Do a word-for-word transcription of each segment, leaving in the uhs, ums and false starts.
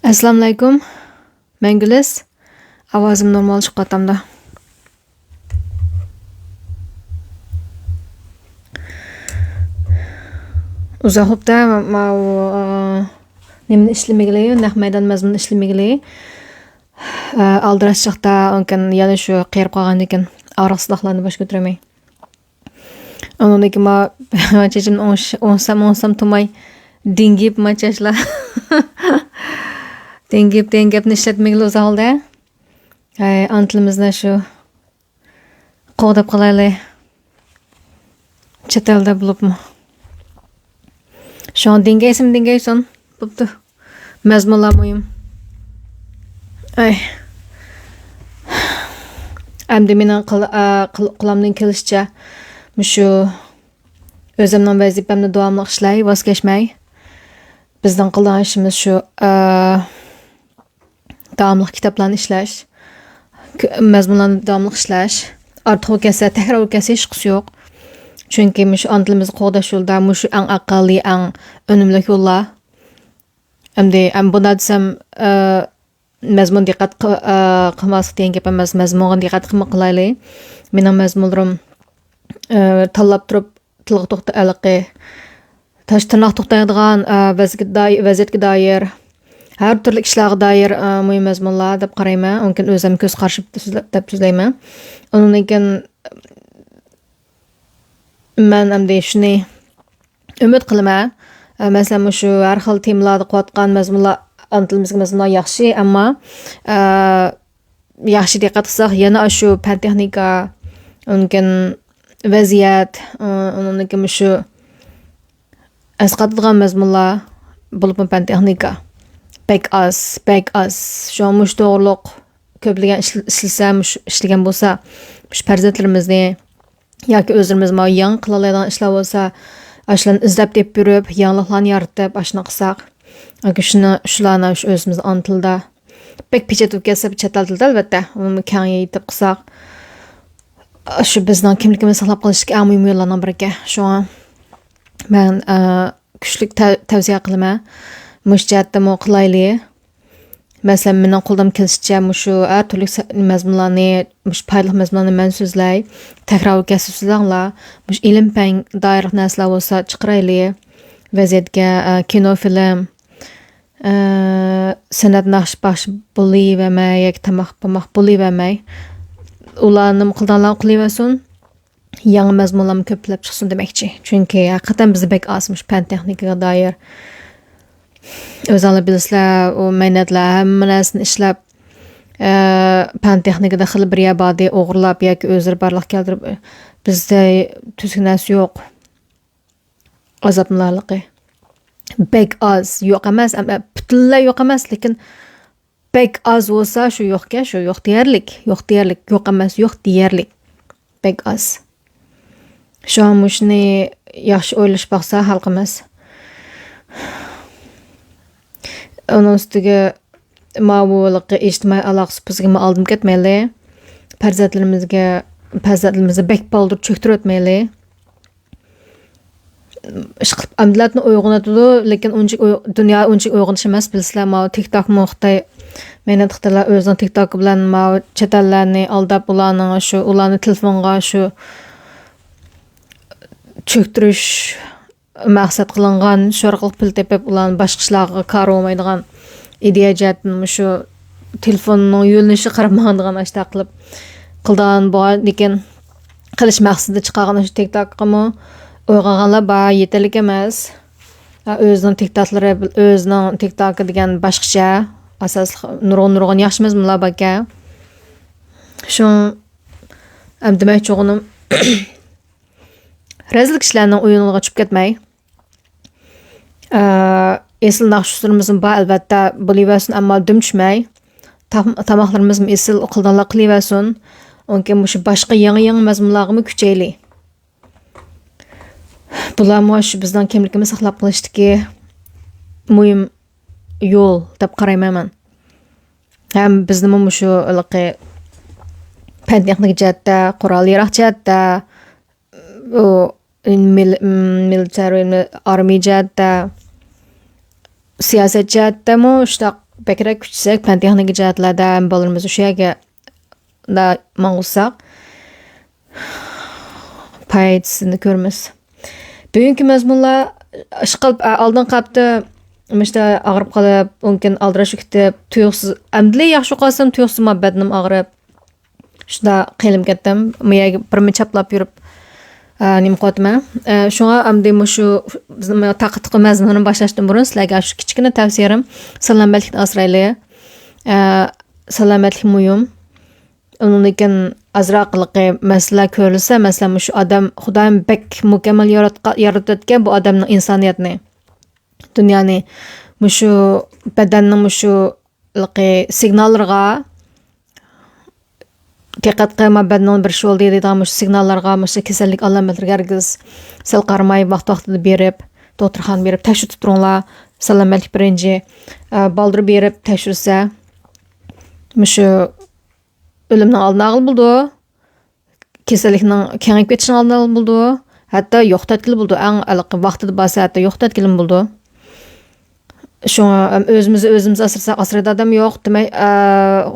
ئەسسالامۇئەلەيكۇم. مەن گۈلىس. ئاۋازىم نورمال چىقىۋاتامدۇ؟ ئۇزاق بوپتۇ، ماۋۇ، ئا، نېمىنى ئىشلىمىگىلى، نەق مەيدان مەزمۇنىنى ئىشلىمىگىلى. ئا، ئالدىراش چاغدا، ئاندىن كېيىن يەنە شۇ قېرىپ قالغاندىن كېيىن ئاغرىقسىزلىقلارنى باش كۆتۈرەلمەي. ئۇنىڭدىن كېيىن ما-، چېچىمنى ئوڭش-، ئوڭسام، ئوڭسام تۇماي دېڭىيىپ ما چاچلار. دېڭىيىپ، دېڭىيىپنى ئىشلەتمىگىلى ئۇزاق بولدى. ھەي، ئانا تىلىمىزنى شۇ قوغداپ قالايلى. چەت ئەلدە بولۇپمۇ. شۇڭا دېڭىيسىمۇ دېڭىيسۇن. بوپتۇ. مەزمۇنلار مۇھىم. ئەي. ئەمدى مېنىڭ قىل-، ئا، قىل-، قولۇمدىن كېلىشىچە مۇشۇ ئۆزۈمنىڭ ۋەزىپەمنى داۋاملىق ئىشلەي، ۋاز كەچمەي. بىزنىڭ قىلىدىغان ئىشىمىز شۇ، ئا، داۋاملىق كىتابلارنى ئىشلەش، ك-، مەزمۇنلارنى داۋاملىق ئىشلەش. ئارتۇق بولۇپ كەتسە، تەكرار بولۇپ كەتسە ھېچقىسى يوق. چۈنكى مۇشۇ ئانا تىلىمىزنى قوغداش يولىدا مۇشۇ ئەڭ ئەقەللىي، ئەڭ ئۈنۈملۈك يوللار. ئەمدى، ئەم، بۇنداق دېسەم، ئە، مەزمۇن دىققەت قىل-، ئە، قىلماسلىق دېگەن گەپ ئەمەس. مەزمۇنغا دىققەت قىلما قىلايلى. مېنىڭ مەزمۇنلىرىم، ئە، تاللاپ تۇرۇپ تىلغا توختا-، ھېلىقى تاش تىرناق توختايدىغان، ئە، ۋەزىيەتكە دائىر، ۋەزىيەتكە دائىر ھەر تۈرلۈك ئىشلارغا دائىر، ئە، مۇھىم مەزمۇنلار دەپ قارايمەن. ئۇنىڭدىن كېيىن ئۆزۈم كۆز قارىشى دەپ سۆزلە-، دەپ سۆزلەيمەن. ئۇنىڭدىن كېيىن مەن ئەمدى شۇنى ئۈمىد قىلىمەن. ئە، مەسىلەن، مۇشۇ ھەر خىل تېمىلاردا قىلىۋاتقان مەزمۇنلار، ئانا تىلىمىزدىكى مەزمۇنلار ياخشى، ئەمما، ئە، ياخشى دىققەت قىلساق، يەنە ئاشۇ پەن تېخنىكا، ئۇنىڭدىن كېيىن ۋەزىيەت، ئۇ-، ئۇنىڭدىن كېيىن مۇشۇ ئەسقاتىدىغان مەزمۇنلار، بولۇپمۇ پەن تېخنىكا بەك ئاز، بەك ئاز. شۇڭا مۇشۇ توغرۇلۇق كۆپلىگەن ئىشل-، ئىشلىسە، مۇشۇ ئىشلىگەن بولسا، مۇشۇ پەرزەنتلىرىمىزنى ياكى ئۆزلىرىمىز ماۋۇ يېڭى قىلالايدىغان ئىشلار بولسا، ئاشۇلارنى ئىزدەپ تېپىپ يۈرۈپ، يېڭىلىقلارنى يارىتىپ، ئاشۇنداق قىلساق، ياكى شۇنى، شۇلارنى شۇ ئۆزىمىز ئانا تىلدا بەك پېچەت بولۇپ كەتسە، چەت ئەل تىلىدا، ئەلۋەتتە، ئۇنى كەڭ يېيىتىپ قىلساق، شۇ بىزنىڭ كىملىكىمىزنى ساقلاپ قېلىشتىكى ئەڭ مۇھىم يوللارنىڭ بىرىكەن. شۇڭا مەن، ئە، كۈچلۈك تەۋ-، تەۋسىيە قىلىمەن. مۇشۇ جەھەتتىمۇ قىلايلى. مەسىلەن، مېنىڭ قولىدىن كېلىشىچە مۇشۇ ھەر تۈرلۈك سە-، مەزمۇنلارنى، مۇشۇ پايدىلىق مەزمۇنلارنى مەن سۆزلەي. تەكرار بولۇپ كەتسە سۆزلەڭلار. مۇشۇ ئىلىم پەن دائىرىلىق نەرسىلەر بولسا چىقىرايلى. ۋەزىيەتكە، ئە، كىنو، فىلىم، ئە، سەنئەت ناخشا باخشى بولۇۋەرمەي ياكى تاماق پاماق بولۇۋەرمەي، ئۇلارنىمۇ قىلىدىغانلارنى قىلىۋەرسۇن، يېڭى مەزمۇنلارمۇ كۆپلەپ چىقسۇن دېمەكچى. چۈنكى ھەقىقەتەن بىزدە بەك ئاز مۇشۇ پەن تېخنىكىغا دائىر. ئۆزۈڭلار بىلىسىلەر، ئۇ مەينەتلەر ھەممە نەرسىنى ئىشلەپ، ئە، پەن تېخنىكىدا خېلى بىر يەر باردى، ئوغرىلاپ ياكى ئۆزلىرى بارلىققا كەلتۈرۈپ، بىزدە تۈزۈك نەرسە يوق. ئازابلارلىقى. بەك ئاز، يوق ئەمەس، ئەم-، ئە، پۈتۈنلەي يوق ئەمەس، لېكىن بەك ئاز بولسا، شۇ يوقكەن، شۇ يوق دېيەرلىك، يوق دېيەرلىك، يوق ئەمەس، يوق دېيەرلىك. بەك ئاز. شۇڭا مۇشۇنى ياخشى ئويلىشىپ باقسا، ھالقىماس. ئۇنىڭ ئۈستىگە ماۋۇ ھېلىقى ئىجتىمائىي ئالاقە سۇپىسىگىمۇ ئالدىنىپ كەتمەيلى. پەرزەنتلىرىمىزگە، پەرزەنتلىرىمىزنى بەك بالدۇر چۆكتۈرۈۋەتمەيلى. ئىشقىلىپ ئەمدىلەتنى ئويغىنىۋاتىدۇ، لېكىن ئۇنچە ئوي-، دۇنيا ئۇنچە ئويغىنىش ئەمەس، بىلىسىلەر، ماۋۇ تىك توكمۇ خىتاي، مەينەت خىتايلار ئۆزىنىڭ تىك توكى بىلەن ماۋۇ چەت ئەللەرنى ئالداپ، ئۇلارنىڭ شۇ، ئۇلارنى تېلېفونغا شۇ چۆكتۈرۈش مەقسەت قىلىنغان، شۇ ئارقىلىق پۇل تېپىپ، ئۇلارنى باشقا ئىشلارغا كارى بولمايدىغان ئىدىيە جەھەتتىن مۇشۇ تېلېفوننىڭ يۆنىلىشىگە قاراپ ماڭىدىغان ئاشتاق قىلىپ قىلىدىغان بولغاندىكىن، قىلىش مەقسىتىدە چىقارغان شۇ تىك توكقىمۇ ئويغانغانلار بار، يېتەرلىك ئەمەس. ئۆزىنىڭ تىك توكلىرى، ئۆزىنىڭ تىك توكى دېگەن باشقىچە، ئاساسلىق نۇرغۇن، نۇرغۇن ياخشى مەزمۇنلار باركەن. شۇڭا ئەمدى دېمەكچى بولغىنىم، رەزىل كىشىلەرنىڭ ئويۇنىغا چۈشۈپ كەتمەي. ئە، ئېسىل ناخشا ئۇسسۇلىمىزمۇ بار، ئەلۋەتتە، بولۇۋەرسۇن، ئەمما دۈم چۈشمەي. تام-، تاماقلىرىمىزمۇ ئېسىل، قىلىدىغانلار قىلىۋەرسۇن. ئۇنىڭ كېيىن مۇشۇ باشقا يېڭى، يېڭى مەزمۇنلارغىمۇ كۈچەيلى. بۇلارمۇ شۇ بىزنىڭ كىملىكىمىزنى ساقلاپ قېلىشتىكى مۇھىم يول دەپ قارايمەن مەن. ھەم بىزنىمۇ مۇشۇ ھېلىقى پەن تېخنىكا جەھەتتە، قورال ياراغ جەھەتتە، ئۇ، مىل-، مىلىتەر، ئارمىيە جەھەتتە، سىياسەت جەھەتتىمۇ شۇنداق بەكرەك كۈچىسەك، پەن تېخنىكا جەھەتلەردە ھەم بالىلىرىمىزنى شۇ يەرگە ماڭغۇزساق، پايدىسىنى كۆرىمىز. بۈگۈنكى مەزمۇنلار ئىشقىلىپ، ئالدىنقى ھەپتە مۇشتا ئاغرىپ قېلىپ، ئۇنكىن ئالدىراش كېتىپ، تۇيۇقسىز، ئەمدىلا ياخشى ئوقۇۋاتسام، تۇيۇقسىز ما بەدىنىم ئاغرىپ، شۇنداق قىينىلىپ كەتتىم. مۇ يەرگە بىرمۇ چاپلاپ يۈرۈپ، ئە، نېمە قىلىۋاتىمەن. ئە، شۇڭا ئەمدى مۇشۇ بىزنىڭ تاقىتلىق مەزمۇننى باشلاشتىن بۇرۇن سىلەرگە شۇ كىچىككىنە تەۋسىيەم، سالامەتلىكنى ئاسرايلى. ئە، سالامەتلىك مۇھىم. ئۇنىڭدىن كېيىن ئازراقلىقى مەسىلە كۆرۈلسە، مەسىلەن، مۇشۇ ئادەم خۇدايىم بەك مۇكەممەل ياراتقا-، يارىتىۋەتكەن بۇ ئادەمنىڭ ئىنسانىيەتنى، دۇنيانى، مۇشۇ بەدەننىڭ مۇشۇ ھېلىقى سىگناللىرىغا دىققەت قىلما، بەدىنىڭ بىر شولدى دەيدىغان مۇشۇ سىگناللارغا، مۇشۇ كېسەللىك ئالامەتلىرىگە ھەرگىز سەل قارىماي، ۋاقتى-ۋاقتىدا بېرىپ، دوختۇرخانىغا بېرىپ تەكشۈرتۈپ تۇرۇڭلار. سالامەتلىك بىرىنچى. ئە، بالدۇر بېرىپ تەكشۈرسە، مۇشۇ ئۆلۈمنىڭ ئالدىنى ئالغىلى بولىدۇ. كېسەللىكنىڭ كېڭىيىپ كېتىشىنىڭ ئالدىنى ئالغىلى بولىدۇ. ھەتتا يوقىتىۋەتكىلى بولىدۇ. ئەڭ ھېلىقى ۋاقتىدا بارسا، ھەتتا يوقىتىۋەتكىلىمۇ بولىدۇ. شۇڭا، ئەم، ئۆزىمىزنى ئۆزىمىز ئاسرىساق، ئاسرايدىغان ئادەم يوق. دېمەك، ئە،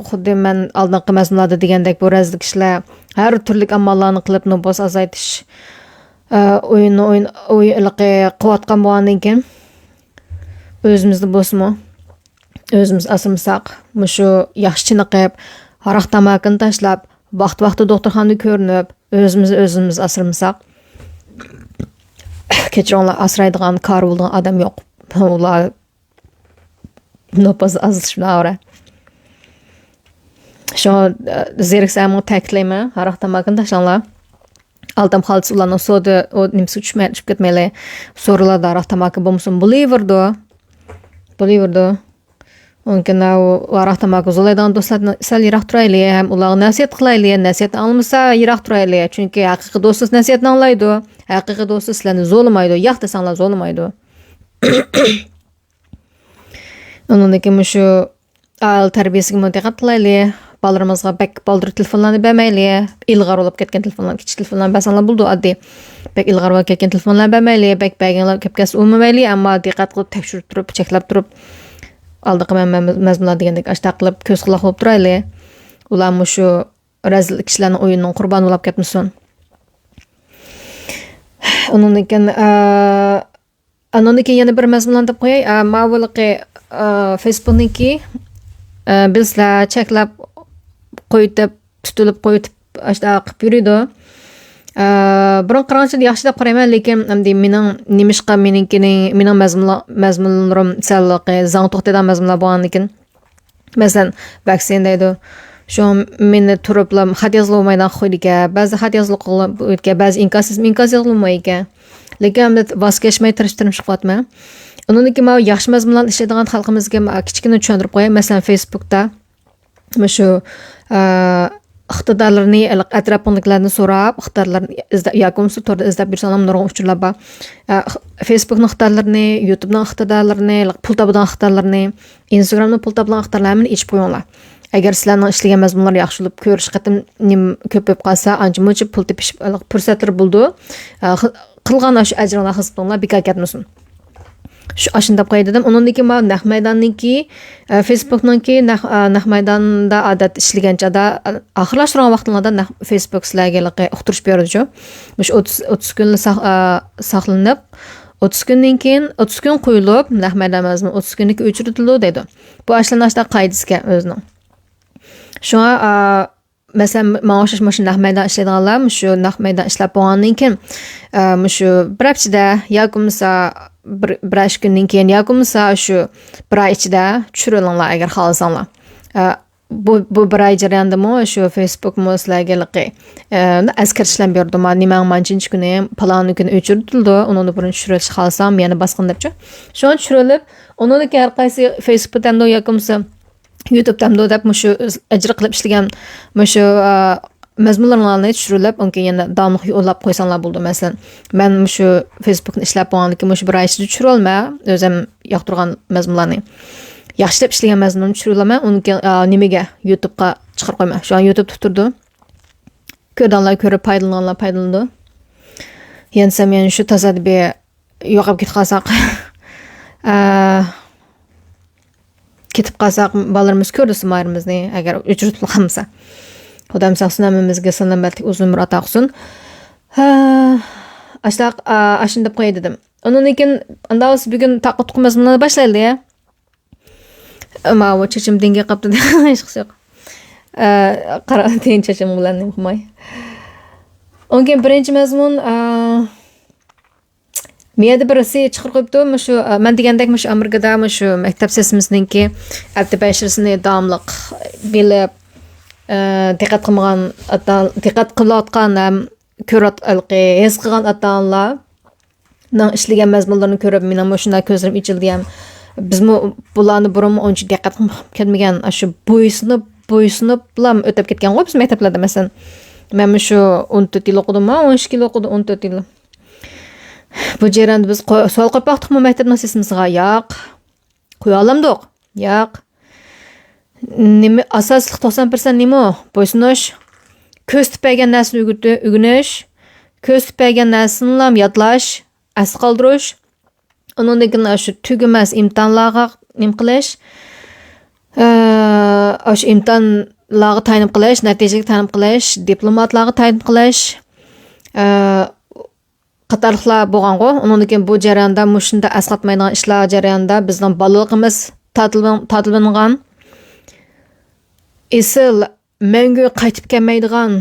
خۇددى مەن ئالدىنقى مەزمۇنلاردا دېگەندەك، بۇ رەزىل كىشىلەر ھەر تۈرلۈك ئاماللارنى قىلىپ، نوپۇس ئازايتىش، ئە، ئويۇننى ئويۇن-، ئويۇن ھېلىقى قىلىۋاتقان بولغاندىن كېيىن، ئۆزىمىزدە بولسىمۇ، ئۆزىمىز ئاسرىمىساق، مۇشۇ ياخشى چېنىقىپ، ھاراق تاماكىنى تاشلاپ، ۋاقتى-ۋاقتىدا دوختۇرخانىدا كۆرۈنۈپ، ئۆزىمىز ئۆزىمىز ئاسرىمىساق، كەچۈرۈڭلار، ئاسرايدىغان، كارى بولىدىغان ئادەم يوق. ئۇلار نوپۇس ئازلىشىپ ناۋرا. شۇڭا، ئە، زېرىكسەممۇ تەكىتلەيمەن، ھاراق تاماكىنى تاشلاڭلار. ئالدام خالتىسى ئۇلارنىڭ سودا، ئۇ نېمىسىگە چۈشمەي، چۈشۈپ كەتمەيلى. سورۇنلاردا ھاراق تاماكا بولمىسۇن، بولۇۋېرىدۇ. بولۇۋېرىدۇ. مۇمكىن، ئۇ ھاراق تاماكا زورلايدىغان دوستلاردىن سەل يىراق تۇرايلى، ھەم ئۇلارغا نەسىھەت قىلايلى. نەسىھەتنى ئاڭلىمىسا، يىراق تۇرايلى. چۈنكى ھەقىقىي دوستىڭىز نەسىھەتنى ئاڭلايدۇ. ھەقىقىي دوستىڭىز سىلەرنى زورلىمايدۇ. ياق دېسەڭلار زورلىمايدۇ. ئۇنىڭدىن كېيىن مۇشۇ ئائىلە تەربىيەسىگىمۇ دىققەت قىلايلى. بالىلىرىمىزغا بەك بالدۇر تېلېفونلارنى بەرمەيلى. ئىلغار بولۇپ كەتكەن تېلېفونلار، كىچىك تېلېفونلارنى بەرسەڭلار بولىدۇ، ئاددىي. بەك ئىلغار بولۇپ كەتكەن تېلېفونلارنى بەرمەيلى. بەك بەرگەنلەر كۆپ كەتسە ئۇرمىمەيلى، ئەمما دىققەت قىلىپ، تەكشۈرۈپ تۇرۇپ، چەكلەپ تۇرۇپ، ئالدىقى مەن-، مەن-، مەزمۇنلار دېگەندەك ئاشتاق قىلىپ كۆز قۇلاق بولۇپ تۇرايلى. ئۇلار مۇشۇ رەزىل كىشىلەرنىڭ ئويۇنىنىڭ قۇربانى بولۇپ كەتمىسۇن. ئۇنىڭدىن كېيىن، ئە، ئانىڭدىن كېيىن يەنە بىر مەزمۇنلارنى دەپ قوياي. ئە، ماۋۇلىقى، ئە، فېيسبۇكنىڭكى، ئە، بىلسىلەر چەكلەپ قويۇتۇپ، تۇتۇلۇپ قويۇتۇپ، ئاشۇنداق قىلىپ يۈرىدۇ. ئە، بۇرۇن قارىغانچە ياخشى دەپ قارايمەن، لېكىن ئەمدى مېنىڭ نېمىشقا مېنىڭكىنى، مېنىڭ مەزمۇنلا-، مەزمۇنلىرىم سەل زاڭ توختايدىغان مەزمۇنلار بولغاندىكىن، مەسىلەن، ۋاكسىن دەيدۇ. شۇ مېنى تۇرۇپلا خەت يازغىلى بولمايدىغان خۇيدىكەن. بەزى خەت يازغىلى بولىدىكەن، بەزى ئىنكاس يازسىمۇ ئىنكاس يازغىلى بولمايدىكەن. لېكىن ئەمدى ۋاز كەچمەي تىرىشىپ تىرىشىپ قىلىۋاتىمەن. ئۇنىڭدىن كېيىن ماۋۇ ياخشى مەزمۇنلارنى ئىشلەيدىغان خەلقىمىزگە ماۋۇ كىچىككىنە چۈشەندۈرۈپ قوياي. مەسىلەن، فېيسبۇكتا مۇشۇ، ئە، ئىقتىدارلىرىنى ئەتراپىڭدىكىلەردىن سوراپ، ئىقتىدارلىرىنى ئىزدەپ، ياكى بولمىسا توردا ئىزدەپ يۈرسەڭلار نۇرغۇن ئۇچۇرلار بار. ئە، فېيسبۇكنىڭ ئىقتىدارلىرىنى، يۇتۇبنىڭ ئىقتىدارلىرىنى، پۇل تاپىدىغان ئىقتىدارلىرىنى، ئىنستاگرامدا پۇل تاپىدىغان ئىقتىدارلارنى ھەممىنى ئېچىپ قويۇڭلار. ئەگەر سىلەرنىڭ ئىشلىگەن مەزمۇنلار ياخشى بولۇپ، كۆرۈش قېتىم نېمە كۆپ بولۇپ قالسا، ئانچە مۇنچە پۇل تېپىش پۇرسەتلىرى بولىدۇ. ئە، خىل-، قىلغان ئاشۇ ئەجرىڭلار خىزمىتىڭلار بىكار كەتمىسۇن. شۇ، ئاشۇنداق قوياي دېدىم. ئۇنىڭدىن كېيىن ماۋۇ نەق مەيداننىڭكى، ئە، فېيسبۇكنىڭكى نەق، ئە، نەق مەيداندا ئادەتتە ئىشلىگەن چاغدا، ئە، ئاخىرلاشتۇرغان ۋاقتىڭلاردا نەق فېيسبۇك سىلەرگە ھېلىقى ئۇقتۇرۇش بېرىدىچۇ. مۇشۇ ئوتتۇز، ئوتتۇز كۈن ساق-، ئە، ساقلىنىپ، ئوتتۇز كۈندىن كېيىن، ئوتتۇز كۈن قويۇلۇپ، نەق مەيدان مەزمۇن ئوتتۇز كۈندىن كېيىن ئۆچۈرۈلىدۇ دەيدۇ. بۇ ئاشۇلارنىڭ ئاشۇنداق قائىدىسىكەن ئۆزىنىڭ. شۇڭا، ئە، مەسىلەن، ماڭا ئوخشاش مۇشۇ نەق مەيدان ئىشلەيدىغانلار مۇشۇ نەق مەيدان ئىشلەپ بولغاندىن كېيىن، ئە، مۇشۇ بىر ھەپتە ئىچىدە ياكى بولمىسا بىر، بىر ئىككى كۈندىن كېيىن ياكى بولمىسا شۇ بىر ئاي ئىچىدە چۈشۈرۈۋېلىڭلار، ئەگەر خالىساڭلار. ئە، بۇ، بۇ بىر ئاي جەريانىدىمۇ شۇ فېيسبۇكمۇ سىلەرگە ھېلىقى، ئە، ئەسكەرتىشلەرنى بېرىدۇ، ما، نېمەڭ مانچىنچى كۈنى، پالان كۈنى ئۆچۈرۈلىدۇ، ئۇنىڭدىن بۇرۇن چۈشۈرۈۋېتىشكە خالىساڭ يەنە باسقىن دەپچۇ. شۇڭا چۈشۈرۈلۈپ، ئۇنىڭدىن كېيىن ھەر قايسى فېيسبۇك دەمدۇ ياكى بولمىسا يۇتۇب دەمدۇ دەپ مۇشۇ ئەجىر قىلىپ ئىشلىگەن مۇشۇ، ئا، مەزمۇنلىرىڭلارنى چۈشۈرۈپ، ئۇنكى يەنە داۋاملىق يوللاپ قويساڭلار بولىدۇ. مەسىلەن، مەن مۇشۇ فېيسبۇكنى ئىشلەپ بولغاندىكىن مۇشۇ بىر ئاي ئىچىدە چۈشۈرۈۋالىمەن. ئۆزۈم ياقتۇرغان مەزمۇنلارنى، ياخشى دەپ ئىشلىگەن مەزمۇننى چۈشۈرۈۋالىمەن. ئۇنكى، ئا، نېمىگە؟ يۇتۇبقا چىقىرىپ قويىمەن. شۇ يۇتۇبتا تۇرىدۇ. كۆرىدىغانلار كۆرۈپ، پايدىلىنىدىغانلار پايدىلىنىدۇ. يەنسەم يەنە شۇ تازا بىر يوقاپ كېتىپ قالساق. ئا، كېتىپ قالساق، بالىلىرىمىز كۆردى سىمايىمىزنى، ئەگەر ئۆچۈرۈپ قالمىسا. خۇدايىم ساقلىسۇن، ھەممىمىزگە سالامەتلىك، ئۇزۇن ئۆمۈر ئاتا قىلسۇن. ھە، ئاشۇنداق، ئا، ئاشۇنداق دەپ قوياي دېدىم. ئۇنىڭدىن كېيىن، ئانداق بولسا بۈگۈن تاقا تۇقۇم مەزمۇنلارنى باشلايلى، يا. ماۋۇ چېچىم دېڭىغا قاپتۇ، ھېچقىسى يوق. ئە، قارا، تېيىن چېچىم بىلەن نېمە قىلماي. ئۇنىڭ كېيىن بىرىنچى مەزمۇن، ئە، مېيەدە بىرسى چىقىرىپ قويۇپتۇ، مۇشۇ، ئە، مەن دېگەندەك مۇشۇ ئامېرىكىدا مۇشۇ مەكتەپ سىستېمىسىنىڭكى ئەتە بەشىرىسىنى داۋاملىق بىلىپ، ئە، دىققەت قىلمىغان ئاتا، دىققەت قىلىۋاتقان ھەم كۆرۈۋات-، ھېلىقى ھېس قىلغان ئاتا-ئانىلارنىڭ ئىشلىگەن مەزمۇنلىرىنى كۆرۈپ، مېنىڭمۇ شۇنداق كۆزلىرىم ئېچىلدى ھەم بىزمۇ بۇلارنى بۇرۇنمۇ ئۇنچە دىققەت قىلىپ كەتمىگەن، ئاشۇ بويسۇنۇپ، بويسۇنۇپلا ئۆتۈپ كەتكەنغۇ بىز مەكتەپلەردە، مەسىلەن. مەنمۇ شۇ ئون تۆت يىل ئوقۇدۇممۇ، ئون ئىككى يىل ئوقۇدۇم، ئون تۆت يىل. بۇ جەرياندا بىز قو-، سوئال قويۇپ باقتۇقمۇ مەكتەپنىڭ سىستېمىسىغا؟ ياق. قويالامدۇق؟ ياق. نېمە ئاساسلىق توقسان پىرسەنت نېمە؟ بويسۇنۇش. كۆرسىتىپ بەرگەن نەرسىنى ئۆگىتى-، ئۆگىنىش. كۆرسىتىپ بەرگەن نەرسىنىلا يادلاش، ئەستە قالدۇرۇش. ئۇنىڭدىن كېيىن شۇ تۈگىمەس ئىمتىھانلارغا نېمە قىلىش. ئە، شۇ ئىمتىھانلارغا تايىنىپ قىلىش، نەتىجىگە تايىنىپ قىلىش، دىپلوماتلارغا تايىنىپ قىلىش. ئە، قاتارلىقلار بولغانغۇ. ئۇنىڭدىن كېيىن بۇ جەرياندا مۇشۇنداق ئەسقاتمايدىغان ئىشلار جەريانىدا بىزنىڭ بالىلىقىمىز تاتىلىۋېلىنغان. ئېسىل، مەڭگۈ قايتىپ كەلمەيدىغان،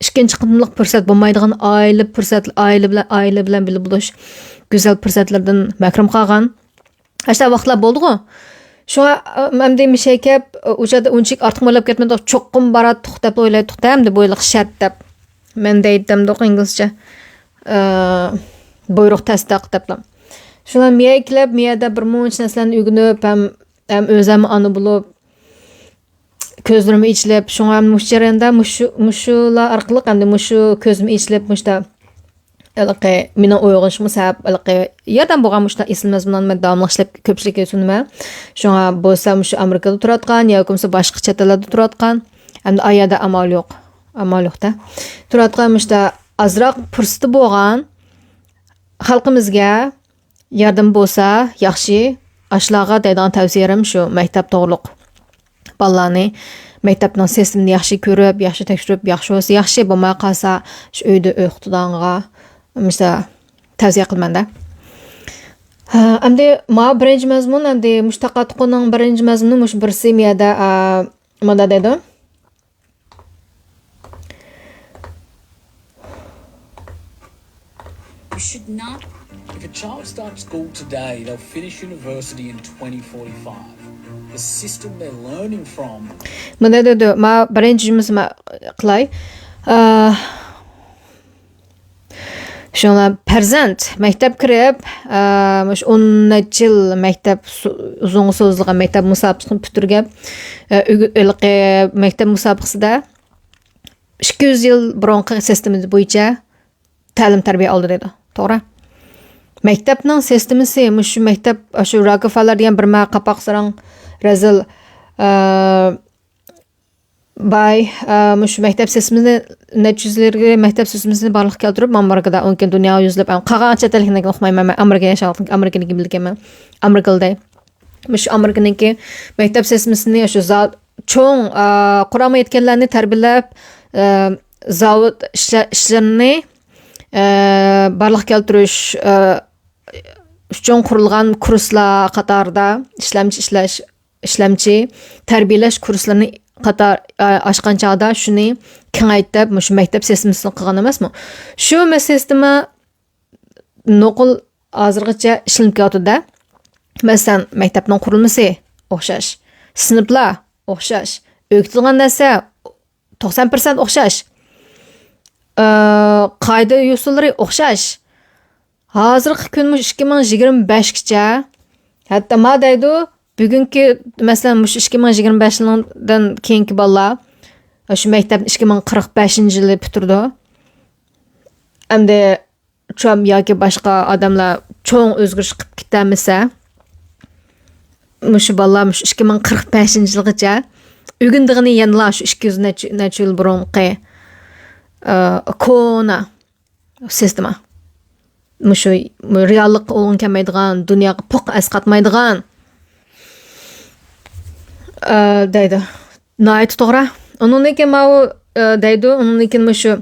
ئىككىنچى قېتىملىق پۇرسەت بولمايدىغان ئائىلە پۇرسەت، ئائىلە بىلەن، ئائىلە بىلەن بىللە بولۇش گۈزەل پۇرسەتلىرىدىن مەھرۇم قالغان. ئاشۇنداق ۋاقىتلار بولدىغۇ. شۇڭا، ئە، ئەمدى مىشەي كەپ، ئە، ئۇ جايدا ئۇنچىلىك ئارتۇق مۆھلەت كەتمىدۇق، چوقۇم باراتتۇق دەپلا ئويلايتتۇق-دە، ئەمدى بۇ يىللىق شەرت دەپ. مەندەيت دەمدۇق ئىنگلىزچە. ئە، بۇيرۇق تەستىق دەپلا. شۇڭا مىيەگە كېلىپ، مىيەدە بىر مۇنچە نەرسىلەرنى ئۆگىنىپ، ھەم، ھەم ئۆزەم ئانا بولۇپ، كۆزلىرىم ئېچىلىپ، شۇڭا مۇشۇ جەرياندا مۇشۇ، مۇشۇلار ئارقىلىق ئەمدى مۇشۇ كۆزۈم ئېچىلىپ، مۇشتا ھېلىقى مېنىڭ ئويغىنىشىمغا سەۋەب، ھېلىقى ياردەم بولغان مۇشۇنداق ئېسىل مەزمۇنلارنى مەن داۋاملىق ئىشلەپ، كۆپچىلىككە سۇنىمەن. شۇڭا بولسا مۇشۇ ئامېرىكىدا تۇرۇۋاتقان ياكى بولمىسا باشقا چەت ئەللەردە تۇرۇۋاتقان، ئەمدى ئا يەردە ئامال يوق، ئامال يوق-دە. تۇرۇۋاتقان مۇشتا ئازراق پۇرسىتى بولغان خەلقىمىزگە ياردىمى بولسا ياخشى. ئاشۇلارغا دەيدىغان تەۋسىيەم شۇ، مەكتەپ توغرۇلۇق. بالىلارنى مەكتەپنىڭ سىستېمىنى ياخشى كۆرۈپ، ياخشى تەكشۈرۈپ، ياخشى بولسا ياخشى، بولماي قالسا شۇ ئۆيدە ئۆي ئوقۇتىدىغانغا مۇشۇنداق تەۋسىيە قىلىمەن-دە. ھە، ئەمدى ماۋۇ بىرىنچى مەزمۇن، ئەمدى مۇشۇ تاقا تۇقۇنىڭ بىرىنچى مەزمۇنى مۇشۇ بىرسى مىيەدە، ئا، مۇنداق دەيدۇ. You should not. If a child starts school today, they'll finish university in twenty forty-five. The system they're learning from. مۇنداق دەيدۇ، ما بىرىنچى جۈملىسى ما قىلاي. ئا، شۇڭا پەرزەنت مەكتەپ كىرىپ، ئا، مۇشۇ ئون نەچچە يىل مەكتەپ سو-، ئۇزۇنغا سوزۇلغان مەكتەپ مۇسابىقىسىنى پۈتتۈرگەپ، ئا، ئۆگە-، ھېلىقى مەكتەپ مۇسابىقىسىدە ئىككى يۈز يىل بۇرۇنقى سىستېما بويىچە تەلىم تەربىيە ئالدى دەيدۇ. توغرا. مەكتەپنىڭ سىستېمىسى، مۇشۇ مەكتەپ، شۇ راكفېللېر دېگەن بىر مە قاپاق ساراڭ رەزىل، ئە، باي، ئە، مۇشۇ مەكتەپ سىستېمىسىنى، نەچچە يۈز يىللىقى مەكتەپ سىستېمىسىنى بارلىققا كەلتۈرۈپ، ئامېرىكىدا، ئۇنىڭ كېيىن دۇنياغا يۈزلەپ، قالغان چەت ئەللىكىنى ئۇقمايمەن، مەن ئامېرىكىدا ياشاۋاتقان، ئامېرىكىنىڭكىنى بىلىدىكەنمەن. ئامېرىكىدا دەي. مۇشۇ ئامېرىكىنىڭكى مەكتەپ سىستېمىسىنى شۇ زا-، چوڭ، ئا، قۇرامغا يەتكەنلەرنى تەربىيەلەپ، ئا، زاۋۇت ئىشلە-، ئىشلىرىنى، ئا، بارلىققا كەلتۈرۈش، ئا، ئۈچۈن قۇرۇلغان كۇرسلار قاتارىدا ئىشلەمچى ئىشلەش، ئىشلەمچى تەربىيەلەش كۇرسلىرىنى قاتار، ئا، ئاچقان چاغدا شۇنى كېڭەيتىپ، مۇشۇ مەكتەپ سىستېمىسىنى قىلغان ئەمەسمۇ؟ شۇ مە-، سىستېما نوقۇل ھازىرغىچە ئىشلىنىپ كېلىۋاتىدۇ-دە. مەسىلەن، مەكتەپنىڭ قۇرۇلمىسى ئوخشاش، سىنىپلار ئوخشاش، ئۆگىتىدىغان نەرسە توقسان پىرسەنت ئوخشاش، ئى، قائىدە يوسۇنلىرى ئوخشاش. ھازىرقى كۈن مۇشۇ ئىككى مىڭ يىگىرمە بەشكىچە، ھەتتا ما دەيدۇ، بۈگۈنكى، مەسىلەن، مۇشۇ ئىككى مىڭ يىگىرمە بەش يىلىدىن كېيىنكى بالىلار شۇ مەكتەپنى ئىككى مىڭ قىرىق بەشىنچى يىلى پۈتتۈرىدۇ. ئەمدى ترامپ ياكى باشقا ئادەملەر چوڭ ئۆزگىرىش قىلىپ كېتەلمىسە، مۇشۇ بالىلار مۇشۇ ئىككى مىڭ قىرىق بەشىنچى يىلغىچە ئۆگىنىدىغىنى يەنىلا شۇ ئىككى يۈز نەچچە، نەچچە يىل بۇرۇنقى، ئە، كونا سىستېما. مۇشۇ رېئاللىققا ئۇيغۇن كەلمەيدىغان، دۇنياغا پوق ئەسقاتمايدىغان. ئە، دەيدۇ. ناھايىتى توغرا. ئۇنىڭدىن كېيىن ماۋۇ، ئە، دەيدۇ، ئۇنىڭدىن كېيىن مۇشۇ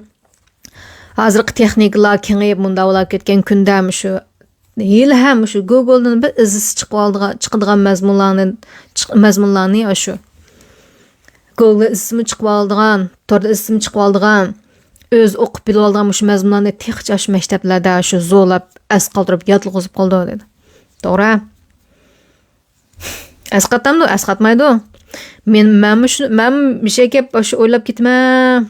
ھازىرقى تېخنىكىلار كېڭىيىپ، مۇنداق بولاپ كەتكەن كۈندە مۇشۇ ھېلىھەم مۇشۇ گوگولدىن بىر ئىزىسى چىقىۋالىدىغان، چىقىدىغان مەزمۇنلارنى، چىق-، مەزمۇنلارنى ئاشۇ گوگولدا ئىزىسىمۇ چىقىۋالىدىغان، توردا ئىزىسىمۇ چىقىۋالىدىغان، ئۆزى ئوقۇپ بىلىۋالىدىغان مۇشۇ مەزمۇنلارنى تېخىچە ئاشۇ مەكتەپلەردە شۇ زورلاپ ئەسقاتتۇرۇپ يادلىغۇزۇپ قالىدۇ دېدى. توغرا. ئەسقاتامدۇ؟ ئەسقاتمايدۇ. مەن، مەنمۇ شۇ، مەن بىر شەي گەپ شۇ ئويلاپ كېتىمەن.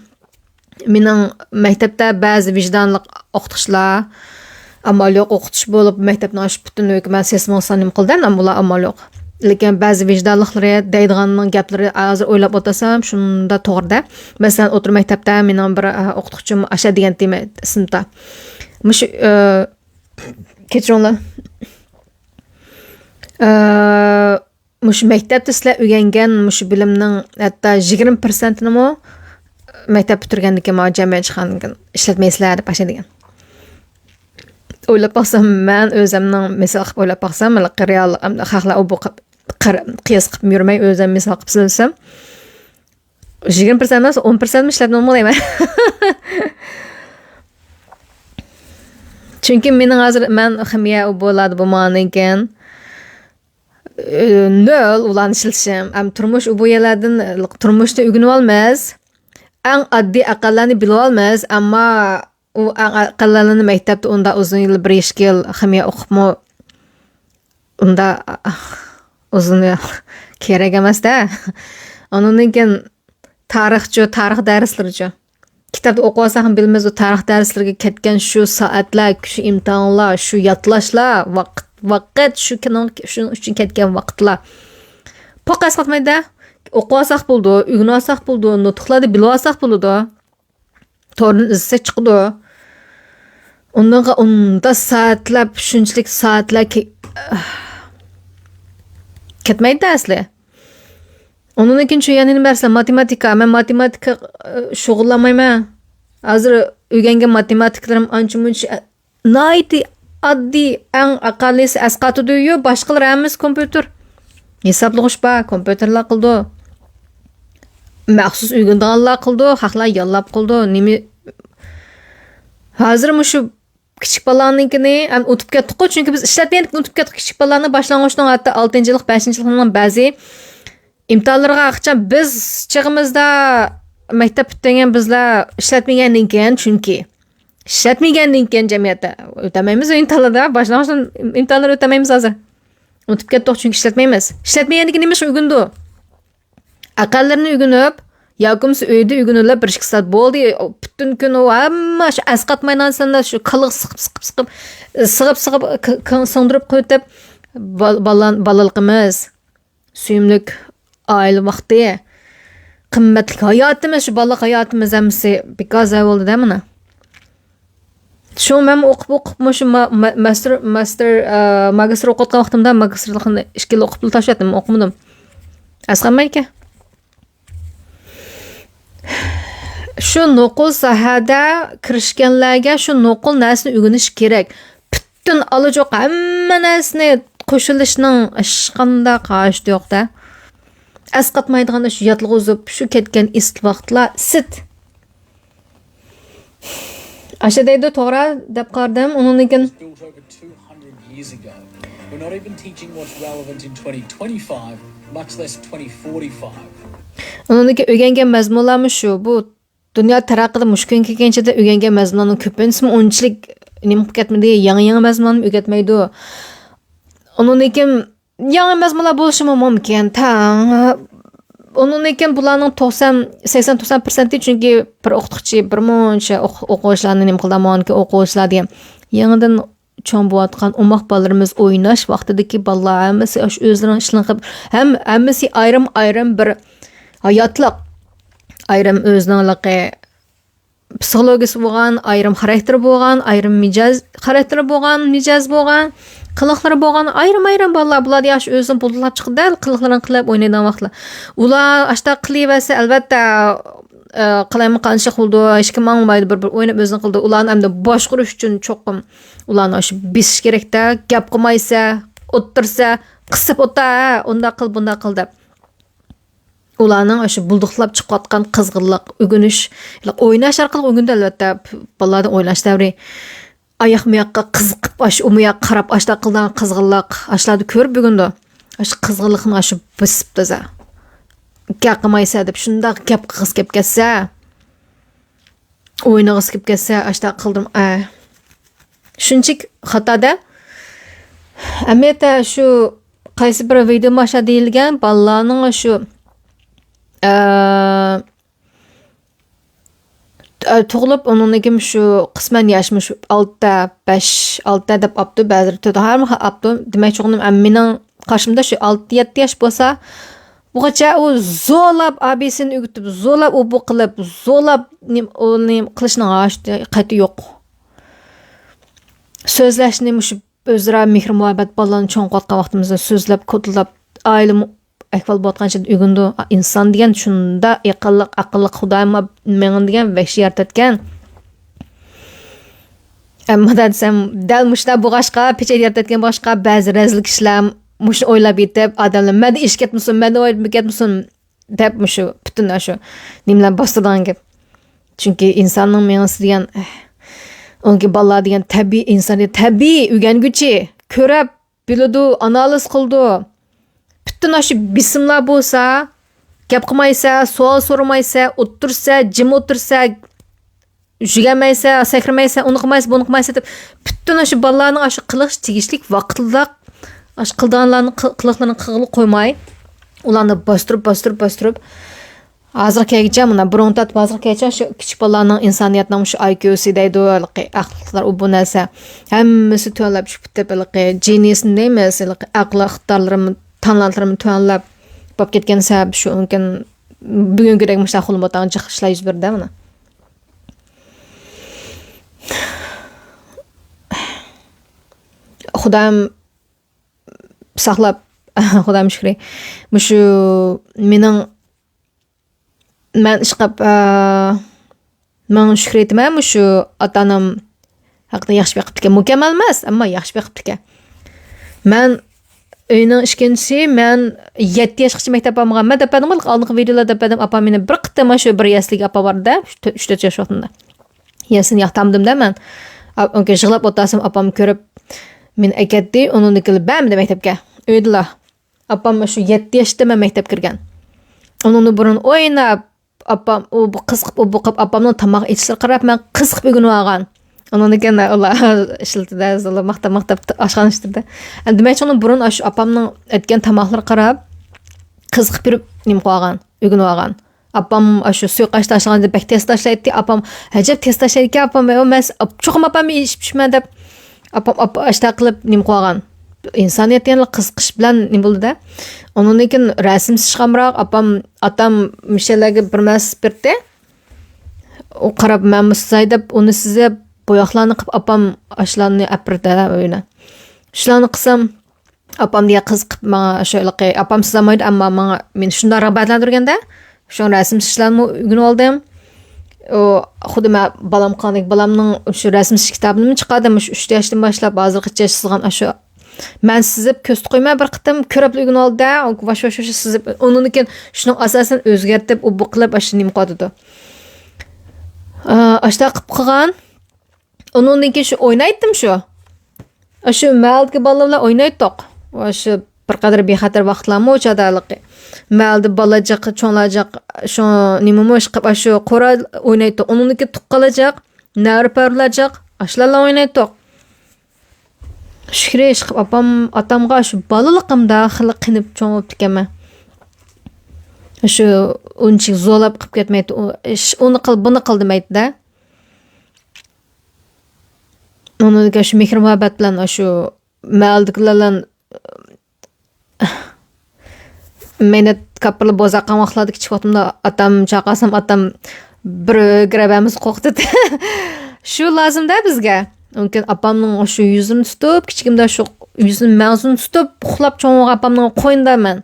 مېنىڭ مەكتەپتە بەزى ۋىجدانلىق ئوقۇتقۇچىلار، ئامال يوق ئوقۇتقۇچى بولۇپ، مەكتەپنىڭ ئاشۇ پۈتۈن ھۆكۈمەت سىستېمىسىنى نېمە قىلدى، ئەمما ئۇلار ئامال يوق. لېكىن بەزى ۋىجدانلىقلىرى دەيدىغاننىڭ گەپلىرى ھازىر ئويلاپ ئولتۇرسام، شۇنداق توغرىدا. مەسىلەن، ئوتتۇرا مەكتەپتە مېنىڭ بىر، ئە، ئوقۇتقۇچىم ئاشا دېگەن تېما سىنىپتا. مۇشۇ، ئە، كەچۈرۈڭلار. ئە، مۇشۇ مەكتەپتە سىلەر ئۆگەنگەن مۇشۇ بىلىمنىڭ ھەتتا يىگىرمە پىرسەنتىنىمۇ مەكتەپ پۈتتۈرگەندىن كېيىن، مانا، جەمئىيەت چىققاندىن كېيىن ئىشلەتمەيسىلەر دەپ ئاشۇ دېگەن. ئويلاپ باقسام، مەن ئۆزۈمنىڭ مىسال قىلىپ ئويلاپ باقسام، ھېلىقى رېئال خەقلەر ئۇ بۇ قىپ-، قىر-، قىياس قىلىپ يۈرمەي، ئۆزۈم مىسال قىلىپ سۆزلىسەم، يىگىرمە پىرسەنت ئەمەس، ئون پىرسەنتمۇ ئىشلەتمىدىم دەيمەن. چۈنكى مېنىڭ ھازىر، مەن خىمىيە ئۇ بۇلاردا بولمىغاندىن كېيىن، ئى، نۆل ئۇلارنى ئىشلىتىشىم. ئەمما تۇرمۇش ئۇ بۇ يەرلەردىن، تۇرمۇشتا ئۆگىنىۋالىمىز. ئەڭ ئاددىي ئەقەللەرنى بىلىۋالىمىز، ئەمما ئۇ ئەڭ ئەقەللەرنى مەكتەپتە ئۇنداق ئۇزۇن يىل، بىر يېشى يىل خىمىيە ئوقۇپمۇ ئۇنداق ئۇزۇن يىل كېرەك ئەمەس-دە. ئۇنىڭدىن كېيىن تارىخچۇ، تارىخ دەرسلىرىچۇ؟ كىتابتا ئوقۇۋالساقمۇ بىلىمىز، ئۇ تارىخ دەرسلىرىگە كەتكەن شۇ سائەتلەر، شۇ ئىمتىھانلار، شۇ يادلاشلار، ۋاقىت، ۋاقىت شۇ كىنو-، شۇنىڭ ئۈچۈن كەتكەن ۋاقىتلار. پوق ئەسقاتمايدۇ. ئوقۇۋالساق بولىدۇ، ئۆگىنىۋالساق بولىدۇ، نۇتۇقلارنى بىلىۋالساق بولىدۇ. توردىن ئىزدىسەك چىقىدۇ. ئۇنىڭغا ئۇنداق سائەتلەپ، شۇنچىلىك سائەتلەر كە-، كەتمەيدۇ ئەسلى. ئۇنىڭدىن كېيىن شۇ يەنە نېمە دەرسلەر؟ ماتېماتىكا. مەن ماتېماتىكا، ئى، شۇغۇللانمايمەن. ھازىر ئۆگەنگەن ماتېماتىكىلىرىم ئانچە مۇنچە، ئە، ناھايىتى ئاددىي، ئەڭ ئەقەللىسى ئەسقاتىدۇ-يۇ، باشقىلار ھەممىسى كومپيۇتېر. ھېسابلىغۇچ بار، كومپيۇتېرلار قىلىدۇ. مەخسۇس ئۆگىنىدىغانلار قىلىدۇ، خەقلەر ياللاپ قىلىدۇ. نېمە، ھازىر مۇشۇ كىچىك بالىلارنىڭكىنى ئەمدى ئۇنتۇپ كەتتۇققۇ، چۈنكى بىز ئىشلەتمىگەندىكىن ئۇنتۇپ كەتتۇق. كىچىك بالىلارنى باشلانغۇچنىڭ ھەتتا ئالتىنچى يىللىق، بەشىنچى يىللىقنىڭ بەزى ئىمتىھانلىرىغا قاچان بىز چېغىمىزدا مەكتەپ پۈتتۈرگەن بىزلەر ئىشلەتمىگەندىن كېيىن، چۈنكى ئىشلەتمىگەندىن كېيىن جەمئىيەتتە ئۆتەلمەيمىز ئىمتىھانلاردا، باشلانغۇچ ئىمتىھانلىرى ئۆتەلمەيمىز ھازىر. ئۇنتۇپ كەتتۇق، چۈنكى ئىشلەتمەيمىز. ئىشلەتمىگەندىن كېيىن نېمە ئىشقا ئۆگىنىدۇ؟ ئەقەللىرىنى ئۆگىنىپ، ياكى بولمىسا ئۆيدە ئۆگىنىۋېلىپ، بىر ئىككى سائەت بولدى، پۈتۈن كۈن ئۇ ھەممە شۇ ئەسقاتمايدىغان سەندە شۇ كالىغا سىقىپ، سىقىپ، سىقىپ، سىغىپ، سىغىپ، ك-، ك-، سىڭدۈرۈپ قويۇپ، بال-، بالان-، بالىلىقىمىز، سۆيۈملۈك ئائىلە ۋاقتى، قىممەتلىك ھاياتىمىز، شۇ بالىلىق ھاياتىمىز ھەممىسى بىكار زايە بولدى-دە مانا. شۇڭا مەنمۇ ئوقۇپ، ئوقۇپ، مۇشۇ ما-، ما-، ماستېر، ماستېر، ئە، ماگىستىر ئوقۇۋاتقان ۋاقتىمدا ماگىستىرلىقنى ئىككى يىل ئوقۇپلا تاشلىۋەتتىم، ئوقۇمىدىم. ئەسقاتمايدىكەن. شۇ نوقۇل ساھەدە كىرىشكەنلەرگە شۇ نوقۇل نەرسىنى ئۆگىنىش كېرەك. پۈتۈن ئالىجوق ھەممە نەرسىنى قوشۇلۇشنىڭ ھېچقانداق ھاجىتى يوق-دە. ئەسقاتمايدىغان ئىش ياتلىغۇزۇپ، شۇ كەتكەن ئېسىل ۋاقىتلار سىت. ئاشۇ دەيدۇ، توغرا دەپ قارىدىم. ئۇنىڭدىن كېيىن Built over two hundred years ago. We're not even teaching what's relevant in twenty twenty-five, much less twenty forty-five. ئۇنىڭدىن كېيىن ئۆگەنگەن مەزمۇنلارمۇ شۇ. بۇ دۇنيا تەرەققىياتى مۇشۇ كۈنگە كەلگەنچە ئۆگەنگەن مەزمۇنلارنىڭ كۆپىنچىسىمۇ ئۇنچىلىك نېمە قىلىپ كەتمىدى، يېڭى، يېڭى مەزمۇنلارنى ئۆگەتمەيدۇ. ئۇنىڭدىن كېيىن يېڭى مەزمۇنلار بولۇشىمۇ مۇمكىن، تەڭ. ئۇنىڭدىن كېيىن بۇلارنىڭ توقسان، سەكسەن توقسان پىرسەنتى، چۈنكى بىر ئوقۇتقۇچى بىر مۇنچە ئوق-، ئوقۇغۇچىلارنى نېمە قىلدى، ئوقۇغۇچىلار دېگەن يېڭىدىن چوڭ بولۇۋاتقان ئوماق بالىلىرىمىز، ئويناش ۋاقتىدىكى بالىلار ھەممىسى ئاشۇ ئۆزلىرىنىڭ ئىشلىرىنى قىلىپ، ھەم-، ھەممىسى ئايرىم-ئايرىم بىر ھاياتلىق، ئايرىم ئۆزىنىڭ پسىخولوگىيىسى بولغان، ئايرىم خاراكتېرى بولغان، ئايرىم مىجەز، خاراكتېرى بولغان، مىجەز بولغان، قىلىقلىرى بولغان، ئايرىم-ئايرىم بالىلار. بۇلار دېگەن ئاشۇ ئۆزىنى بۇلغىلاپ چىقىدۇ، دەل قىلىقلىرىنى قىلىپ ئوينايدىغان ۋاقىتلار. ئۇلار ئاشۇنداق قىلىۋەرسە، ئەلۋەتتە، ئە، قالايمىقانچىلىق بولىدۇ، ھېچكىم ئاڭلىمايدۇ، بىر-بىر ئويناپ ئۆزىنى قىلىدۇ. ئۇلارنى ئەمدى باشقۇرۇش ئۈچۈن چوقۇم ئۇلارنى ئاشۇ بېسىش كېرەكتە، گەپ قىلمايسە، ئولتۇرسا، قىسىپ ئولتۇر، ھە، ئۇنداق قىل، بۇنداق قىل دەپ. ئۇلارنىڭ ئاشۇ بۇلدۇقلاپ چىقىۋاتقان قىزغىنلىق، ئۆگىنىش، ئويناش ئارقىلىق ئۆگىنىدۇ، ئەلۋەتتە، بالىلاردىن ئويناش دەۋرى. ئاياق مۇياققا قىزىقىپ، ئاشۇ ئۇ مۇياققا قاراپ، ئاشۇنداق قىلىدىغان قىزغىنلىق، ئاشۇلاردا كۆرۈپ ئۆگىنىدۇ. ئاشۇ قىزغىنلىقنى ئاشۇ بېسىپ تازا. گەپ قىلمايسەن دەپ، شۇنداق گەپ قىلغۇسى كەپ كەتسە، ئوينىغۇسى كېلىپ كەتسە، ئاشۇنداق قىلدىم. ئە. شۇنچىلىك خاتادە. ئەمەلىيەتتە شۇ قايسى بىر ۋىدېو ماشا دېيىلگەن، بالىلارنىڭ شۇ، ئە، ئە، تۇغۇلۇپ، ئۇنىڭدىن كېيىن شۇ قىسمەن ياش، مۇشۇ ئالتە، بەش، ئالتە دەپ ئاپتۇ، بەزىلىرى تۆت، ھەممە خىل ئاپتۇ. دېمەكچى بولغىنىم، ئە، مېنىڭ قارىشىمدا شۇ ئالتە، يەتتە ياش بولسا، بۇغىچە ئۇ زورلاپ ئابىسىنى ئۆگىتىپ، زورلاپ ئوبۇ قىلىپ، زورلاپ نېمە، ئۇنى قىلىشنىڭ ھاجىتى قەتئىي يوق. سۆزلەشنى مۇشۇ ئۆزئارا مېھرى-مۇھەببەت، بالىلارنى چوڭ قىلىۋاتقان ۋاقتىمىزدا سۆزلەپ، كودىلاپ، ئائىلە ئەھۋال بولۇۋاتقان چېغىدا ئۆگىنىدۇ. ئىنسان دېگەن شۇنداق ئەقىللىق، ئەقىللىق خۇدايىم مېڭىنى دېگەن ۋەھشىي يارىتىۋەتكەن. ئەمما دېسەم، دەل مۇشۇنداق بولغاچقا، پېچەت يارىتىۋەتكەن بولغاچقا، بەزى رەزىل كىشىلەر مۇشۇنى ئويلاپ يېتىپ، ئادەملەر مەندە ئىش كەتمىسۇن، مەندە ئويلاپ كەتمىسۇن دەپ، مۇشۇ پۈتۈن ئاشۇ نېمىلەر باستۇرىدىغان گەپ. چۈنكى ئىنساننىڭ مېڭىسى دېگەن، ئەھ، ئۇنىڭكى بالىلار دېگەن تەبىئىي، ئىنسان دېگەن تەبىئىي ئۆگەنگۈچى، كۆرەپ بىلىدۇ، ئانالىز قىلىدۇ. پۈتۈن ئاشۇ بېسىملار بولسا، گەپ قىلمايسە، سوئال سورىمايسە، ئولتۇرسا، جىم ئولتۇرسا، يۈگۈرمەيسە، سەكرىمەيسە، ئۇنى قىلمايسە، بۇنى قىلمايسە دەپ، پۈتۈن ئاشۇ بالىلارنىڭ ئاشۇ قىلىش تېگىشلىك ۋاقتىدا ئاشۇ قىلىدىغانلارنى، قىل-، قىلىقلىرىنى قىلغىلى قويماي، ئۇلارنى باستۇرۇپ، باستۇرۇپ، باستۇرۇپ، ھازىرغا كەلگۈچە، مانا، بۇرۇنغا تارتىپ ھازىرغا كەلگۈچە شۇ كىچىك بالىلارنىڭ، ئىنسانىيەتنىڭ شۇ ئاي كيۇسى دەيدۇ، ھېلىقى ئەخلاقلار، ئۇ بۇ نەرسە، ھەممىسى تۆۋەنلەپ چۈشۈپ كېتىپ، ھېلىقى جېنىسى دەيمىز، ھېلىقى ئەقلى ئىقتىدارلىرىمۇ، تالانتلىرىمۇ تۆۋەنلەپ بولۇپ كەتكەن سەۋەب شۇ، مۇمكىن، بۈگۈنكىدەك مۇشۇنداق خۇلمۇتاڭ جىق ئىشلار يۈز بەردى مانا. خۇدايىم ساقلاپ، خۇدايىم شۈكرى. مۇشۇ مېنىڭ، مەن ئىشقاپ، ئە، مىڭ شۈكرى ئېيتىمەن، مۇشۇ ئاتا-ئانام ھەققىدە ياخشى بېقىپتىكەن. مۇكەممەل ئەمەس، ئەمما ياخشى بېقىپتىكەن. مەن ئۆينىڭ ئىككىنچىسى، مەن يەتتە ياشقىچە مەكتەپ بارمىغان. مەن دەپ بەردىمغۇ، ئالدىنقى ۋىدېئودا دەپ بەردىم، ئاپام مېنى بىر قېتىم شۇ بىر يەسلىگە ئاپىۋاردى-دە، ئۈچ، تۆت ياش ۋاقتىمدا. يەسلىنى ياقتۇرمىدىم-دە مەن. ئاپ-، ئۆڭكۈن يىغلاپ ئولتۇرسام، ئاپام كۆرۈپ مېنى ئەكەتتى. ئۇنىڭدىن كېيىن بەرمىدى مەكتەپكە. ئۆيدىلا. ئاپام شۇ يەتتە ياشتا مەن مەكتەپكە كىرگەن. ئۇنىڭدىن بۇرۇن ئويناپ، ئاپام، ئۇ بۇ قىزىقىپ، ئۇ بۇ قىلىپ، ئاپامنىڭ تاماق ئېتىشلىرىغا قاراپ، مەن قىزىقىپ ئۆگىنىۋالغان. ئۇنىڭدىن كېيىن ئۇلار ئىشلىتىدۇ، ماختاپ، ماختاپ ئاشخانا ئىشلىتىدۇ. دېمەكچى، ئۇنىڭ بۇرۇن ئاشۇ ئاپامنىڭ ئەتكەن تاماقلىرىغا قاراپ، قىزىقىپ يۈرۈپ نېمە قىلىۋالغان، ئۆگىنىۋالغان. ئاپام ئاشۇ سۇيۇقئاش تاشلىغاندا بەك تېز تاشلايتتى. ئاپام، «ئەجەب تېز تاشلايدىكەن ئاپام، ئەي، مەن چوقۇم ئاپامنى ئېشىپ چۈشىمەن» دەپ، ئاپام، ئاپا ئاشۇنداق قىلىپ نېمە قىلىۋالغان. ئىنسانىيەت يەنىلا قىزىقىش بىلەن نېمە بولدى-دە. ئۇنىڭدىن كېيىن رەسىم سىزىشقا ئامراق، ئاپام، ئاتام مۇشۇ يەرلەرگە بىر نەرسە بېرىتتى. ئۇ قاراپ، «مەنمۇ سىزاي» دەپ، ئۇنى سىزىپ، بوياقلارنى قىلىپ، ئاپام ئاشۇلارنى ئەپ بېرىدۇ ئۆينى. شۇلارنى قىلسام، ئاپام دېگەن قىزىقىپ ماڭا شۇ ھېلىقى، ئاپام سىزالمايدۇ، ئەمما ماڭا، مېنى شۇنداق رىغبەتلەندۈرگەندە، شۇڭا رەسىم سىزىشلارنىمۇ ئۆگىنىۋالدىم. ئۇ، خۇددى مەن بالام قانداق، بالامنىڭ شۇ رەسىم سىزىش كىتابىنىمۇ چىقاردىم، شۇ ئۈچ ياشتىن باشلاپ ھازىرغىچە سىزغان ئاشۇ. مەن سىزىپ كۆرسىتىپ قويىمەن بىر قېتىم، كۆرۈپلا ئۆگىنىۋالدى-دە، ۋاش، ۋاش، ۋاش سىزىپ، ئۇنىڭدىن كېيىن شۇنىڭ ئاساسەن ئۆزگەرتىپ، ئۇ بۇ قىلىپ، ئاشۇ نېمە قىلىۋاتىدۇ. ئا، ئاشۇنداق قىلىپ قىلغان. ئۇنىڭدىن كېيىن شۇ ئوينايتتىم شۇ. شۇ مەھەللىدىكى بالىلار بىلەن ئوينايتتۇق. شۇ بىر قەدەر بىخەتەر ۋاقىتلارمۇ ئۇ چاغدا ھېلىقى. مەھەللىدە بالا جىق، چوڭلار جىق، شۇ نېمىمۇ ئىشقىپ، شۇ قورال ئوينايتتۇق. ئۇنىڭدىن كېيىن تۇغقانلار جىق، نەۋرە پەرىلەر جىق، ئاشۇلار بىلەن ئوينايتتۇق. شۈكرى ئىشقىپ، ئاپام، ئاتامغا شۇ بالىلىقىمدا خېلى قېنىپ چوڭ بوپتىكەنمەن. شۇ ئۇنچىلىك زورلاپ قىلىپ كەتمەيتتى. ئۇ ئىش، ئۇنى قىل، بۇنى قىل دېمەيتتى-دە. ئۇنىڭدىن كېيىن شۇ مېھىر-مۇھەببەت بىلەن شۇ مەھەللىدىكىلەر بىلەن مەينەت كاپىرلا بوزەك قالغان ۋاقىتلاردا كىچىك ۋاقتىمدا ئاتام چاقىرسام، ئاتام بىر ھۆركىرەپ ھەممىسى قورقۇتىدۇ. شۇ لازىم-دە بىزگە. مۇمكىن ئاپامنىڭ شۇ يۈزىنى تۇتۇپ، كىچىكىمدە شۇ يۈزىنى، مەڭزىنى تۇتۇپ ئۇخلاپ چوڭ بولغان ئاپامنىڭ قوينىدا مەن.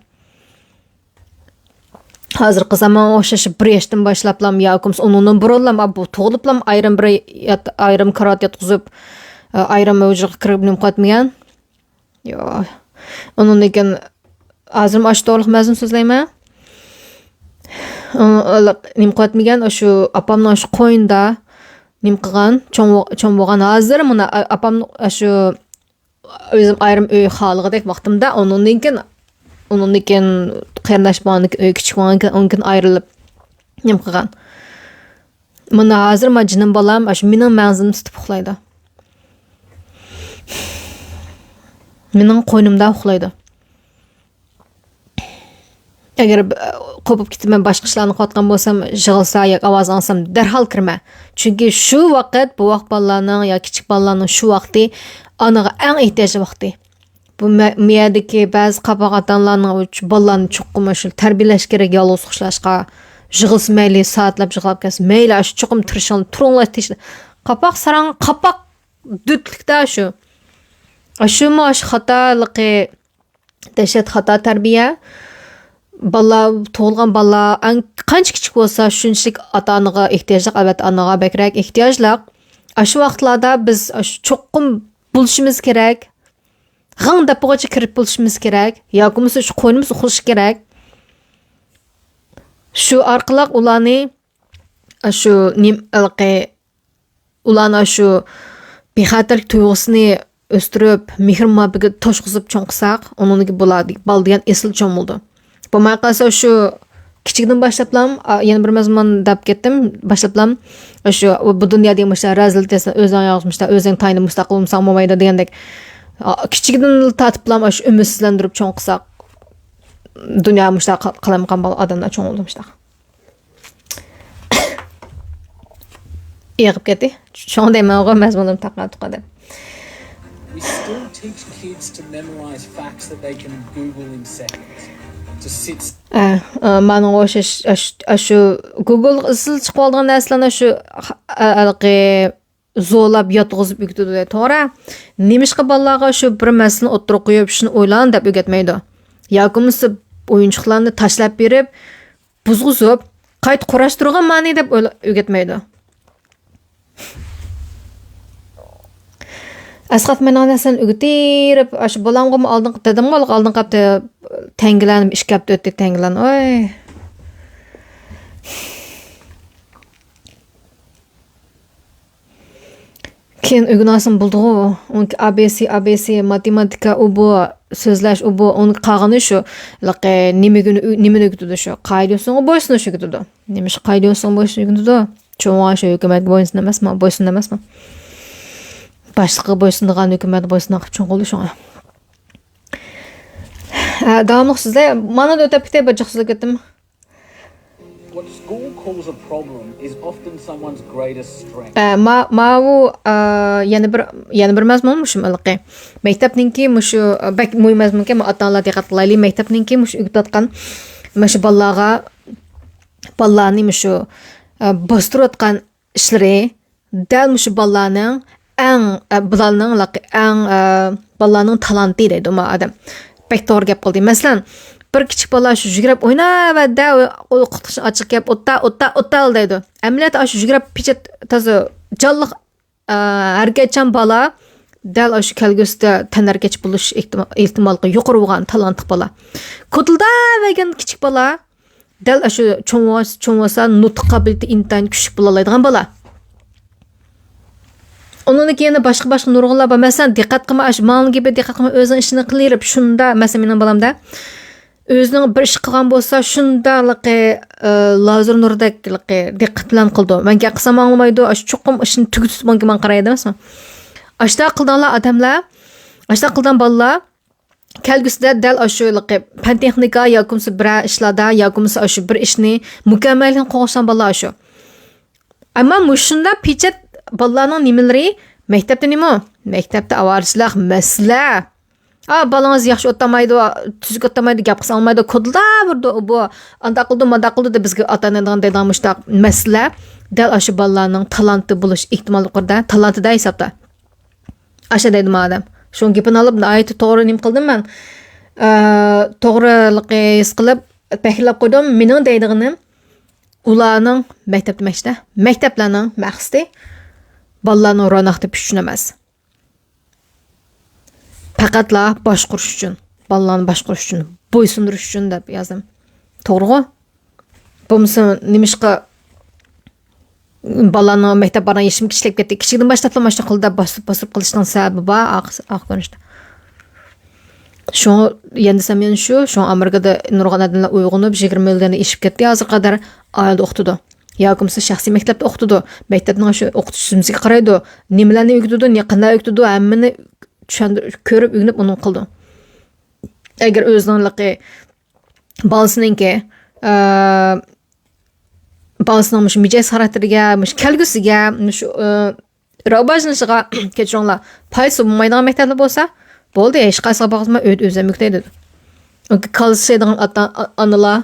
ھازىرقى زامانغا ئوخشاش بىر ياشتىن باشلاپلام ياكى بولمىسا ئۇنىڭدىن بۇرۇنلام، بۇ تۇغۇلۇپلام ئايرىم بىر يات-، ئايرىم كارىۋات ياتقۇزۇپ، ئايرىم ھۇجرىغا كىرىپ نېمە قىلىۋەتمىگەن. يا. ئۇنىڭدىن كېيىن ھازىرمۇ ئاشۇ توغرىلىق مەزمۇن سۆزلەيمەن. ئۇ، ئۇ، نېمە قىلىۋەتمىگەن، ئاشۇ ئاپامنىڭ ئاشۇ قوينىدا نېمە قىلغان، چوڭ، چوڭ بولغان. ھازىر مانا ئاپام ئاشۇ ئۆزۈم ئايرىم ئۆي خالىغۇدەك ۋاقتىمدا، ئۇنىڭدىن كېيىن، ئۇنىڭدىن كېيىن قېرىنداش بولغاندىن كېيىن، ئۆي كىچىك بولغاندىن كېيىن، ئۇنىڭدىن كېيىن ئايرىلىپ نېمە قىلغان. مانا ھازىر ما جېنىم بالام ئاشۇ مېنىڭ مەڭزىمدە تۇتۇپ ئۇخلايدۇ. مېنىڭ قوينۇمدا ئۇخلايدۇ. ئەگەر، ئە، قوپۇپ كېتىپ مەن باشقا ئىشلارنى قىلىۋاتقان بولسام، يىغلىسا ياكى ئاۋاز ئاڭلىسام دەرھال كىرىمەن. چۈنكى شۇ ۋاقىت، بۇ ۋاقىت بالىلارنىڭ يا كىچىك بالىلارنىڭ شۇ ۋاقتى ئانىغا ئەڭ ئېھتىياجلىق ۋاقتى. بۇ مە-، مۇ يەردىكى بەزى قاپاق ئاتا-ئانىلارنىڭ ئۇ چ-، بالىلارنى چوقۇم شۇ تەربىيەلەش كېرەك، يالغۇز ئۇخلاشقا. يىغلىسا مەيلى، سائەتلەپ يىغلاپ كەتسۇن، مەيلى، ئاشۇ چوقۇم تىرىشىڭلار، تۇرۇڭلار، تىش-، قاپاق ساراڭ، قاپاق دۆتلۈكتە شۇ. ئاشۇمۇ ئاشۇ خاتالىقى، دەھشەت خاتا تەربىيە. بالىلار، تۇغۇلغان بالىلار ئەڭ قانچە كىچىك بولسا، شۇنچىلىك ئاتا-ئانىغا ئېھتىياجلىق، ئەلۋەتتە، ئانىغا بەكرەك ئېھتىياجلىق. ئاشۇ ۋاقىتلاردا بىز ئاشۇ چوقۇم بولۇشىمىز كېرەك. غىڭ دەپ بولغۇچە كىرىپ بولۇشىمىز كېرەك. ياكى بولمىسا شۇ قوينىمىزدا ئۇخلىشى كېرەك. شۇ ئارقىلىق ئۇلارنى، ئاشۇ نېمە، ھېلىقى ئۇلارنىڭ شۇ بىخەتەرلىك تۇيغۇسىنى ئۆستۈرۈپ، مېھىر-مۇھەببەتكە توشقۇزۇپ چوڭ قىلساق، ئۇنىڭدىن كېيىن بالا، بالا دېگەن ئېسىل چوڭ بولىدۇ. بولماي قالسا، شۇ كىچىكىدىن باشلاپلا، ئا، يەنە بىر مەزمۇن دەپ كەتتىم، باشلاپلا، شۇ، بۇ دۇنيا دېگەن مۇشۇ رەزىل دېسە، ئۆزۈڭ يالغۇز مۇشۇ، ئۆزۈڭ تايىنىپ مۇشۇنداق قىلمىساڭ بولمايدۇ دېگەندەك. ئا، كىچىكىدىن تارتىپلا شۇ ئۈمىدسىزلەندۈرۈپ چوڭ قىلساق، دۇنيا مۇشۇنداق قىلالمىغان بالا ئادەملەر چوڭ بولىدۇ مۇشۇنداق. ئېغىپ كەتتى. شۇڭا دەيمەنغۇ، مەزمۇنۇم تاقا-تۇقا دەپ. We still teach kids to memorize facts that they can Google in seconds. To sit ئە، ئە، مانىڭغا ئوخشاش، ئاش-، ئاشۇ گوگولغا ئىزچىل چىقىۋالىدىغان نەرسىلەرنى شۇ، ئە، ھېلىقى زورلاپ ياتقۇزۇپ ئۆگىتىدۇ، توغرا. نېمىشقا بالىلارغا شۇ بىر مەسىلىنى ئوتتۇرىغا قويۇپ، شۇنى ئويلان دەپ ئۆگەتمەيدۇ؟ ياكى بولمىسا ئويۇنچۇقلارنى تاشلاپ بېرىپ، بۇزغۇزۇپ، قايتا قۇراشتۇرغىن مانى دەپ ئويلا-، ئۆگەتمەيدۇ. ئەسقەت مېنىڭ نەرسىنى ئۆگىتىپ، ئاشۇ بالامغىمۇ ئالدىنقى، دادامغا ئالدىنقى ھەپتە تەڭگىلەرنى ئىككى ھەپتە ئۆتتى، تەڭگىلەرنى. ئوي. كېيىن ئۆگىنىۋالسام بولدىغۇ. ئۇنىڭكى ئا بې سى، ئا بې سى، ماتېماتىكا، ئۇ بۇ، سۆزلەش، ئۇ بۇ، ئۇنىڭ قالغىنى شۇ، ھېلىقى نېمىگە، نېمىنى ئۆگىتىدۇ شۇ؟ قائىدە-يوسۇنغا بويسۇنۇش ئۆگىتىدۇ. نېمىشقا قائىدە-يوسۇنغا بويسۇنۇش ئۆگىتىدۇ؟ چوڭ شۇ ھۆكۈمەتكە بويسۇن ئەمەسمۇ؟ بويسۇن ئەمەسمۇ؟ باشلىققا بويسۇنىدىغان، ھۆكۈمەتكە بويسۇنىدىغان قىلىپ چوڭ قىلدى شۇڭا. ھە، داۋاملىق سۆزلە. مانا ئۆتۈپ كېتەي، بىر جىق سۆزلەپ كەتتىم. What school calls a problem is often someone's greatest strength. ئە، ما-، ماۋۇ، ئە، يەنە بىر، يەنە بىر مەزمۇن مۇشۇ ھېلىقى. مەكتەپنىڭكى مۇشۇ، ئە، بەك مۇھىم مەزمۇنكەن، ئاتا-ئانىلار دىققەت قىلايلى. مەكتەپنىڭكى مۇشۇ ئۆگىتىۋاتقان مۇشۇ بالىلارغا، بالىلارنى مۇشۇ، ئە، باستۇرۇۋاتقان ئىشلىرى دەل مۇشۇ بالىلارنىڭ ئەڭ، ئە، بالىلارنىڭ لەق-، ئەڭ، ئە، بالىلارنىڭ تالانتى دەيدۇ ما ئادەم. بەك توغرا گەپ قىلدى. مەسىلەن، بىر كىچىك بالا شۇ يۈگۈرۈپ ئويناۋەردە، ئوقۇتقۇچىنىڭ ئاچچىقى كەپ، «ئوتتا، ئوتتا، ئوتتا» دەيدۇ. ئەمەلىيەتتە ئاشۇ يۈگۈرۈپ پىچەت تازا جانلىق، ئە، ھەرىكەتچان بالا دەل ئاشۇ كەلگۈسىدە تەنھەرىكەتچى بولۇش ئېھتىما-، ئېھتىماللىقى يۇقىرى بولغان تالانتلىق بالا. كودۇلداۋەرگەن كىچىك بالا دەل ئاشۇ چوڭ بولسا، چوڭ بولسا نۇتۇق قابىلىيىتى ئىنتايىن كۈچلۈك بولالايدىغان بالا. ئۇنىڭدىن كېيىن يەنە باشقا، باشقا نۇرغۇنلار بار. مەسىلەن، دىققەت قىلما، ئاشۇ ماڭىنىڭ گېپىگە دىققەت قىلما، ئۆزىنىڭ ئىشىنى قىلىۋېرىپ، شۇندا، مەسىلەن، مېنىڭ بالامدا ئۆزىنىڭ بىر ئىش قىلغان بولسا، شۇنداقلىقى، ئى، لازېر نۇرىدەكلىقى دىققەت بىلەن قىلىدۇ. مەن گەپ قىلسام ئاڭلىمايدۇ، ئاشۇ چوقۇم ئىشىنى تۈگىتىپ ماڭا قارايدۇ ئەمەسمۇ؟ ئاشۇنداق قىلىدىغانلار ئادەملەر، ئاشۇنداق قىلىدىغان بالىلار، كەلگۈسىدە دەل ئاشۇ پەن تېخنىكا ياكى بولمىسا بىرەر ئىشلاردا ياكى بولمىسا ئاشۇ بىر ئىشنى مۇكەممەللىكنى قوغلىشىدىغان بالىلار ئاشۇ. ئەمما مۇشۇنداق پىچەت بالىلارنىڭ نېمىلىرى مەكتەپتە نېمە؟ مەكتەپتە ئاۋارىچىلىك، مەسىلە. ئا، بالىڭىز ياخشى ئوتتۇرامايدۇ، تۈزۈك ئوتتۇرامايدۇ، گەپ قىلسا ئاڭلىمايدۇ، كودۇلداۋېرىدۇ، بۇ ئانداق قىلىدۇ، مانداق قىلىدۇ دەپ بىزگە ئاتا-ئانا دەيدىغان مۇشۇنداق مەسىلە دەل ئاشۇ بالىلارنىڭ تالانتى بولۇش ئېھتىمالى يۇقىرىدا، تالانتىدا ھېسابتا. ئاشۇ دەيدۇ ما ئادەم. شۇ گېپىنى ئاڭلاپ ناھايىتى توغرا نېمە قىلدىم مەن. ئە، توغرىلىقى ھېس قىلىپ، پەخىرلەپ قويدۇم. مېنىڭ دەيدىغىنىم، ئۇلارنىڭ مەكتەپ دېمەكچىدە، مەكتەپلەرنىڭ مەقسىتى بالىلارنىڭ روناق تېپىش ئۈچۈن ئەمەس. پەقەتلا باشقۇرۇش ئۈچۈن، بالىلارنى باشقۇرۇش ئۈچۈن، بويسۇندۇرۇش ئۈچۈن دەپ يازدىم. توغرىغۇ؟ بولمىسا نېمىشقا بالىلارنىڭ مەكتەپ بارغان يېشىمۇ كىچىكلەپ كەتتى. كىچىكىدىن باشلاپلا مانا شۇنداق قىلىپ باستۇرۇپ، باستۇرۇپ قىلىشنىڭ سەۋەبى بار، ئاق-، ئاق كۆرۈنۈشتە. شۇڭا يەنە دېسەم يەنە شۇ، شۇڭا ئامېرىكىدا نۇرغۇن ئادەملەر ئويغىنىپ، يىگىرمە مىليوندىن ئېشىپ كەتتى ھازىرغا قەدەر ئائىلىدە ئوقۇتىدۇ. ياكى بولمىسا شەخسىي مەكتەپتە ئوقۇتىدۇ. مەكتەپنىڭ شۇ ئوقۇتۇش سۈپىسىگە قارايدۇ. نېمىلەرنى ئۆگىتىدۇ، نە-، قانداق ئۆگىتىدۇ، ھەممىنى چۈشەندۈر-، كۆرۈپ ئۆگىنىپ ئۇنى قىلىدۇ. ئەگەر ئۆزىنىڭ لىقى بالىسىنىڭكى، ئە، بالىسىنىڭ مۇشۇ مىجەز خاراكتېرىگە، مۇشۇ كەلگۈسىگە، مۇشۇ، ئە، راۋاجلىنىشىغا، كەچۈرۈڭلار، پايدىسى بولمايدىغان مەكتەپلەر بولسا، بولدى، ھېچقايسىغا باقماي ئۆيدە ئۆزۈم ئۆگىتەي دېدى. كالىسى ئىشلەيدىغان ئاتا-، ئانىلار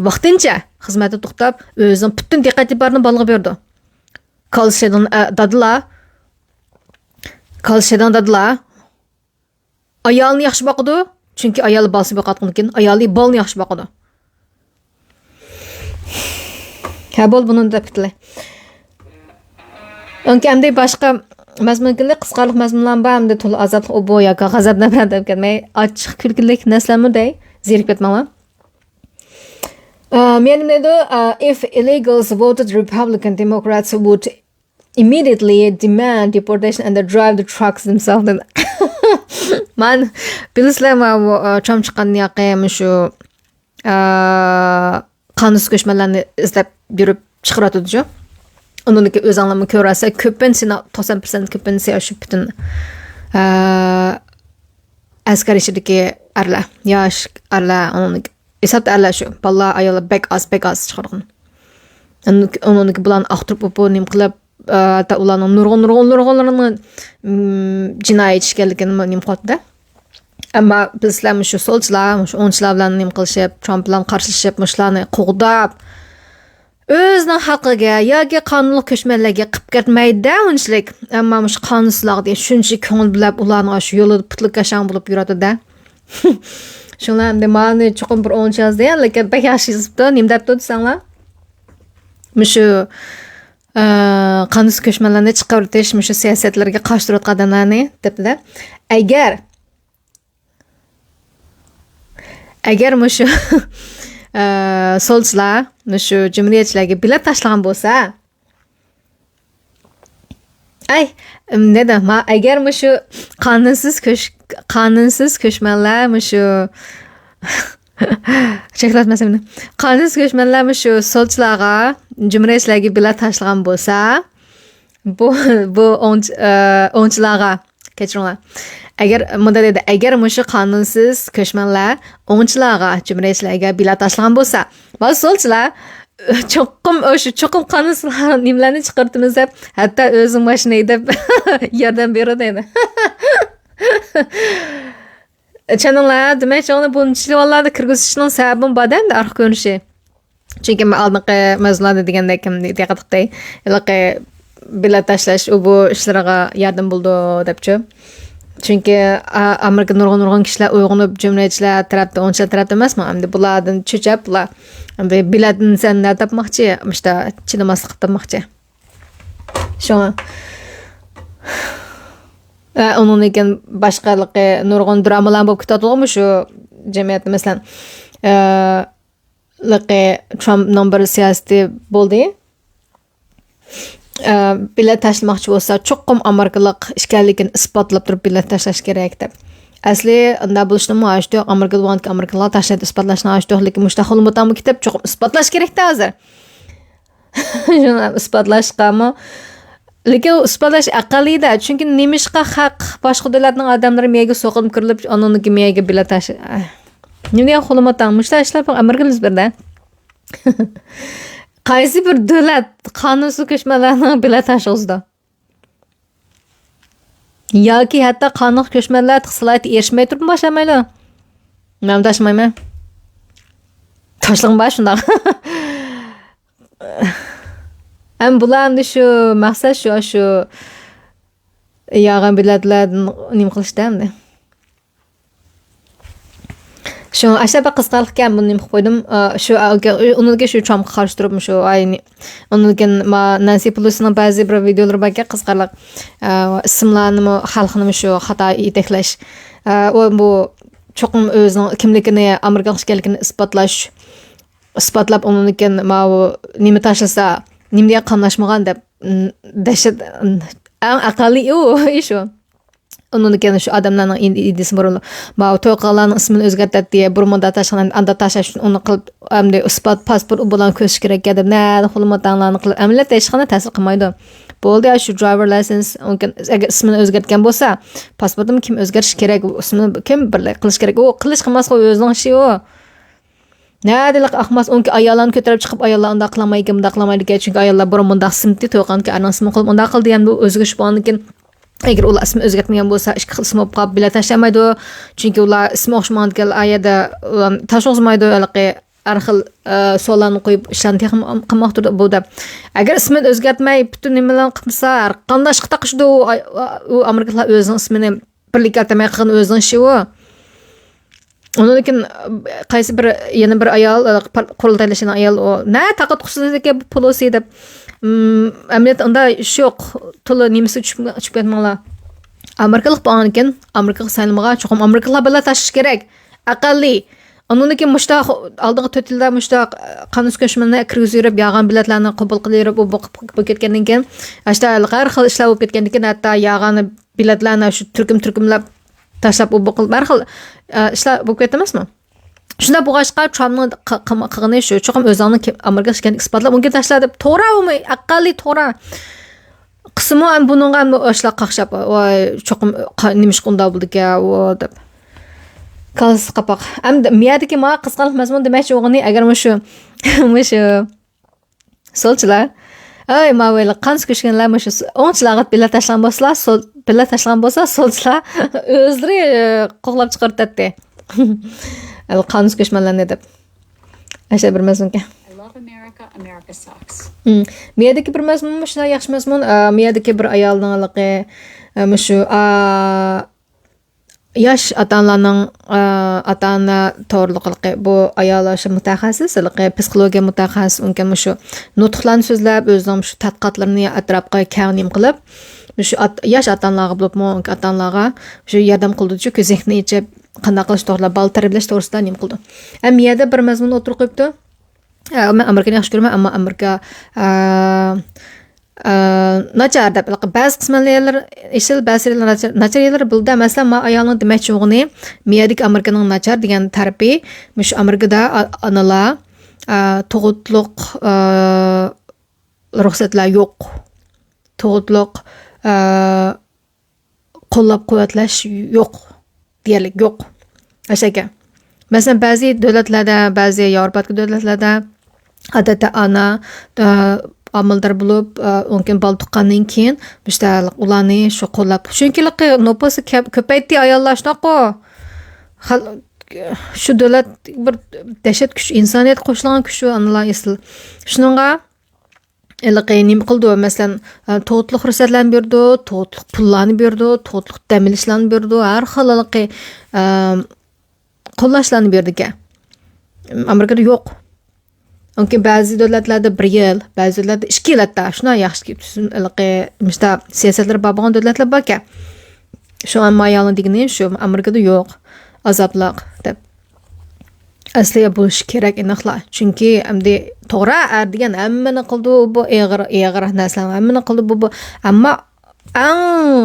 ۋاقتىنچە خىزمەتتە توختاپ، ئۆزىنىڭ پۈتۈن دىققەت ئېتىبارىنى بالىغا بېرىدۇ. كالىسى ئىشلەيدىغان، ئە، دادىلار، كالىسى ئىشلەيدىغان دادىلار ئايالىنى ياخشى باقىدۇ، چۈنكى ئايالى بالىسىنى بېقىۋاتقاندىن كېيىن ئايالى بالىنى ياخشى باقىدۇ. ھە، بولدى، بۇنى دەپ كېتەيلى. ئەمدى باشقا مەزمۇن كېلدى، قىزىقارلىق مەزمۇنلار بار، ئەمدى تولا ئازابلىق ئۇ بۇ ياكى غەزەپ نەپرەت دەپ كەتمەي، ئاچچىق كۈلكىلىك نەرسىلەرمۇ دەي، زېرىكىپ كەتمەڭلار. ئە، مېنىڭ دەيدۇ، ئە، if illegals voted Republican, Democrats would immediately demand deportation and drive the trucks themselves دېدى. مانا بىلىسىلەر، مانا بۇ، ئە، ترامپ چىققاندىن ياقى مۇشۇ، ئە، قانۇنسىز كۆچمەنلەرنى ئىزدەپ يۈرۈپ چىقىرىۋاتىدۇچۇ. ئۇنىڭدىكى ئۆزۈڭلارمۇ كۆرۈۋاتسا، كۆپىنچىسى، توقسان پىرسەنت كۆپىنچىسى شۇ پۈتۈن، ئە، ئەسكەر ئىچىدىكى ئەرلەر، ياش ئەرلەر، ئۇنىڭدىكى ھېسابتا ئەرلەر شۇ. بالىلار، ئاياللار بەك ئاز، بەك ئاز چىقىرغان. ئۇنىڭدىكى بۇلارنى ئاختۇرۇپ، ئۇ بۇ نېمە قىلىپ، ئە، ھەتتا ئۇلارنىڭ نۇرغۇن، نۇرغۇن، نۇرغۇنلىرىنىڭ، ئىم، جىنايى ئىش ئىكەنلىكىنى نېمە قىلىۋاتىدۇ. ئەمما بىلسىلەر، مۇشۇ سولچىلار، مۇشۇ ئوڭچىلار بىلەن نېمە قىلىشىپ، ترامپ بىلەن قارشىلىشىپ، مۇشۇلارنى قوغداپ، ئۆزىنىڭ ھەققىگە ياكى قانۇنلۇق كۆچمەنلەرگە قىپ كەتمەيدۇ ئۇنچىلىك. ئەمما مۇشۇ قانۇنسىزلارغا دېگەن شۇنچە كۆڭۈل بۆلۈپ، ئۇلارنىڭ شۇ يولىدا پۇتلىرى كاشاڭ بولۇپ يۈرۈۋاتىدۇ. شۇڭلار ئەمدى مانى چوقۇم بىر ئوڭچى يازدى، لېكىن بەك ياخشى يېزىپتۇ. نېمە دەپتۇ دېسەڭلار؟ مۇشۇ، ئە، قانۇنسىز كۆچمەنلەرنى چىقىرىۋېتىش مۇشۇ سىياسەتلىرىگە قارشى تۇرۇۋاتقان ئادەملەرنى دەپتۇ-دە. ئەگەر، ئەگەر مۇشۇ، ئە، سولچىلار مۇشۇ جۇمھۇرىيەتچىلەرگە بېلەت تاشلىغان بولسا، ئەي، ئىم، دېدى، ما، ئەگەر مۇشۇ قانۇنسىز كۆچ-، قانۇنسىز كۆچمەنلەر مۇشۇ، چەكلەتمەسەم مېنى. قانۇنسىز كۆچمەنلەر مۇشۇ سولچىلارغا، جۇمھۇرىيەتچىلەرگە بېلەت تاشلىغان بولسا، بۇ، بۇ ئوڭچ-، ئە، ئوڭچىلارغا، كەچۈرۈڭلار. ئەگەر، مۇنداق دېدى، ئەگەر مۇشۇ قانۇنسىز كۆچمەنلەر ئوڭچىلارغا، جۇمھۇرىيەتچىلەرگە بېلەت تاشلىغان بولسا، ما سولچىلار، چوقۇم، ئاشۇ چوقۇم قانۇنسىز نېمىلەرنى چىقىرتىمىز دەپ، ھەتتا ئۆزىنىڭ ماشىنىنى ھەيدەپ ياردەم بېرىدۇ دەيدۇ. چۈشەندىڭلار؟ دېمەكچى، ئۇنى بۇنچىلىك ۋاللاردا كىرگۈزۈشنىڭ سەۋەبىمۇ بار-دە، ئەمدى ئارقا كۆرۈنۈشى. چۈنكى مەن ئالدىنقى مەزمۇنلاردا دېگەندەك، دىققەت قىلدى. ھېلىقى بېلەت تاشلاش، ئۇ بۇ ئىشلىرىغا ياردەم بولىدۇ دەپچۇ. چۈنكى، ئا-، ئامېرىكا نۇرغۇن، نۇرغۇن كىشىلەر ئويغىنىپ، جۇمھۇرىيەتچىلەر تەرەپتە، ئوڭچىلار تەرەپتە ئەمەسمۇ. ئەمدى بۇلاردىن چۆچەپ، بۇلار ئەمدى بېلەتنى سەن نە تاپماقچى؟ مۇشتا چىدىماسلىق تاپماقچى. شۇڭا، ئە، ئۇنىڭدىن كېيىن باشقا ھېلىقى نۇرغۇن درامىلار بولۇپ كېتىۋاتىدۇ مۇشۇ جەمئىيەتتە. مەسىلەن، ئە، ھېلىقى ترامپنىڭ بىر سىياسىتى بولدى. ئە، بېلەت تاشلىماقچى بولسا، چوقۇم ئامېرىكىلىق ئىكەنلىكىنى ئىسپاتلاپ تۇرۇپ بېلەت تاشلاش كېرەك دەپ. ئەسلى ئۇنداق بولۇشنىڭمۇ ھاجىتى يوق. ئامېرىكىلىق بولغاندىكىن ئامېرىكىلىقلار تاشلايدۇ، ئىسپاتلاشنىڭ ھاجىتى يوق. لېكىن مۇشۇنداق خۇلمۇتاڭمۇ كېتىپ، چوقۇم ئىسپاتلاش كېرەكتە ھازىر. شۇنى ئىسپاتلاشقامۇ. لېكىن ئۇ ئىسپاتلاش ئەقەللىيدە. چۈنكى نېمىشقا خەق، باشقا دۆلەتنىڭ ئادەملىرى مېيەگە سوقۇنۇپ كىرىلىپ، ئانىڭدىن كېيىن مېيەگە بېلەت تاش-، ئەھ. نېمە دېگەن خۇلمۇتاڭ؟ مۇشۇنداق ئىشلار ئامېرىكىدا يۈز بېرىدۇ. قايسى بىر دۆلەت قانۇنسىز كۆچمەنلەرنىڭ بېلەت تاشلىغۇزىدۇ؟ ياكى ھەتتا قانۇنلۇق كۆچمەنلەر سالاھىيىتىگە ئېرىشمەي تۇرۇپمۇ باشلىمايدۇ؟ مەن تاشلىمايمەن. تاشلىغىن بار شۇنداق. ئەمما بۇلار ئەمدى شۇ مەقسەت شۇ، شۇ يالغان بېلەتلەردىن نېمە قىلىشتا ئەمدى. شۇ ئاشۇ بەك قىزىقارلىقكەن، بۇنى نېمە قىلىپ قويدۇم. ئا، شۇ، ئا، ئۇنىڭدىن كېيىن شۇ ترامپقا قارشى تۇرۇپ، شۇ، ئاي، نى-، ئۇنىڭدىن كېيىن ما-، نانسى پېلوسىنىڭ بەزى بىر ۋىدېئولىرى باركەن، قىزىقارلىق. ئا، ئىسىملارنىمۇ، خەلقنىمۇ شۇ خاتا يېتەكلەش. ئا، ئۇ، بۇ چوقۇم ئۆزىنىڭ كىملىكىنى، ئامېرىكىلىق ئىكەنلىكىنى ئىسپاتلاش. ئىسپاتلاپ، ئۇنىڭدىن كېيىن ماۋۇ نېمە تاشلىسا، نېمە دېگەن قاملاشمىغان دەپ، م، دەھشەت، م، ئەڭ ئەقەللىي ئۇ ئىش ئۇ. ئۇنىڭدىن كېيىن شۇ ئادەملەرنىڭ ئىدىيىسى بۇرۇن، ماۋۇ توي قىلغانلارنىڭ ئىسمىنى ئۆزگەرتەتتى، بۇرۇن مۇنداق تاشلىغان، ئاندا تاشلاش ئۈچۈن ئۇنى قىلىپ، ئەمدى ئىسپات، پاسپورت، ئۇ بۇلارنى كۆرسىتىش كېرەك دەپ، نەدە خۇلمۇتاڭلارنى قىلىپ، ئەمەلىيەتتە ھېچقانداق تەسىر قىلمايدۇ. بولدى، شۇ driver license، ئەگەر ئىسمىنى ئۆزگەرتكەن بولسا، پاسپورتىمۇ كىم ئۆزگەرتىشى كېرەك، ئىسمىنى كىم بىر قىلىش كېرەك، ئۇ قىلىش قىلماسلىقى ئۆزىنىڭ ئىشى ئۇ. نەدىلا ئاقماس، ئۇنكى ئاياللارنى كۆتۈرۈپ چىقىپ، ئاياللار ئۇنداق قىلالمايدىكەن، مۇنداق قىلالمايدىكەن. چۈنكى ئاياللار بۇرۇن مۇنداق ئىسىم ئىدى، توي قىلغاندىكىن ئەرنىڭ ئىسمىنى قويۇپ ئۇنداق قىلدى. ئەمدى ئۇ ئۆزگىرىش بولغاندىكىن، ئەگەر ئۇلار ئىسمى ئۆزگەرتمىگەن بولسا، ئىككى خىل ئىسىم بولۇپ قاپ، بېلەت تاشلىيالمايدۇ. چۈنكى ئۇلار ئىسمى ئوخشىمىغاندىكىن، ئا يەردە، ئۇلار تاشلىغۇزمايدۇ، ھېلىقى ھەر خىل، ئە، سوئاللارنى قويۇپ، ئىشلارنى تېخىمۇ قىلماقتا بۇ دەپ. ئەگەر ئىسمىنى ئۆزگەرتمەي، پۈتۈن نېمىلەرنى قىلمىسا، ھەر قانداق ئىشقا تاقىشىدۇ. ئۇ، ئۇ ئامېرىكىلار ئۆزىنىڭ ئىسمىنى بىرلىككە ئەتەمەي قىلغان ئۆزىنىڭ ئىشى ئۇ. ئۇنىڭدىن كېيىن، قايسى بىر، يەنە بىر ئايال، قۇرۇلتايلىشىدىغان ئايال، ئۇ، نە تاققا تۇقسىز ئىكەن بۇ پولىسى دەپ. ئەمەلىيەتتە ئۇنداق ئىش يوق. تولا نېمىسى چۈشۈپ، چۈشۈپ كەتمەڭلار. ئامېرىكىلىق بولغاندىكىن، ئامېرىكىغا سايلىمىغا چوقۇم ئامېرىكىلىقلار بېلەت تاشلىشى كېرەك. ئەقەللىي. ئۇنىڭدىن كېيىن مۇشۇنداق ئالدىنقى تۆت يىلدا مۇشۇنداق قانۇن كۆچمەننى كىرگۈزۈپ يۈرۈپ، يالغان بېلەتلەرنى قوبۇل قىلىپ يۈرۈپ، ئۇ بولۇپ كەتكەندىن كېيىن، ئاشتا ھەر خىل ئىشلار بولۇپ كەتكەندىن كېيىن، ھەتتا يالغان بېلەتلەرنى شۇ تۈركۈم-تۈركۈملەپ تاشلاپ، ئۇ بۇ قىل-، ھەر خىل، ئە، ئىشلار بولۇپ كەتتى ئەمەسمۇ؟ شۇنداق بولغاچقا، ترامپنىڭ قى-، قىلما-، قىلغىنى شۇ، چوقۇم ئۆزۈڭنى كىم، ئامېرىكىغا ئىكەنلىكىنى ئىسپاتلاپ، ئۇنى تاشلا دەپ، توغرا ئۇمۇ، ئەقەللىي توغرا. قىسمۇ ھەم بۇنىڭغا ھەم ئاشۇلار قاقشاپ، ۋاي، چوقۇم قا-، نېمىشقا ئۇنداق بولىدىكەن، ۋو، دەپ. كاللىسى قاپاق. ئەمدى مىيەدىكى ما قىزىقارلىق مەزمۇن دېمەكچى بولغىنى، ئەگەر مۇشۇ، مۇشۇ سولچىلار، ئەي، ماۋۇ قان كۆچكەنلەر مۇشۇ س-، ئوڭچىلارغا بېلەت تاشلىغان بولسىلا، سول-، بېلەت تاشلىغان بولسا، سولچىلار ئۆزلىرى، ئە، قوغلاپ چىقىرتاتتى. قان كۆچمەنلەرنى دەپ. ئاشۇ بىر مەزمۇنكەن. I love America, America sucks. مم. مىيەدىكى بىر مەزمۇن، مۇشۇنداق ياخشى مەزمۇن. ئا، مىيەدىكى بىر ئايالنىڭ ھېلىقى، ئا، مۇشۇ، ئا، ياش ئاتا-ئانىلارنىڭ، ئا، ئاتا-ئانا توغرىلىق ھېلىقى بۇ ئايال شۇ مۇتەخەسسىس، ھېلىقى پسىخولوگىيە مۇتەخەسسىس، ئۇنىڭ مۇشۇ نۇتۇقلارنى سۆزلەپ، ئۆزىنىڭ مۇشۇ تەتقىقاتلىرىنى ئەتراپقا كەڭ نېمە قىلىپ، مۇشۇ ئات-، ياش ئاتا-ئانىلارغا بولۇپمۇ، ئاتا-ئانىلارغا مۇشۇ ياردەم قىلىدۇ، چۈنكى زېھنىنى ئېچىپ، قانداق قىلىش توغرىلىق، بالا تەربىيەلەش توغرىسىدا نېمە قىلىدۇ. ھەم يەردە بىر مەزمۇن ئوتتۇرىغا قويۇپتۇ. ئە، مەن ئامېرىكىنى ياخشى كۆرىمەن، ئەمما ئامېرىكا، ئە، ئە، ناچار دەپ، بەزى قىسمەن يەرلىرى ئېسىل، بەزى يەرلىرى ناچار، ناچار يەرلىرى بولىدۇ. مەسىلەن، ما ئايالنىڭ دېمەكچى بولغىنى، مىيەدىكى ئامېرىكىنىڭ ناچار دېگەن تەرىپى، مۇشۇ ئامېرىكىدا ئا-، ئانىلار، ئە، تۇغۇتلۇق، ئە، رۇخسەتلەر يوق. تۇغۇتلۇق، ئە، قوللاپ-قۇۋۋەتلەش يوق. دېيەرلىك يوق. ئاشۇ ئىكەن. مەسىلەن، بەزى دۆلەتلەردە، بەزى ياۋروپادىكى دۆلەتلەردە، ئادەتتە ئانا، ئە، ھامىلىدار بولۇپ، ئە، ئۇنىڭ كېيىن بالا تۇغقاندىن كېيىن، مۇشۇنداق ئۇلارنى شۇ قوللاپ، چۈنكى نوپۇسى كەپ-، كۆپەيتتى، ئاياللار شۇنداققۇ. خەل-، شۇ دۆلەت بىر دەھشەت كۈچ، ئىنسانىيەتكە قوشۇلغان كۈچ شۇ ئانىلار ئېسىل. شۇنىڭغا ھېلىقى نېمە قىلىدۇ؟ مەسىلەن، ئە، تۇغۇتلۇق رۇخسەتلەرنى بېرىدۇ، تۇغۇتلۇق پۇللارنى بېرىدۇ، تۇغۇتلۇق دەم ئېلىشلارنى بېرىدۇ، ھەر خىل ھېلىقى، ئە، قوللاشلارنى بېرىدىكەن. ئامېرىكىدا يوق. ئۇنكى بەزى دۆلەتلەردە بىر يىل، بەزى دۆلەتلەردە ئىككى يىل ھەتتا. شۇنداق ياخشى تۈزۈم، ھېلىقى، مۇشۇنداق سىياسەتلىرى بار بولغان دۆلەتلەر باركەن. شۇ ئەمما ئايالنىڭ دېگىنى شۇ، ئامېرىكىدا يوق، ئازابلىق دەپ. ئەسلى بولۇشى كېرەك ئېنىقلا. چۈنكى ئەمدى توغرا، ئەر دېگەن ھەممىنى قىلىدۇ، بۇ ئېغىر، ئېغىر نەرسىلەرنى ھەممىنى قىلىدۇ، بۇ، بۇ. ئەمما ئەڭ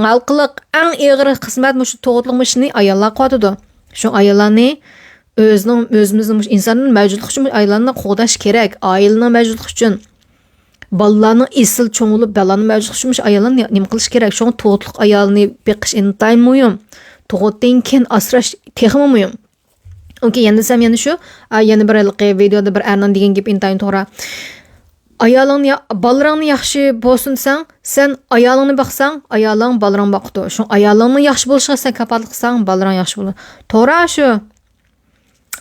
ھالقىلىق، ئەڭ ئېغىر خىزمەت مۇشۇ تۇغۇتلۇق مۇشۇنى ئاياللار قىلىۋاتىدۇ. شۇ ئاياللارنى ئۆزىنىڭ، ئۆزىمىزنىڭ مۇشۇ ئىنساننىڭ مەۋجۇتلۇقى ئۈچۈن ئاياللارنى قوغداش كېرەك، ئائىلىنىڭ مەۋجۇتلۇقى ئۈچۈن. بالىلارنىڭ ئېسىل چوڭ بولۇپ، بالىنىڭ مەۋجۇتلۇقى ئۈچۈن مۇشۇ ئاياللار نېمە قىلىش كېرەك؟ شۇڭا تۇغۇتلۇق ئايالنى بېقىش ئىنتايىن مۇھىم. تۇغۇتتىن كېيىن ئاسراش تېخىمۇ مۇھىم. ئوكەي، يەنە دېسەم، يەنە شۇ، ئا، يەنە بىر ھېلىقى ۋىدېيودا بىر ئەرنىڭ دېگەن گېپى ئىنتايىن توغرا. ئايالىڭنى يا-، بالىلىرىڭنى ياخشى بولسۇن دېسەڭ، سەن ئايالىڭنى باقساڭ، ئايالىڭ بالىلىرىڭنى باقىدۇ. شۇڭا ئايالىڭنىڭ ياخشى بولۇشىغا سەن كاپالەتلىك قىلساڭ، بالىلىرىڭ ياخشى بولىدۇ. توغرا شۇ.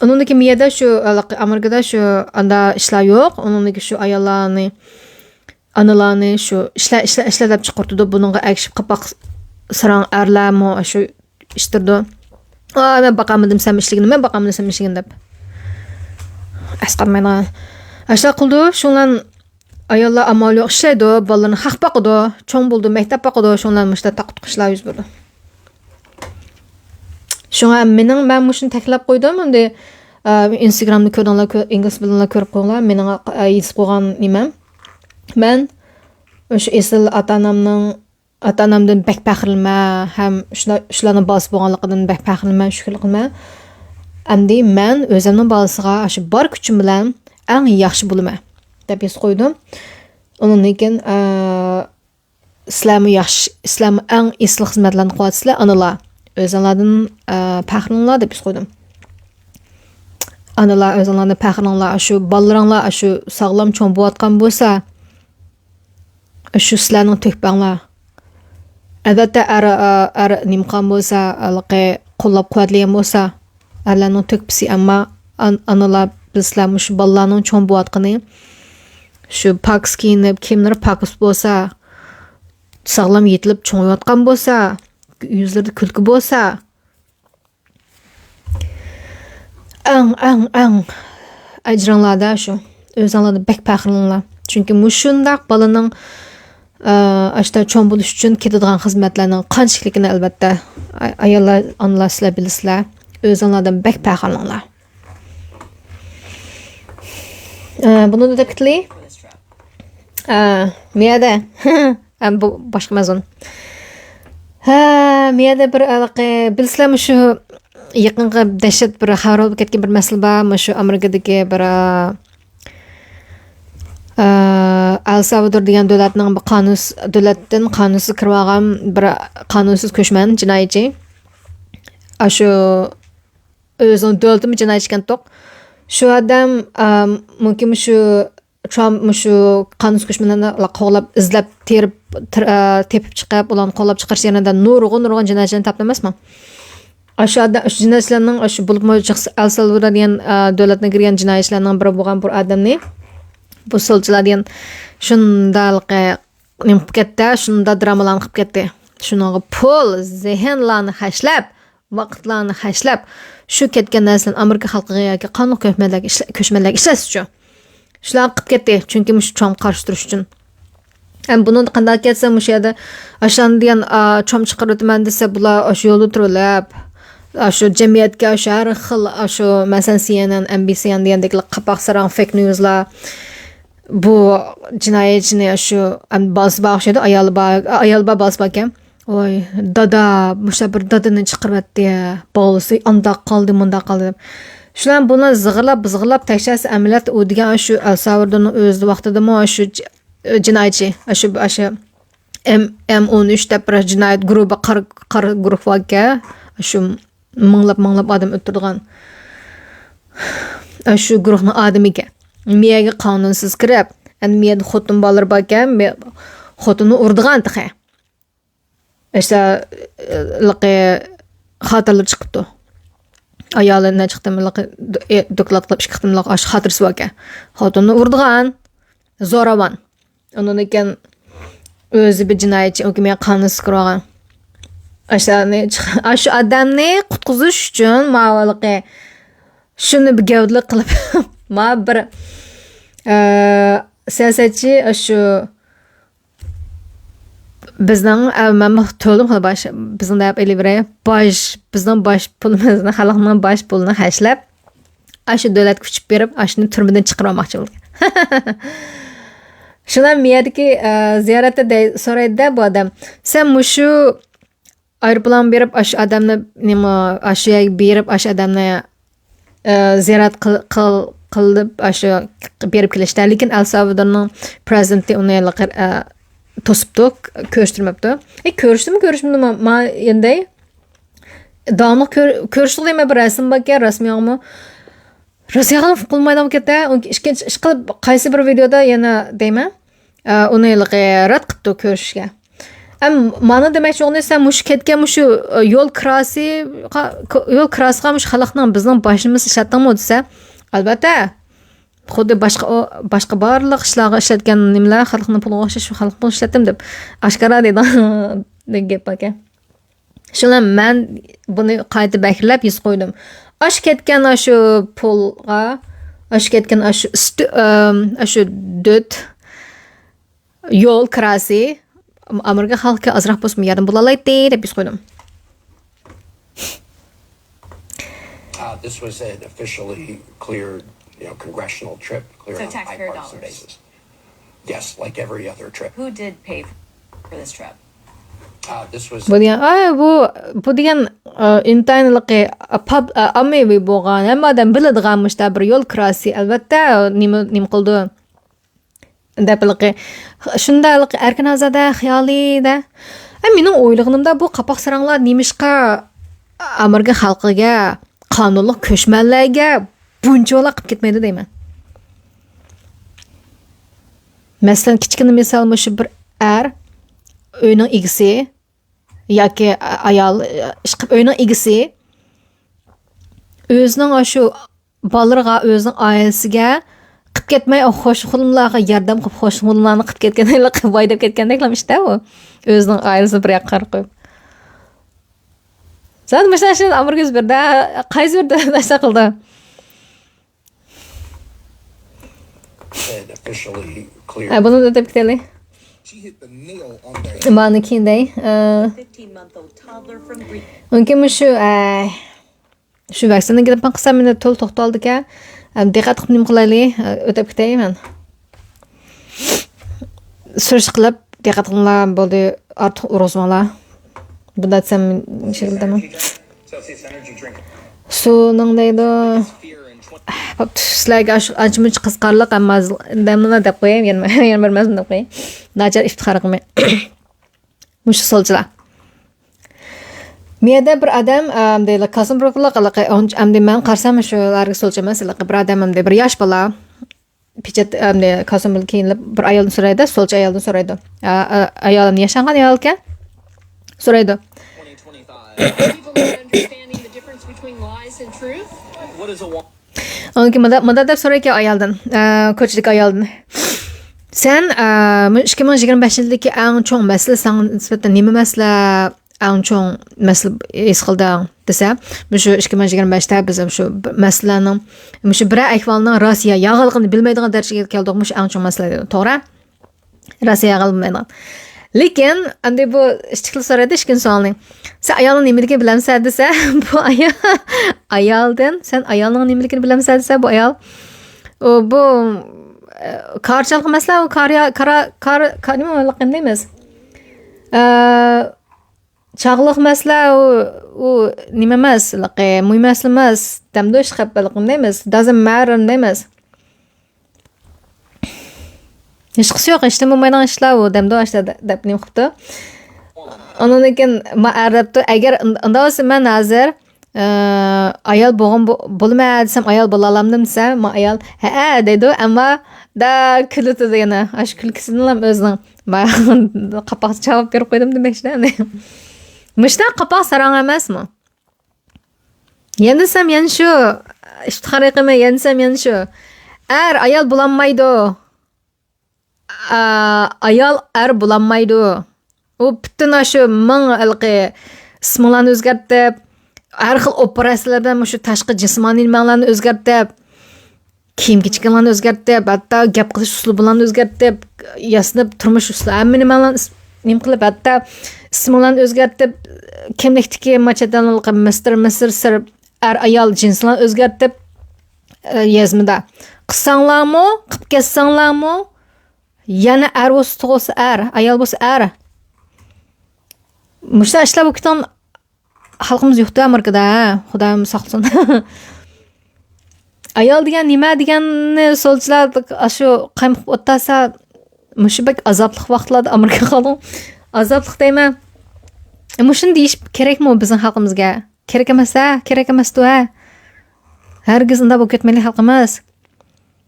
ئۇنىڭدىن كېيىن مىيەدە شۇ، ھېلىقى ئامېرىكىدا شۇ، ئاندا ئىشلار يوق. ئۇنىڭدىن كېيىن شۇ ئاياللارنى، ئانىلارنى شۇ ئىشلە، ئىشلە، ئىشلە دەپ چىقىرتىدۇ. بۇنىڭغا ئەگىشىپ قاپاق ساراڭ ئەرلەرمۇ شۇ ئىشتىرىدۇ. ئا، مەن باقالمىدىم سەن ئىشلىگىنى، مەن باقالمىدىم سەن ئىشلىگىنى دەپ. ئەسقاتمايدىغان. ئاشۇنداق قىلىدۇ. شۇڭلان ئاياللار ئامال يوق ئىشلەيدۇ، بالىلىرىنى خەق باقىدۇ، چوڭ بولىدۇ، مەكتەپ باقىدۇ، شۇڭلان مۇشۇنداق تاقا-تۇقا ئىشلار يۈز بېرىدۇ. شۇڭا مېنىڭ، مەن مۇشۇنى تەكىتلەپ قويدۇم، ئەمدى ئىنستاگرامدا كۆردۈڭلار، كۆ-، ئىنگلىز بىلەنلا كۆرۈپ قويۇڭلار، مېنىڭ، ئە، يېزىپ قويغان نېمەم. مەن شۇ ئېسىل ئاتا-ئانامنىڭ، ئاتا-ئانامدىن بەك پەخىرلىنىمەن ھەم شۇلار، شۇلارنىڭ بالىسى بولغانلىقىدىن بەك پەخىرلىنىمەن، شۈكۈرلۈك قىلىمەن. ئەمدى مەن ئۆزۈمنىڭ بالىسىغا شۇ بار كۈچۈم بىلەن ئەڭ ياخشى بولىمەن، دەپ يېزىپ قويدۇم. ئۇنىڭدىن كېيىن، ئە، سىلەرمۇ ياخشى، سىلەرمۇ ئەڭ ئېسىل خىزمەتلەرنى قىلىۋاتىسىلەر، ئانىلار. ئۆزۈڭلاردىن، ئە، پەخىرلىنىڭلار دەپ يېزىپ قويدۇم. ئانىلار، ئۆزۈڭلاردىن پەخىرلىنىڭلار. شۇ بالىلىرىڭلار شۇ ساغلام چوڭ بولۇۋاتقان بولسا، شۇ سىلەرنىڭ تۆھپەڭلار. ئەلۋەتتە، ئەر، ئە، ئەر نېمە قىلغان بولسا، ھېلىقى قوللاپ قۇۋۋەتلىگەن بولسا، ئەرلەرنىڭ تۆھپىسى. ئەمما ئان-، ئانىلار بىلسىلەر، مۇشۇ بالىلارنىڭ چوڭ بولۇۋاتقىنى، شۇ پاكىز كىيىنىپ، كىيىملىرى پاكىز بولسا، ساغلام يېتىلىپ چوڭىيىۋاتقان بولسا، يۈزلىرىدە كۈلكە بولسا، ئەڭ، ئەڭ، ئەڭ ئەجرىڭلاردا شۇ. ئۆزۈڭلاردا بەك پەخىرلىنىڭلار. چۈنكى مۇشۇنداق بالىنىڭ، ئە، ئاشتا چوڭ بولۇش ئۈچۈن كېتىدىغان خىزمەتلەرنىڭ قانچىلىكىنى، ئەلۋەتتە، ئا-، ئاياللار، ئانىلار سىلەر بىلىسىلەر. ئۆزۈڭلاردىن بەك پەخىرلىنىڭلار. ئە، بۇنى دەپ كېتىلى. ئە، مىيەدە. ئە، بۇ باشقا مەزمۇن. ھە، مىيەدە بىر ھېلىقى، بىلسىلەرمۇ شۇ يېقىنقى دەھشەت بىر خەۋەر بولۇپ كەتكەن بىر مەسىلە بار. مۇشۇ ئامېرىكىدىكى بىر، ئە، ئەل سالۋادور دېگەن دۆلەتنىڭ بىر قانۇنسىز، دۆلەتتىن قانۇنسىز كىرىۋالغان بىر قانۇنسىز كۆچمەن، جىنايىچى. ئاشۇ ئۆزىنىڭ دۆلىتىمۇ جىنايىچى ئىكەنتۇق. شۇ ئادەم، ئە، مۇمكىن مۇشۇ ترامپ مۇشۇ قانۇنسىز كۆچمەنلەرنى قوغلاپ، ئىزدەپ، تېرىپ، تېر-، ئە، تېپىپ چىقىپ، ئۇلارنى قوللاپ چىقىرىش جەريانىدا نۇرغۇن، نۇرغۇن جىنايەتچىلەرنى تاپتى ئەمەسمۇ؟ ئاشۇ ئادەم، ئاشۇ جىنايەتچىلەرنىڭ، ئاشۇ بولۇپمۇ ئەل سالۋادور دېگەن، ئە، دۆلەتنى كىرگەن جىنايەتچىلەرنىڭ بىرى بولغان بىر ئادەمنى، بۇ سولچىلار دېگەن شۇنداق، ئە، نېمە قىلىپ كەتتى، شۇنداق درامىلارنى قىلىپ كەتتى. شۇنىڭغا پۇل، زېھىنلارنى خەجلەپ، ۋاقىتلارنى خەجلەپ، شۇ كەتكەن نەرسىلەرنى ئامېرىكا خەلقىگە ياكى قانداق كۆچمەنلەرگە ئىشلە-، كۆچمەنلەرگە ئىشلەتسىچۇ. شۇلار قىلىپ كەتتى، چۈنكى مۇشۇ ترامپقا قارشى تۇرۇش ئۈچۈن. ھەم بۇنىڭدا قانداق كەتسە، مۇشۇ يەردە ئاشۇلارنى دېگەن، ئا، ترامپ چىقىرىۋېتىمەن دېسە، بۇلار ئاشۇ يولدا تۇرۇۋېلىپ، ئاشۇ جەمئىيەتكە ئاشۇ ھەر خىل، ئاشۇ، مەسىلەن، سى ئېن ئېن، ئېن بى سى دېگەندەكلا قاپاق ساراڭ فېك نيۇزلار، بۇ جىنايەتچىنى ئاشۇ، ئەم، بالىسى بار ئوخشايدۇ، ئايالى بار، ئايالى بار، بالىسى باركەن. ۋاي، دادا، مۇشۇنداق بىر دادىنى چىقىرىۋەتتى، بالىسى ئانداق قالدى، مۇنداق قالدى دەپ. شۇلار بۇلار زىغىرلاپ، زىغىرلاپ تەكشۈرسە، ئەمەلىيەتتە ئۇ دېگەن شۇ ئەل سالۋادورنىڭ ئۆزى ۋاقتىدىمۇ شۇ ج-، جىنايەتچى، شۇ، شۇ ئېم، ئېم ئون ئۈچ دەپ بىر جىنايەت گۇرۇپپا، قارا، قارا گۇرۇپ باركەن، شۇ مىڭلاپ، مىڭلاپ ئادەم ئۆلتۈرىدىغان. شۇ گۇرۇپنىڭ ئادىمىكەن. مىيەگە قانۇنسىز كىرىپ، ئەنە مىيەدە خوتۇن بالىلىرى باركەن، مىيە-، خوتۇننى ئۇرىدىغان تېخى. ئىشتە، ھېلىقى خاتىرىلىرى چىقىپتۇ. ئايالى نەچچە قېتىم ھېلىقى دو-، ئې، دوكلات قىلىپ، ئىككى قېتىملىق ئاشۇ خاتىرىسى باركەن. خوتۇننى ئۇرىدىغان، زوراۋان. ئۇنىڭدىن كېيىن ئۆزى بىر جىنايەتچى، ئۇكى مېنى قانۇنسىز كىرىۋالغان. ئاشۇلارنى چىق-، ئاشۇ ئادەمنى قۇتقۇزۇش ئۈچۈن ماۋۇ ھېلىقى شۇنى بىر گەۋدىلىك قىلىپ، ما بىر، ئە، سىياسەتچى ئاشۇ بىزنىڭ، ئە، مەنمۇ تۆلىدىم خېلى باش، بىزنىڭ دەپ ئېلىۋېرەي، باج، بىزنىڭ باج پۇلىمىزنى، خەلقنىڭ باج پۇلىنى خەجلەپ، ئاشۇ دۆلەتكە ئۇچۇپ بېرىپ، ئاشۇنى تۈرمىدىن چىقىرىۋالماقچى بولدى. شۇنداق مىيەدىكى، ئە، زىيارەتتە دەي-، سورايدۇ-دە بۇ ئادەم، سەن مۇشۇ ئايروپىلانغا بېرىپ، ئاشۇ ئادەمنى، نېمە، ئاشۇ يەرگە بېرىپ، ئاشۇ ئادەمنى، ئە، زىيارەت قىل-، قىل-، قىلىپ، ئاشۇ بېرىپ كېلىشتە. لېكىن ئەل سالۋادورنىڭ پرېزىدېنتى ئۇنى، ئە، توسۇپتۇ، كۆرۈشتۈرمەپتۇ. ئە، كۆرۈشتىمۇ، كۆرۈشمىدىمۇ، ما-، يەنە دەي. داۋاملىق كۆر-، كۆرۈشتۇق دەيمەن، بىر رەسىم باركەن، رەسىمىڭمۇ. رەسىمىڭ قىلمايدىغان كەتتى. ئىككىنچى ئىش قىلىپ، قايسى بىر ۋىدېيودا يەنە دەيمەن. ئە، ئۇنى ھېلىقى رەت قىپتۇ كۆرۈشۈشكە. ئەم، مانا دېمەكچى بولغىنى، سەن مۇشۇ كەتكەن مۇشۇ، ئە، يول كىراسىغا، يول كىراسىغا مۇشۇ خەلقنىڭ، بىزنىڭ باشىمىزنى ئىشلەتتىڭمۇ دېسە، ئەلۋەتتە. خۇددى باشقا، ئۇ، باشقا بارلىق ئىشلارغا ئىشلەتكەن نېمىلەر خەلقنىڭ پۇلىغا ئوخشاش، شۇ خەلقنىڭ پۇلىنى ئىشلەتتىم دەپ ئاشكارا دەيدىغان گەپ باركەن. شۇڭا مەن بۇنى قايتا بەكرىلەپ يېزىپ قويدۇم. ئاشۇ كەتكەن ئاشۇ پۇلغا، ئاشۇ كەتكەن ئاشۇ ئۈستى، ئاشۇ دۆت يول كىراسى ئامېرىكا خەلقى ئازراق بولسىمۇ ياردەم بولالايتتى دەپ يېزىپ قويدۇم. This was an officially cleared, you know, congressional trip, cleared So on a taxpayer bipartisan dollars. Basis. Yes, like every other trip. Who did pay for this trip? Uh, this was بۇ دېگەن، ئاي، بۇ، بۇ دېگەن، ئە، ئىنتايىن ھېلىقى، ئە، پاب-، ئە، ئاممىۋى بولغان، ھەممە ئادەم بىلىدىغان مۇشۇنداق بىر يول كىراسى، ئەلۋەتتە، نېمە، نېمە قىلىدۇ؟ دەپ ھېلىقى، شۇنداق ھېلىقى ئەركىن ئازادە خىيالىدا. ئە، مېنىڭ ئويلىغىنىمدا بۇ قاپاق ساراڭلار نېمىشقا ئامېرىكا خەلقىگە قانۇنلۇق كۆچمەنلەرگە بۇنچىۋالا قىلىپ كەتمەيدۇ دەيمەن. مەسىلەن، كىچىككىنە مىسال، مۇشۇ بىر ئەر ئۆينىڭ ئىگىسى ياكى ئايال، ئىشقىلىپ ئۆينىڭ ئىگىسى ئۆزىنىڭ شۇ بالىلىرىغا، ئۆزىنىڭ ئائىلىسىگە قىلىپ كەتمەي، قوشنىلارغا ياردەم قىلىپ، قوشنىلارنى قىلىپ كەتكەندەك، ۋاي دەپ كەتكەندەكلا ئىشتا ئۇ. ئۆزىنىڭ ئائىلىسىنى بىر ياققا قويۇپ. زادى مۇشۇ ئىشنى ئامېرىكا يۈز بېرىدۇ، قايسى بىر دۆلەت نەرسە قىلىدۇ؟ Said officially clear. ھە، بۇنى ئۆتۈپ كېتەيلى. She hit the nail on the مانا كېيىندەي. ئە، fifteen month old toddler from Greece. مۇمكىن مۇشۇ، ئە، شۇ ۋاكسىنىنى گېپىنى قىلسام، مېنى تول توختالدىكەن. ئە، دىققەت قىلىپ نېمە قىلايلى؟ ئە، ئۆتۈپ كېتەي مەن. سۈرۈش قىلىپ، دىققەت قىلىڭلار، بولدى، ئارتۇق ئۇرغۇزماڭلار. بۇنداق دېسەم، شەكىلدىمۇ. سۇنىڭ دەيدۇ. بوپتۇ، سىلەرگە ئاشۇ ئانچە-مۇنچە قىزىقارلىق، ئەمما دەملا دەپ قوياي، يەنە، يەنە بىر مەزمۇن دەپ قوياي. ناچار ئىپتىخار قىلماي. مۇشۇ سولچىلار. مۇ يەردە بىر ئادەم، ئەمدى، كاسىم بروكلۇق، ئەمدى مەن قارىسام، شۇلارغا سولچى ئەمەس، بىر ئادەم، ئەمدى، بىر ياش بالا. پېچەت، ئەمدى كاسىمدىن كېيىن بىر ئايالدىن سورايدۇ، سولچى ئايالدىن سورايدۇ. ئا-، ئا-، ئايالىم ياشانغان ئايالكەن. سورايدۇ. People are understanding the difference between lies and truth. ئاندىن كېيىن مۇنداق، مۇنداق دەپ سورايدىكەن ئايالدىن، ئە، كوچىدىكى ئايالدىن. سەن، ئە، مۇ-، ئىككى مىڭ يىگىرمە بەشىنچى يىلدىكى ئەڭ چوڭ مەسىلە ساڭا نىسبەتەن نېمە مەسىلە؟ ئەڭ چوڭ مەسىلە ھېس قىلدىڭ دېسە، مۇشۇ ئىككى مىڭ يىگىرمە بەشتە بىز مۇشۇ ب-، مەسىلىنىڭ، مۇشۇ بىرەر ئەھۋالنىڭ راست يا يالغانلىقىنى بىلمەيدىغان دەرىجىگە كەلدۇق، مۇشۇ ئەڭ چوڭ مەسىلە دېدى. توغرا؟ راست يا يالغان بىلمەيدىغان. لېكىن، ئەمدى بۇ ئىككىلا سورايدۇ، ئىككىنچى سوئالنى. سەن ئايالنىڭ نېمىلىكىنى بىلەمسەن دېسە، بۇ ئايال، ئايالدىن، سەن ئايالنىڭ نېمىلىكىنى بىلەمسەن دېسە، بۇ ئايال، ئۇ، بۇ، ئە، كارچىلىق مەسىلە، ئۇ كار، كار، كار، كار، نېمە دەيمىز؟ ئە، چاغلىق مەسىلە، ئۇ، ئۇ نېمە ئەمەس، ھېلىقى مۇھىم مەسىلە ئەمەس، دەمدۇ ئىشقىلىپ، ھېلىقى نېمە دەيمىز، doesn't matter دەيمىز. ھېچقىسى يوق، ھېچنېمە بولمايدىغان ئىشلار ئۇ، دەمدۇ ئاشتا دە-، دەپ نېمە قىپتۇ. ئاندىن كېيىن ما ئەر دەپتۇ، ئەگەر ئۇن-، ئۇنداق بولسا مەن ھازىر، ئە، ئايال بولغان بو-، بولىمەن دېسەم، ئايال بولالامدىم دېسەم، ما ئايال، ھەئە دەيدۇ، ئەمما دا كۈلۈۋېتىدۇ يەنە. ئاشۇ كۈلكىسىنىلا ئۆزىنىڭ. ما قاپاقچە جاۋاب بېرىپ قويدۇم دېمەكچى. مۇشۇنداق قاپاق ساراڭ ئەمەسمۇ؟ يەنە دېسەم يەنە شۇ. ئىپتىخار يېقىمى يەنە دېسەم يەنە شۇ. ئەر ئايال بولالمايدۇ. ئا-، ئايال ئەر بولالمايدۇ. ئۇ پۈتۈن ئاشۇ مىڭ ھېلىقى ئىسمىڭلارنى ئۆزگەرتىپ، ھەر خىل ئوپېراتسىيەلەر بىلەن مۇشۇ تاشقى جىسمانىي نېمەڭلارنى ئۆزگەرتىپ، كىيىم-كېچىكىڭلارنى ئۆزگەرتىپ، ھەتتا گەپ قىلىش ئۇسلۇبىڭلارنى ئۆزگەرتىپ، ياسىنىپ تۇرمۇش ئۇسلۇبى، ھەممە نېمەڭلارنى ئىس-، نېمە قىلىپ، ھەتتا ئىسمىڭلارنى ئۆزگەرتىپ، كىملىكتىكى ماچېتانلىق مىستېر، مىسىر، سىر، ئەر-ئايال جىنسىڭلارنى ئۆزگەرتىپ، ئە، يازمىدا. قىلساڭلارمۇ، قىلىپ كەتسەڭلارمۇ، يەنە ئەر بولسا تۇغۇلسا ئەر، ئايال بولسا ئەر. مۇشۇنداق ئىشلار بولۇپ كېتىدىغان خەلقىمىز يوقتۇ ئامېرىكىدا، ھە؟ خۇدايىم ساقلىسۇن. ئايال دېگەن نېمە دېگەننى سولچىلار ئاشۇ قايمۇقۇپ ئولتۇرسا، مۇشۇ بەك ئازابلىق ۋاقىتلاردا ئامېرىكا خەلقى. ئازابلىق دەيمەن. مۇشۇنى دېيىش كېرەكمۇ بىزنىڭ خەلقىمىزگە؟ كېرەك ئەمەس ھە، كېرەك ئەمەستۇ ھە. ھەرگىز ئۇنداق بولۇپ كەتمەيلى خەلقىمىز.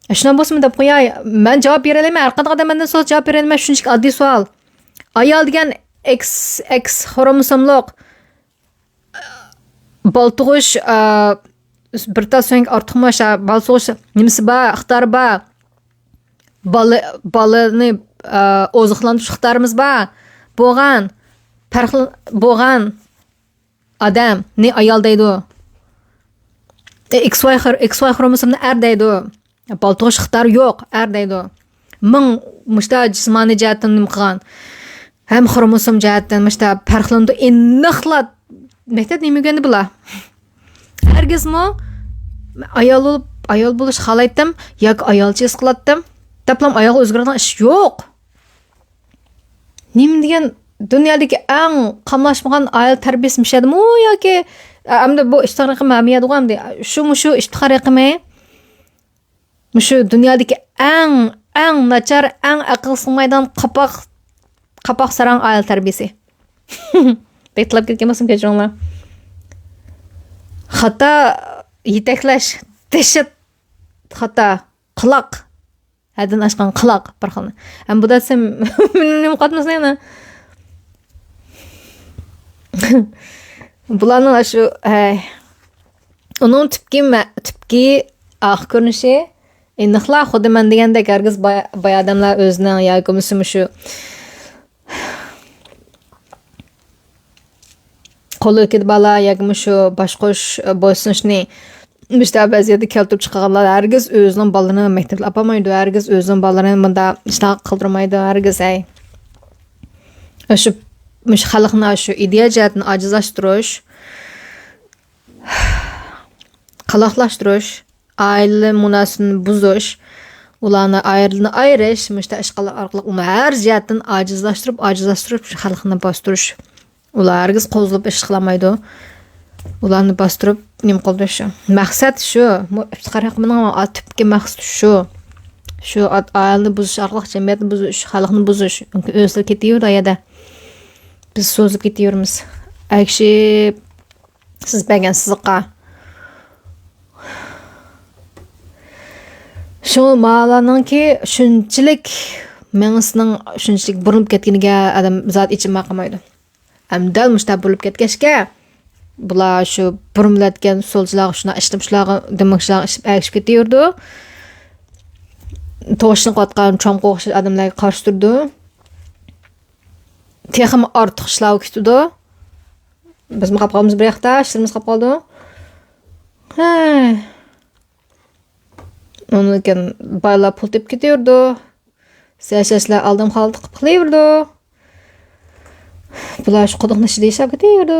شۇنداق بولسىمۇ دەپ قوياي، مەن جاۋاب بېرەلەيمەن، ھەر قانداق ئادەم مەندىن سورىسا جاۋاب بېرەلەيمەن، شۇنچىلىك ئاددىي سوئال. ئايال دېگەن ئېكس، ئېكس خروموسوملۇق، بالا تۇغۇش، ئا، بىر تال سۆڭەك ئارتۇقمۇ، شا-، بالا تۇغۇش نېمىسى بار، ئىقتىدارى بار. بالا، بالىنى، ئا، ئوزۇقلاندۇرۇش ئىقتىدارىمىز بار. بولغان، پەرقلىن-، بولغان. ئادەمنى ئايال دەيدۇ. ئېكس ۋاي خر-، ئېكس ۋاي خروموسومنى ئەر دەيدۇ. بالا تۇغۇش ئىقتىدارى يوق، ئەر دەيدۇ. مىڭ مۇشتا جىسمانىي جەھەتتىن نېمە قىلغان، ھەم خروموسوم جەھەتتىن مۇشتا پەرقلىنىدۇ. ئېنىقلا مەكتەپتە نېمە ئۆگەندى بۇلار؟ ھەرگىزمۇ ئايال بولۇپ، ئايال بولۇش خالايتتىم ياكى ئايالچە ھېس قىلاتتىم دەپلا ئايالغا ئۆزگىرىدىغان ئىش يوق. نېمە دېگەن، دۇنيادىكى ئەڭ قاملاشمىغان ئائىلە تەربىيەسى مۇشۇ يەردىمۇ ياكى، ئە، ئەمدى بۇ ئىپتىخار رەقىمى ھەممە يەردىغۇ ئەمدى. شۇ، مۇشۇ ئىپتىخار رەقىمى. مۇشۇ دۇنيادىكى ئەڭ، ئەڭ ناچار، ئەڭ ئەقىل سىڭمايدىغان قاپاق، قاپاق ساراڭ ئائىلە تەربىيەسى. بەك تىللاپ كەتكەن بولسام كەچۈرۈڭلار. خاتا يېتەكلەش، دەھشەت خاتا، قىلاق. ھەددىدىن ئاشقان قىلاق بىر خىل. ھەم بۇ دېسەم، نېمە قاتمىسۇن يەنە. بۇلارنىڭ شۇ، ھەي. ئۇنىڭ تۈپكى مە-، تۈپكى ئارقا كۆرۈنۈشى ئېنىقلا خۇددى مەن دېگەندەك ھەرگىز باي، باي ئادەملەر ئۆزىنىڭ ياكى بولمىسا مۇشۇ قول ئىلكىدە بالا ياكى مۇشۇ باش قوش بويسۇنۇشنى مۇشۇنداق ۋەزىيەتكە كەلتۈرۈپ چىقارغانلار ھەرگىز ئۆزىنىڭ بالىلىرىنى مەكتەپكە ئاپارمايدۇ، ھەرگىز ئۆزىنىڭ بالىلىرىنى مۇنداق ئىشلار قىلدۇرمايدۇ، ھەرگىز، ھەي. شۇ، مۇشۇ خەلقنى شۇ ئىدىيە جەھەتتىن ئاجىزلاشتۇرۇش، قالاقلاشتۇرۇش، ئائىلە مۇناسىۋىتىنى بۇزۇش، ئۇلارنى ئائىلىدىن ئايرىش، مۇشۇنداق ئىشقىلار ئارقىلىق ئۇنى ھەر جەھەتتىن ئاجىزلاشتۇرۇپ، ئاجىزلاشتۇرۇپ، شۇ خەلقنى باستۇرۇش. ئۇلار ھەرگىز قوزغىلىپ ئىش قىلالمايدۇ. ئۇلارنى باستۇرۇپ، نېمە قىلىدۇ شۇ؟ مەقسەت شۇ. مۇ-، ئىپتىخار ھېقىمنىڭ تۈپكى مەقسىتى شۇ. شۇ ئات-، ئائىلىنى بۇزۇش ئارقىلىق جەمئىيەتنى بۇزۇش، خەلقنى بۇزۇش. چۈنكى ئۆزلىرى كېتىۋېرىدۇ ئۇ يەردە. بىز سوزۇپ كېتىۋېرىمىز. ئەگىشىپ سىز بەرگەن سىزىققا. شۇ مالارنىڭكى شۇنچىلىك مېڭىسىنىڭ شۇنچىلىك بۇرۇلۇپ كەتكىنىگە ئادەم زادى ئېچىنماي قالمايدۇ. ھەم دەل مۇشۇنداق بۇرۇلۇپ كەتكەچكە، بۇلار شۇ بۇرۇملاتكەن سولچىلارغا شۇنداق ئىشلىتىپ، شۇلارغا دېمەك، شۇلارغا ئىشلىتىپ ئەگىشىپ كېتىۋېرىدۇ. توشۇنۇپ قويۇۋاتقان چوڭقا ئوخشاش ئادەملەرگە قارشى تۇرىدۇ. تېخىمۇ ئارتۇق ئىشلارغا كۈتىدۇ. بىزمۇ قاپ قالىمىز بىر ياقتا، ئىشلىرىمىز قاپ قالىدۇ. ھەي. ئۇنىڭدىن كېيىن بايلار پۇل تېپىپ كېتىۋېرىدۇ. سىياسەتچىلەر ئالدىن خالتا قىلىپ قېلىۋېرىدۇ. بۇلار شۇ قۇدۇقنى ئىچىدە ياشاپ كېتىۋېرىدۇ.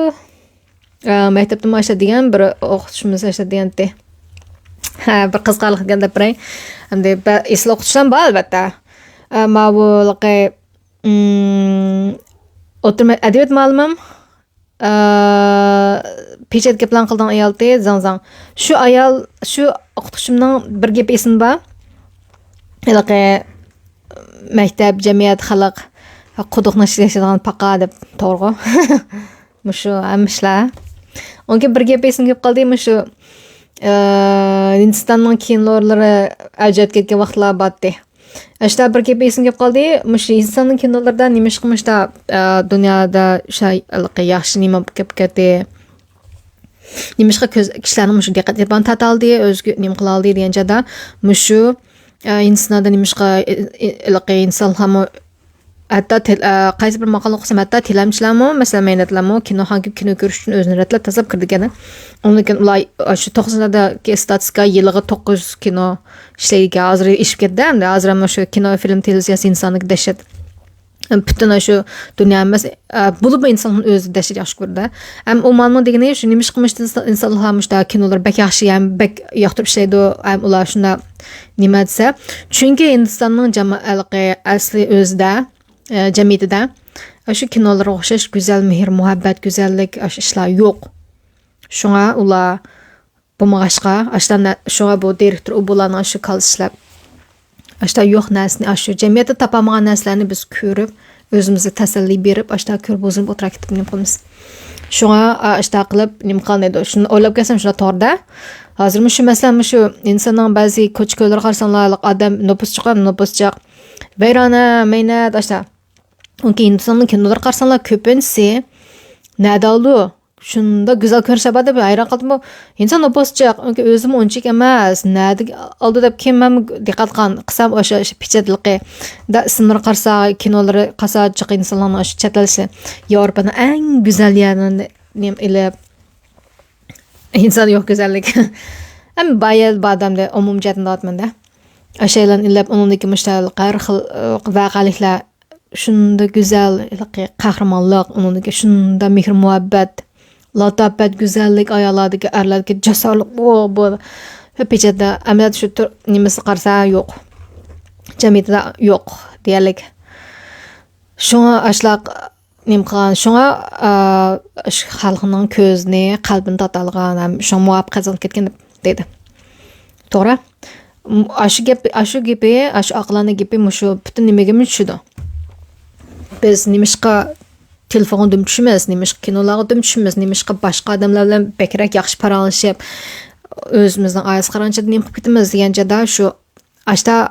ئە، مەكتەپتىمۇ ئاشۇ دېگەن بىر ئوقۇتقۇچىمىز ئاشۇ دېگەنتى. ھە، بىر قىزىقارلىق دېگەن دەپ بېرەي. ئەمدى بە-، ئېسىل ئوقۇتقۇچىلارمۇ بار، ئەلۋەتتە. ئە، ماۋۇ ھېلىقى، ئىم، ئوتتۇرا مە-، ئەدەبىيات مۇئەللىمىم، ئە، پېچەت گەپلەرنى قىلىدىغان ئايالتى، زاڭ زاڭ. شۇ ئايال، شۇ ئوقۇتقۇچىمنىڭ بىر گېپى ئېسىمدە بار. ھېلىقى مەكتەپ، جەمئىيەت، خەلق، قۇدۇقنىڭ ئىچىدە ياشايدىغان پاقا دەپ، توغرىغۇ؟ مۇشۇ ھەممە ئىشلار. ئۇنىڭكى بىر گېپى ئېسىمگە كېلىپ قالدى، مۇشۇ، ئە، ھىندىستاننىڭ كىنولىرى ئەۋج ئېلىپ كەتكەن ۋاقىتلار بارتتى. ئاشۇنداق بىر گېپى ئېسىمگە كېلىپ قالدى، مۇشۇ ھىندىستاننىڭ كىنولىرىدا نېمىشقا مۇشۇنداق، ئە، دۇنيادا شۇ ھېلىقى ياخشى نېمە بولۇپ كەتتى؟ نېمىشقا كۆز، كىشىلەرنىڭ مۇشۇ دىققەت ئېتىبارىنى تارتالدى، ئۆزىگە نېمە قىلالدى دېگەن چاغدا، مۇشۇ، ئە، ھىندىستاندا نېمىشقا، ئە، ئە، ھېلىقى ئىنسانلارمۇ، ھەتتا تىل-، ئە، قايسى بىر ماقالىنى ئوقۇسام، ھەتتا تىلەمچىلەرمۇ، مەسىلەن، مەينەتلەرمۇ كىنوخانىغا كىرىپ كىنو كۆرۈش ئۈچۈن ئۆزىنى رەتلەپ تازىلاپ كىرىدىكەن. ئۇنىڭدىن كېيىن ئۇلار شۇ توقسان يىلدىكى ستاتىستىكا يىلىغا توققۇز كىنو ئىشلەيدىكەن. ھازىر ئېشىپ كەتتى ئەمدى. ھازىر ھەممە شۇ كىنو، فىلىم، تېلېۋىزىيە ئىنساندىكى دەھشەت. پۈتۈن شۇ دۇنيا ئەمەس، ئە، بولۇپمۇ ئىنساننىڭ ئۆزى دەھشەت ياخشى كۆرىدۇ. ھەم ئۇ مالنىڭ دېگىنى شۇ، نېمىشقا مۇشۇ ئىنسانلار مۇشۇنداق كىنولار بەك ياخشى، ھەم بەك ياقتۇرۇپ ئىشلەيدۇ، ھەم ئۇلار شۇنداق نېمە دېسە، چۈنكى ھىندىستاننىڭ جاما-، ھېلىقى ئەسلى ئۆزىدە، ئە، جەمئىيىتىدە شۇ كىنولارغا ئوخشاش گۈزەل مېھىر، مۇھەببەت، گۈزەللىك، ئاشۇ ئىشلار يوق. شۇڭا ئۇلار بولمىغاچقا، ئاشۇنداق نە-، شۇڭا بۇ دىرېكتور ئۇ بۇلارنىڭ ئاشۇ كاللا ئىشلەپ، ئاشۇنداق يوق نەرسىنى، ئاشۇ جەمئىيەتتە تاپالمىغان نەرسىلەرنى بىز كۆرۈپ، ئۆزىمىزگە تەسەللى بېرىپ، ئاشۇنداق كۆرۈپ ھۇزۇرۇم ئولتۇرا كېتىپ نېمە قىلىمىز. شۇڭا، ئا، ئاشۇنداق قىلىپ نېمە قىلالمايدۇ. شۇنى ئويلاپ كەلسەم شۇنداق توغرىدا. ھازىرمۇ شۇ مەسىلەن، مۇشۇ ئىنساننىڭ بەزى كوچا-كويلىرىغا قارىساڭلار، ئادەم نوپۇس جىق، نوپۇس جىق. ۋەيرانە، مەينەت، ئاشۇنداق. ئۇنكى ئىنساننىڭ كىنولىرىغا قارىساڭلار، كۆپىنچىسى نەدە ئالدى؟ شۇنداق گۈزەل كۆرۈنۈشلەر بار دەپ ھەيران قالدىممۇ. ئىنسان نوپۇس جىق، ئۆزىمۇ ئۇنچىلىك ئەمەس. نەدە ئالدى دەپ كىم ھەم دىققەت قىلغان، قىلسام ئوشۇ پېچەتلىقى. دا ئىسىملىرى قارىسا، كىنولىرى قارىسا جىق ئىنسانلارنىڭ شۇ چەت ئەل ئىشى. ياۋروپانىڭ ئەڭ گۈزەل يەرلىرىنى نېمە ئېلىپ. ئىنسان يوق گۈزەللىك. ھەم بايا بادامدە ئومۇمىي جەھەتتىن دەۋاتىمەن-دە. ئاشۇ يەرلەرنى ئېلىپ، ئۇنىڭدىكى مۇشۇ ھەر خىل، ئە، ۋەقەلىكلەر شۇنداق گۈزەل، ھېلىقى قەھرىمانلىق، ئۇنىڭدىكى شۇنداق مېھىر-مۇھەببەت، لاتاپەت، گۈزەللىك، ئاياللاردىكى، ئەرلەردىكى جاسارلىق، بۇ، بۇ، پېچەتتە ئەمەلىيەتتە شۇ تۈر نېمىسى قارىسا يوق. جەمئىيىتىدە يوق دېيەرلىك. شۇڭا ئاشلاق نېمە قىلغان؟ شۇڭا، ئا، شۇ خەلقنىڭ كۆزىنى، قەلبىنى تارتالىغان ھەم شۇڭا مۇۋەپپەقىيەت قازىنىپ كەتكەن دەيدۇ. توغرا. م-، ئاشۇ گەپ، ئاشۇ گېپى، ئاشۇ ئاقىلانە گېپى مۇشۇ پۈتۈن نېمىگىمۇ چۈشىدۇ. بىز نېمىشقا تېلېفونغا دۈم چۈشىمىز، نېمىشقا كىنولارغا دۈم چۈشىمىز، نېمىشقا باشقا ئادەملەر بىلەن بەكرەك ياخشى پاراڭلىشىپ، ئۆزىمىزنىڭ ئائىلىسى قارىغانچە نېمە قىلىپ كېتىمىز دېگەن چاغدا شۇ ئاشتا-،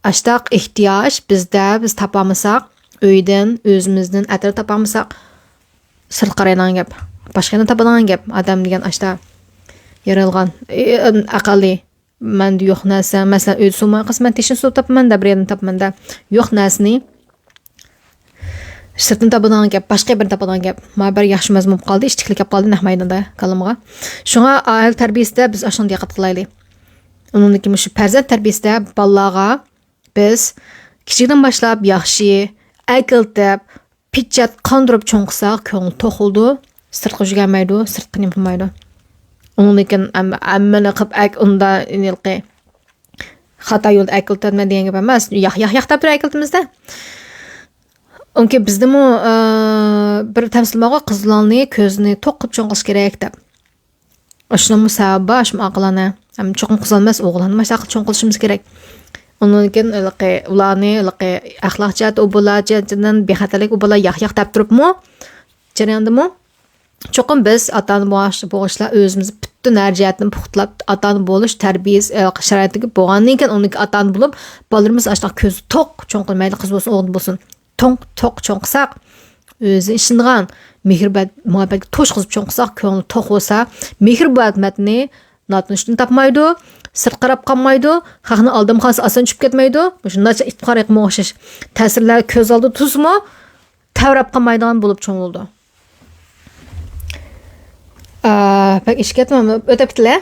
ئاشتاق ئېھتىياج بىزدە، بىز تاپالمىساق، ئۆيدىن، ئۆزىمىزدىن ئەتىر تاپالمىساق، سىرتقا قارايدىغان گەپ. باشقا يەردىن تاپىدىغان گەپ. ئادەم دېگەن ئاشتا يېرىلغان، ئەقەللىي. مەندە يوق نەرسە، مەسىلەن، ئۆيدە سۇ بولماي قالسا، مەن تېشىنىپ سۇ تاپىمەن-دە، بىر يەردىن تاپىمەن-دە. يوق نەرسىنى سىرتتىن تاپىدىغان گەپ، باشقا بىر تاپىدىغان گەپ. ما بىر ياخشى مەزمۇن بولۇپ قالدى، ئىشتىكلىك كەپ قالدى نەق مەيداندا كاللىمغا. شۇڭا ئائىلە تەربىيىسىدە بىز ئاشۇنى دىققەت قىلايلى. ئۇنىڭدىن كېيىن مۇشۇ پەرزەنت تەربىيىسىدە بالىلارغا بىز كىچىكىدىن باشلاپ ياخشى ئەكىلتىپ، پىچات قاندۇرۇپ چوڭ قىلساق، كۆڭلى توق بولىدۇ، سىرتقا يۈگەنمەيدۇ، سىرتقا نېمە قىلمايدۇ. ئۇنىڭدىن كېيىن ھەم-، ھەممىنى قىلىپ ئەك-، ئۇندا ھېلىقى خاتا يولدا ئەكىلتىمەن دېگەن گەپ ئەمەس. ياق، ياق، ياق دەپ تۇرۇپ ئەكىلتىمىز-دە. ئۇنكى بىزدىمۇ، ئى، بىر تەمسىل بارغۇ، قىزلارنى كۆزىنى توق قىلىپ چوڭ قىلىش كېرەك دەپ. ئاشۇنىڭمۇ سەۋەبى بار، ئاشۇمۇ ئاقىلانە. ھەم چوقۇم قىزلار ئەمەس، ئوغۇللارنى مۇشۇنداق قىلىپ چوڭ قىلىشىمىز كېرەك. ئۇنىڭدىن كېيىن ھېلىقى ئۇلارنى، ھېلىقى ئەخلاق جەھەتتە ئۇ بالا جەھەتتىن بىخەتەرلىك، ئۇ بالا ياق، ياق دەپ تۇرۇپمۇ، جەرياندىمۇ چوقۇم بىز ئاتا-ئانا بولغاچ-، بولغۇچىلار ئۆزىمىزنى پۈتۈن ھەر جەھەتتىن پۇختىلاپ، ئاتا-ئانا بولۇش تەربىيەسى، ئە، شارائىتىگە بولغاندىن كېيىن، ئۇنىڭ ئاتا-ئانا بولۇپ، بالىلىرىمىز ئاشۇنداق كۆزى توق چوڭ قىلىپ، مەيلى قىز بولسۇن، ئوغۇل بولسۇن، توڭ، توق چوڭ قىلساق، ئۆزى ئىشىنىدىغان، مېھىر-، مۇھەببەتكە توشقۇزۇپ چوڭ قىلساق، كۆڭلى توق بولسا، مېھىر-مۇھەببەتنى ناتونۇشتىن تاپمايدۇ، سىرت قاراپ قالمايدۇ، خەقنى ئالدىمىغا قالسا ئاسان چۈشۈپ كەتمەيدۇ. مۇشۇ ناچار ئىپتىخار ئېقىمىغا ئوخشاش تەسىرلەر كۆز ئالدىدا تۇرسىمۇ، تەۋرەپ قالمايدىغان بولۇپ چوڭ بولىدۇ. ئا، بەك ئېشىپ كەتتىم، ئۆتۈپ كېتىلە.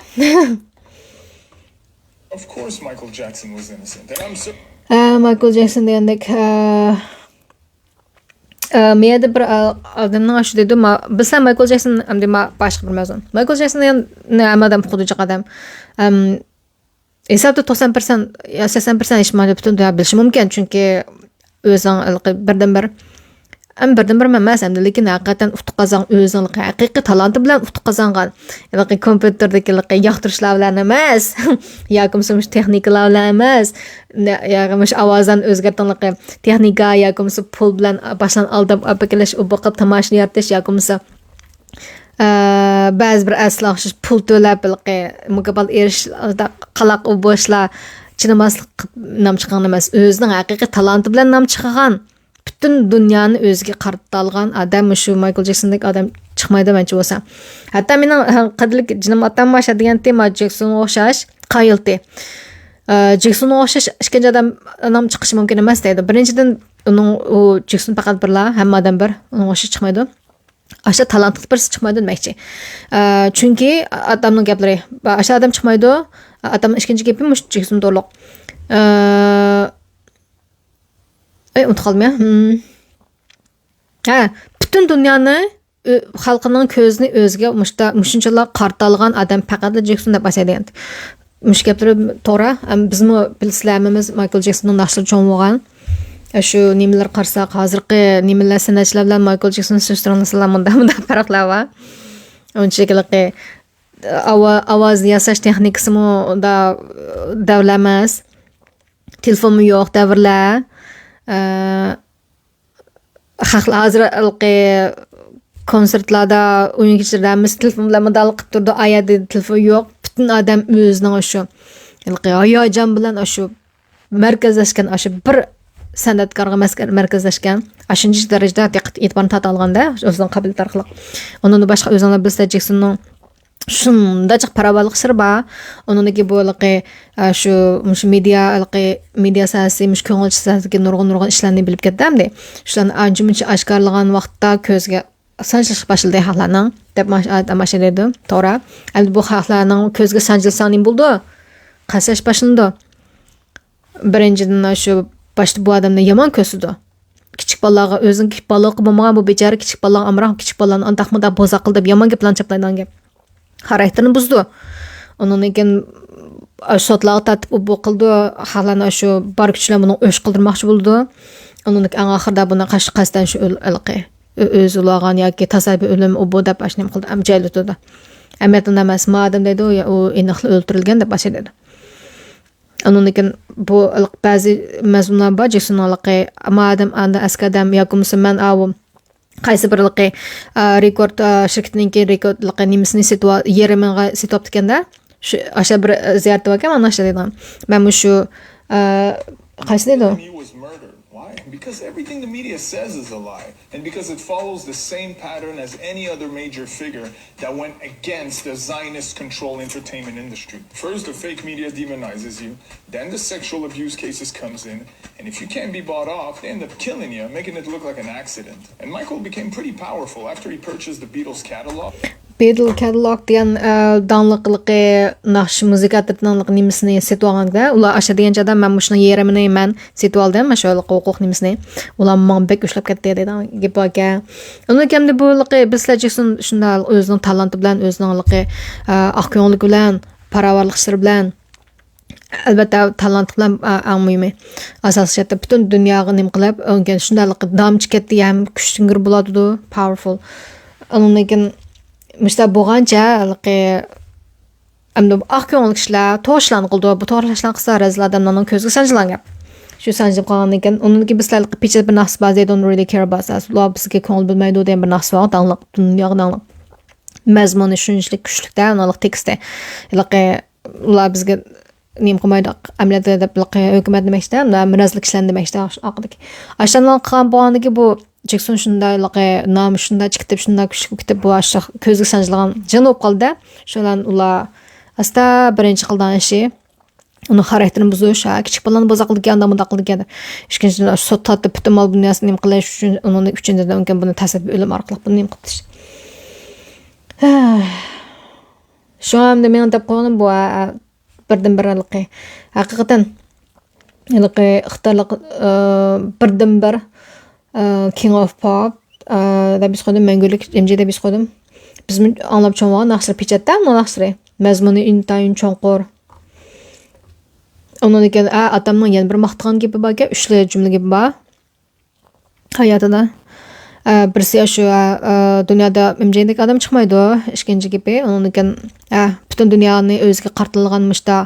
Of course Michael Jackson was innocent. And I'm so ھە، مايكل جەكسون دېگەندەك، ھە، ئە، مۇ يەردە بىر، ئە، ئادەمنىڭ ئاشۇ دېدى، ما-، بىلسەم مايكل جەكسون، ئەمدى ما-، باشقا بىر مەزمۇن. مايكل جەكسون دېگەن نە-، ھەممە ئادەم ئۇقىدىغان ئادەم. ئەم، ھېسابتا توقسان پىرسەنت يا سەكسەن پىرسەنت ئېھتىمالى پۈتۈن دۇنيا بىلىشى مۇمكىن، چۈنكى ئۆزىنىڭ ھېلىقى بىردىنبىر، ئەم، بىردىنبىر ئەمەس ئەمدى، لېكىن ھەقىقەتەن ئۇتۇق قازان-، ئۆزىنىڭ ھېلىقى ھەقىقىي تالانتى بىلەن ئۇتۇق قازانغان. ھېلىقى كومپيۇتېردىكى ھېلىقى ياقتۇرۇشلار بىلەن ئەمەس، ياكى بولمىسا مۇشۇ تېخنىكىلار بىلەن ئەمەس، نە-، ياكى مۇشۇ ئاۋازلارنى ئۆزگەرتىڭلىقى تېخنىكا ياكى بولمىسا پۇل بىلەن باشلان ئالداپ ئاپىكېلىش، ئۇ بۇ قىلىپ تاماشىنى يارىتىش ياكى بولمىسا، ئە، بەزى بىر ئەرسىلەر ئوخشاش پۇل تۆلەپ ھېلىقى مۇكاپات ئېرىش، قالاق ئۇ بۇ ئىشلار چىدىماسلىق قىلىپ نام چىققان ئەمەس. ئۆزىنىڭ ھەقىقىي تالانتى بىلەن نام چىقىرغان، پۈتۈن دۇنيانى ئۆزىگە قارىتالىغان ئادەم مۇشۇ مايكل جېكسوندەك ئادەم چىقمايدۇ مەنچە بولسا. ھەتتا مېنىڭ، ھە، قەدىرلىك جېنىم ئاتام بار شۇ دېگەنتى، ما جېكسونغا ئوخشاش قايىلتى. ئە، جېكسونغا ئوخشاش ئىككىنچى ئادەم نام چىقىشى مۇمكىن ئەمەس دەيدۇ. بىرىنچىدىن، ئۇنىڭ، ئۇ جېكسون پەقەت بىرلا، ھەممە ئادەم بىر، ئۇنىڭغا ئوخشاش چىقمايدۇ. ئاشۇ تالانتلىق بىرسى چىقمايدۇ دېمەكچى. ئە، چۈنكى ئاتامنىڭ گەپلىرى، ئاشۇ ئادەم چىقمايدۇ. ئاتامنىڭ ئىككىنچى گېپى مۇشۇ جېكسون توغرۇلۇق. ئە، ئەي، ئۇنتۇپ قالدىم يا. ھىم. ھە، پۈتۈن دۇنيانى، ئۆ-، خەلقىنىڭ كۆزىنى ئۆزىگە مۇشتا-، مۇشۇنچىلا قارىتالىغان ئادەم پەقەتلا جېكسون دەپ ئاسايدىغان. مۇشۇ گەپلىرى توغرا. ئەم، بىزمۇ بىلىسىلەر ھەممىمىز مايكل جېكسوننىڭ ناخشىلىرى چوڭ بولغان. ئە، شۇ نېمىلەر قارىساق، ھازىرقى نېمىلەر سەنئەتچىلەر بىلەن مايكل جېكسون سېلىشتۇرغاندا مۇنداق، مۇنداق پەرقلەر بار. ئۇنچىلىكى ئاۋا-، ئاۋاز ياساش تېخنىكىسىمۇ ئۇنداق دەۋرلەر ئەمەس. تېلېفونمۇ يوق دەۋرلەر. ئە، خەقلەر ھازىر ھېلىقى كونسېرتلاردا، ئويۇن كېچىلىرىدە ھەممىسى تېلېفون بىلەن مۇنداقلا قىلىپ تۇرىدۇ. ئا يەردە تېلېفون يوق. پۈتۈن ئادەم ئۆزىنىڭ شۇ ھېلىقى ھاياجان بىلەن ئاشۇ مەركەزلەشكەن، ئاشۇ بىر سەنئەتكارغا مەسكەر-، مەركەزلەشكەن. ئاشۇنچە دەرىجىدە دىققەت ئېتىبارنى تارتالىغاندا، ئۆزىنىڭ قابىلىيىتى ئارقىلىق. ئۇنىڭدىن باشقا ئۆزۈڭلار بىلىسىلەر، جېكسوننىڭ شۇنداق جىق پاراۋانلىق سىرى بار. ئۇنىڭدىكى بۇ ھېلىقى، ئە، شۇ، مۇشۇ مېدىيا، ھېلىقى مېدىيا ساھەسى، مۇشۇ كۆڭۈل ساھەسىدىكى نۇرغۇن، نۇرغۇن ئىشلارنى بىلىپ كەتتى ئەمدى. شۇلارنى ئانچە-مۇنچە ئاشكارىلىغان ۋاقىتتا كۆزگە سانجىلىشقا باشلىدى خەقلەرنىڭ، دەپ ماش-، ئادەم ئاشۇ دەيدۇ. توغرا. ئەمدى بۇ خەقلەرنىڭ كۆزىگە سانجىلساڭ نېمە بولىدۇ؟ قەستلەش باشلىنىدۇ. بىرىنچىدىن، شۇ باشتا بۇ ئادەمنى يامان كۆرسىتىدۇ. كىچىك بالىلارغا، ئۆزىنىڭ كىچىك بالىلىقى بولمىغان بۇ بىچارە كىچىك بالىلارغا ئامراق، كىچىك بالىلارنى ئانداق مۇنداق بوزەك قىل دەپ يامان گەپلەرنى چاپلايدىغان گەپ. خاراكتېرىنى بۇزىدۇ. ئۇنىڭدىن كېيىن سوتلارغا تارتىپ ئۇ بۇ قىلىدۇ، خەقلەرنى شۇ بار كۈچ بىلەن بۇنىڭ ئۆچ قىلدۇرماقچى بولىدۇ. ئۇنىڭدىن ئەڭ ئاخىرىدا بۇنى قەش-، قەستەن شۇ ئۆل-، ھېلىقى ئۆ-، ئۆزى ئۇلارغان ياكى تاسادىپىي ئۆلۈم ئۇ بۇ دەپ ئاشۇ نېمە قىلىدۇ، ئەم، جايلىتىدۇ. ئەمەلىيەتتە ئۇنداق ئەمەس، ما ئادەم دەيدۇ، يا ئۇ ئېنىقلا ئۆلتۈرۈلگەن دەپ ئاشۇ دەيدۇ. ئۇنىڭدىن كېيىن بۇ ھېلىقى بەزى مەزمۇنلار بار، جېكسوننىڭ ھېلىقى ما ئادەم ئاندىن ئەسكى ئادەم ياكى بولمىسا مەن ئاۋۇ قايسى بىر ھېلىقى، ئا، رېكورد، ئا، شىركىتىنىڭكى رېكورد ھېلىقى نېمىسىنى سېتىۋال-، يېرىمىغا سېتىۋاپتىكەن-دە. شۇ، ئاشۇ بىر، ئا، زىيارىتى باركەن، مانا ئاشۇ دەيدىغان. مەن مۇشۇ، ئا، قايسى دەيدۇ؟ He was murdered. Why? Because everything the media says is a lie. And because it follows the same pattern as any other major figure that went against the Zionist control entertainment industry. First, the fake media demonizes you, then the sexual abuse cases comes in, and if you can't be bought off, they end up killing you, making it look like an accident. And Michael became pretty powerful after he purchased the Beatles catalog. Beatles catalog دېگەن، ئە، داڭلىقلىقى ناخشا مۇزىكا ئەترىتىنىڭ نېمىسىنى سېتىۋالغاندا، ئۇلار ئاشۇ دېگەن چاغدا مەن مۇشۇنىڭ يېرىمىنى مەن سېتىۋالدىم، مانا شۇ ھوقۇق نېمىسىنى. ئۇلار ماڭا بەك ئۆچلەپ كەتتى دەيدىغان گېپى باركەن. ئۇنىڭ كەمدە بۇ ھېلىقى بىز سىلەر جېكسون شۇنداق ئۆزىنىڭ تالانتى بىلەن، ئۆزىنىڭ ھېلىقى، ئە، ئاق كۆڭۈللۈكى بىلەن، پاراۋانلىق ئىشلىرى بىلەن، ئەلۋەتتە، تالانت بىلەن، ئا، ئەڭ مۇھىمى، ئاساسىي شەرتتە پۈتۈن دۇنياغا نېمە قىلىپ، ئۆڭگەن شۇنداقلىقى دامچى كەتتى ھەم كۈچ سىڭدۈرۈپ بولاتىدۇ، پاۋېرفۇل. ئۇنىڭدىن كېيىن مۇشۇنداق بولغانچە، ھېلىقى، ئەمدى ئاق كۆڭۈل كىشىلەر توغرا ئىشلارنى قىلىدۇ، بۇ توغرا ئىشلارنى قىلسا، رەزىل ئادەملەرنىڭ كۆزىگە سانجىلغان گەپ. شۇ سانجىلىپ قالغاندىن كېيىن، ئۇنىڭدىن كېيىن بىز ھېلىقى پېچەت بىر ناخشىسى بار، They don't really care about us. ئۇلار بىزگە كۆڭۈل بۆلمەيدۇ دېگەن بىر ناخشىسى بار، داڭلىق، دۇنياغا داڭلىق. مەزمۇنى شۇنچىلىك كۈچلۈك-دە، ئۇنىڭلىق تېكىستى. ھېلىقى ئۇلار بىزگە نېمە قىلمايدۇ، ئەمەلىيەتتە دەپ ھۆكۈمەت دېمەكچىدە، مۇنازىرە كىشىلەرنى دېمەكچىدە ئاقىدىكى. ئاشۇنداق قىلغان بولغاندىكى بۇ جېكسون شۇنداق ھېلىقى نامى شۇنداق چىقىپ، شۇنداق كۈچلۈك كېتىپ، بۇ ئاشۇ كۆزگە سانجىلغان جىن بولۇپ قالدى. شۇ بىلەن ئۇلار ئاستا بىرىنچى قىلىدىغان ئىشى ئۇنىڭ خاراكتېرىنى بۇزۇش، ھە، كىچىك بالىنى بوزۇق قىلىدىكەن، ئانداق مۇنداق قىلىدىكەن. ئىككىنچىدىن، سوت تارتىپ پۈتۈن مال دۇنياسىنى نېمە قىلىش ئۈچۈن، ئۇنىڭ ئۈچىنچىدىن، ئۇنىڭ بۇنى تاسادىپىي ئۆلۈم ئارقىلىق بۇنى نېمە قىلىپ تېشى. شۇڭا ئەمدى مېنىڭ دەپ قويغىنىم بۇ، ھە، بىردىنبىر ھېلىقى، ھەقىقەتەن ھېلىقى ئىقتىدارلىق، ئى، بىردىنبىر، ئى، King of Pop، ئى، دەپ يېزىپ قويدۇم، مەڭگۈلۈك ئېم جى دەپ يېزىپ قويدۇم. بىزمۇ ئاڭلاپ چوڭ بولغان ناخشىلار، پېچەتتە بۇ ناخشىلىرى. مەزمۇنى ئىنتايىن چوڭقۇر. ئۇنىڭدىن كېيىن، ئە، ئاتامنىڭ يەنە بىر ماختىغان گېپى باركەن، ئۈچلا جۈملە گېپى بار. ھاياتىدا. ئە، بىرسى شۇ، ئە، ئە، دۇنيادا ئەم جى دىكى ئادەم چىقمايدۇ. ئىككىنچى گېپى، ئۇنىڭدىن كېيىن، ئە، پۈتۈن دۇنيانى ئۆزىگە قارىتالىغان مۇشتا،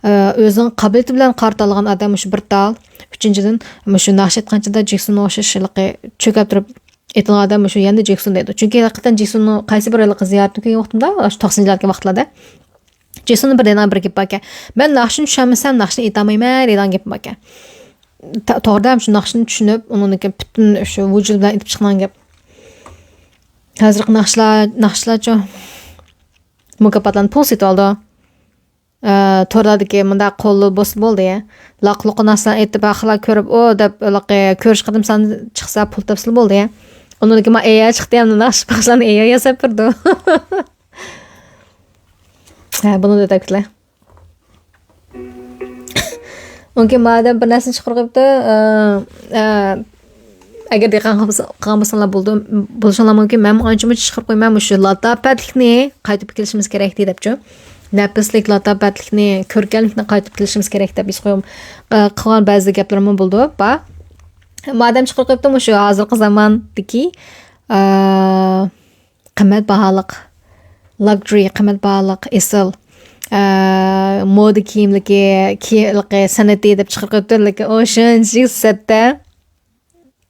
ئە، ئۆزىنىڭ قابىلىيىتى بىلەن قارىتالىغان ئادەم مۇشۇ بىر تال. ئۈچىنچىدىن، مۇشۇ ناخشا ئېيتقان چېغىدا جېكسونغا ئوخشاش ھېلىقى چۆكۈپ تۇرۇپ ئېيتىدىغان ئادەم مۇشۇ يەنە جېكسون دەيدۇ. چۈنكى ھەقىقەتەن جېكسوننىڭ قايسى بىر ھېلىقى زىيارىتىگە كەلگەن ۋاقتىمدا، ئاشۇ توقسىنىنچى يىللاركى ۋاقىتلاردا جېسوننىڭ بىر دەيدىغان بىر گېپى باركەن. مەن ناخشىنى چۈشەنمىسەم، ناخشىنى ئېيتالمايمەن دەيدىغان گېپى باركەن. تا-، توغرىدا ھەم شۇ ناخشىنى چۈشىنىپ، ئۇنىڭدىن كېيىن پۈتۈن شۇ ۋۇجۇد بىلەن ئېيتىپ چىقىدىغان گەپ. ھازىرقى ناخشىلار، ناخشىلارچۇ؟ مۇكاپاتلارنى پۇل سېتىۋالىدۇ. ئە، تورلاردىكى مۇنداق قولى بولسا بولدى. لاقلۇقى ناخشىلارنى ئېيتىپ، ھەر خىللار كۆرۈپ، ئۇ دەپ، ھېلىقى كۆرۈش قېتىم سانى چىقسا پۇل تاپسىلا بولدى. ئۇنىڭدىن كېيىن ما ئېياي چىقتى، ھەمدە ناخشا، ناخشىلارنى ئېياي ياساپ بېرىدۇ. ھە، بۇنى دەپ كېتىلە. مۇمكىن مادەم بىر نەرسىنى چىقىرىپ قويۇپتۇ، ئە، ئە، ئەگەر دىققەت قىلغان بولسا-، قىلغان بولساڭلار بولىدۇ، بولۇشۇڭلار مۇمكىن. مەنمۇ ئانچە-مۇنچە چىقىرىپ قويمايمەن، مۇشۇ لاتاپەتلىكنى قايتىپ كېلىشىمىز كېرەكتى دەپچۇ. نەپىسلىك لاتاپەتلىكنى، كۆركەملىكنى قايتىپ كېلىشىمىز كېرەك دەپ ھېس قىلغان، ئە، قىلغان بەزى گەپلىرىممۇ بولىدۇ، بار. مادەم چىقىرىپ قويۇپتۇ، مۇشۇ ھازىرقى زاماندىكى، ئە، قىممەت باھالىق، luxury، قىممەت باھالىق، ئېسىل، ئە، مودا كىيىملىكى، كىيىملىكى سەنئىتى دەپ چىقىرىپ قويۇپتۇ، لېكىن ئۇ شۇنچىلىك سەتتە.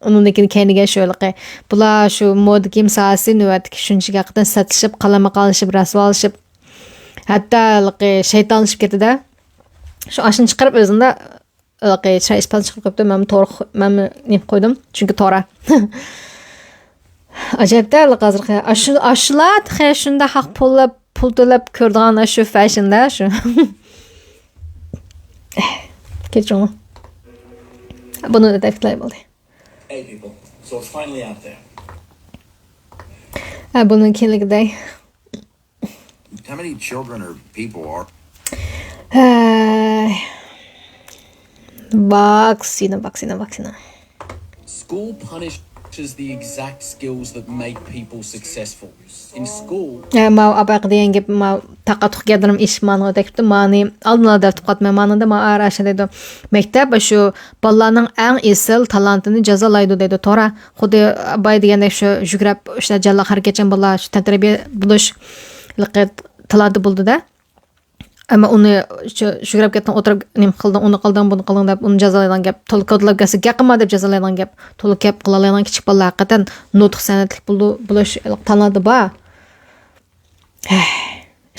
ئۇنىڭدىن كېيىن كەينىگە شۇ ھېلىقى، بۇلار شۇ مودا كىيىم ساھەسى نۆۋەتتىكى شۇنچىلىك ھەقىقەتەن سەتلىشىپ، قالماقاللىشىپ، رەسۋالىشىپ، ھەتتا ھېلىقى شەيتانلىشىپ كېتىدۇ. شۇ ئاشۇنى چىقىرىپ ئۆزىنى ھېلىقى چىراي ئىپادىسى چىقىرىپ قويۇپتۇ، مەنمۇ توغرا، مەنمۇ نېمە قويدۇم، چۈنكى توغرا. ئاجايىپتە ھېلىقى ھازىرقى، ئاشۇ، ئاشۇلار تېخى شۇنداق ھەق پۇللاپ، پۇل تۆلەپ كۆرىدىغان شۇ فەشندا شۇ. كەچۈرۈڭلار. بۇنى دەپ كېتەي بولدى. Hey people, so it's finally out there. ھە، بۇنىڭ كېيىنلىكىدەي. How many children or people are ھە. ۋاكسىنا، ۋاكسىنا، ۋاكسىنا. School punish. Teaches the exact skills that make people successful. In school, ھە، ماۋۇ ئاباقى دېگەن گەپ، ماۋۇ تاقا-تۇق گەپلىرىم ئېشىپ مانىغا تەكلىپتە مانى ئالدىنلا دەپ قويۇپتىم مەن مانىدا، ماۋۇ ئاراشا دەيدۇ. مەكتەپ شۇ بالىلارنىڭ ئەڭ ئېسىل تالانتىنى جازالايدۇ دەيدۇ، توغرا. خۇددى باي دېگەندەك شۇ يۈگرەپ، شۇنداق جانلىق ھەرىكەتچان بالىلار، شۇ تەنتەربىيە بولۇش، ھېلىقى تالانتى بولىدۇ-دە. ئەمما ئۇنى شۇ يۈگرەپ كەتتىڭ، ئولتۇرۇپ نېمە قىلدىڭ، ئۇنى قىلدىڭ، بۇنى قىلدىڭ دەپ ئۇنى جازالايدىغان گەپ. تولا كودىلاپ كەلسە، گەپ قىلما دەپ جازالايدىغان گەپ. تولا گەپ قىلالايدىغان كىچىك بالىلار ھەقىقەتەن نۇتۇق سەنئەتلىك بولۇش تالانتى بار.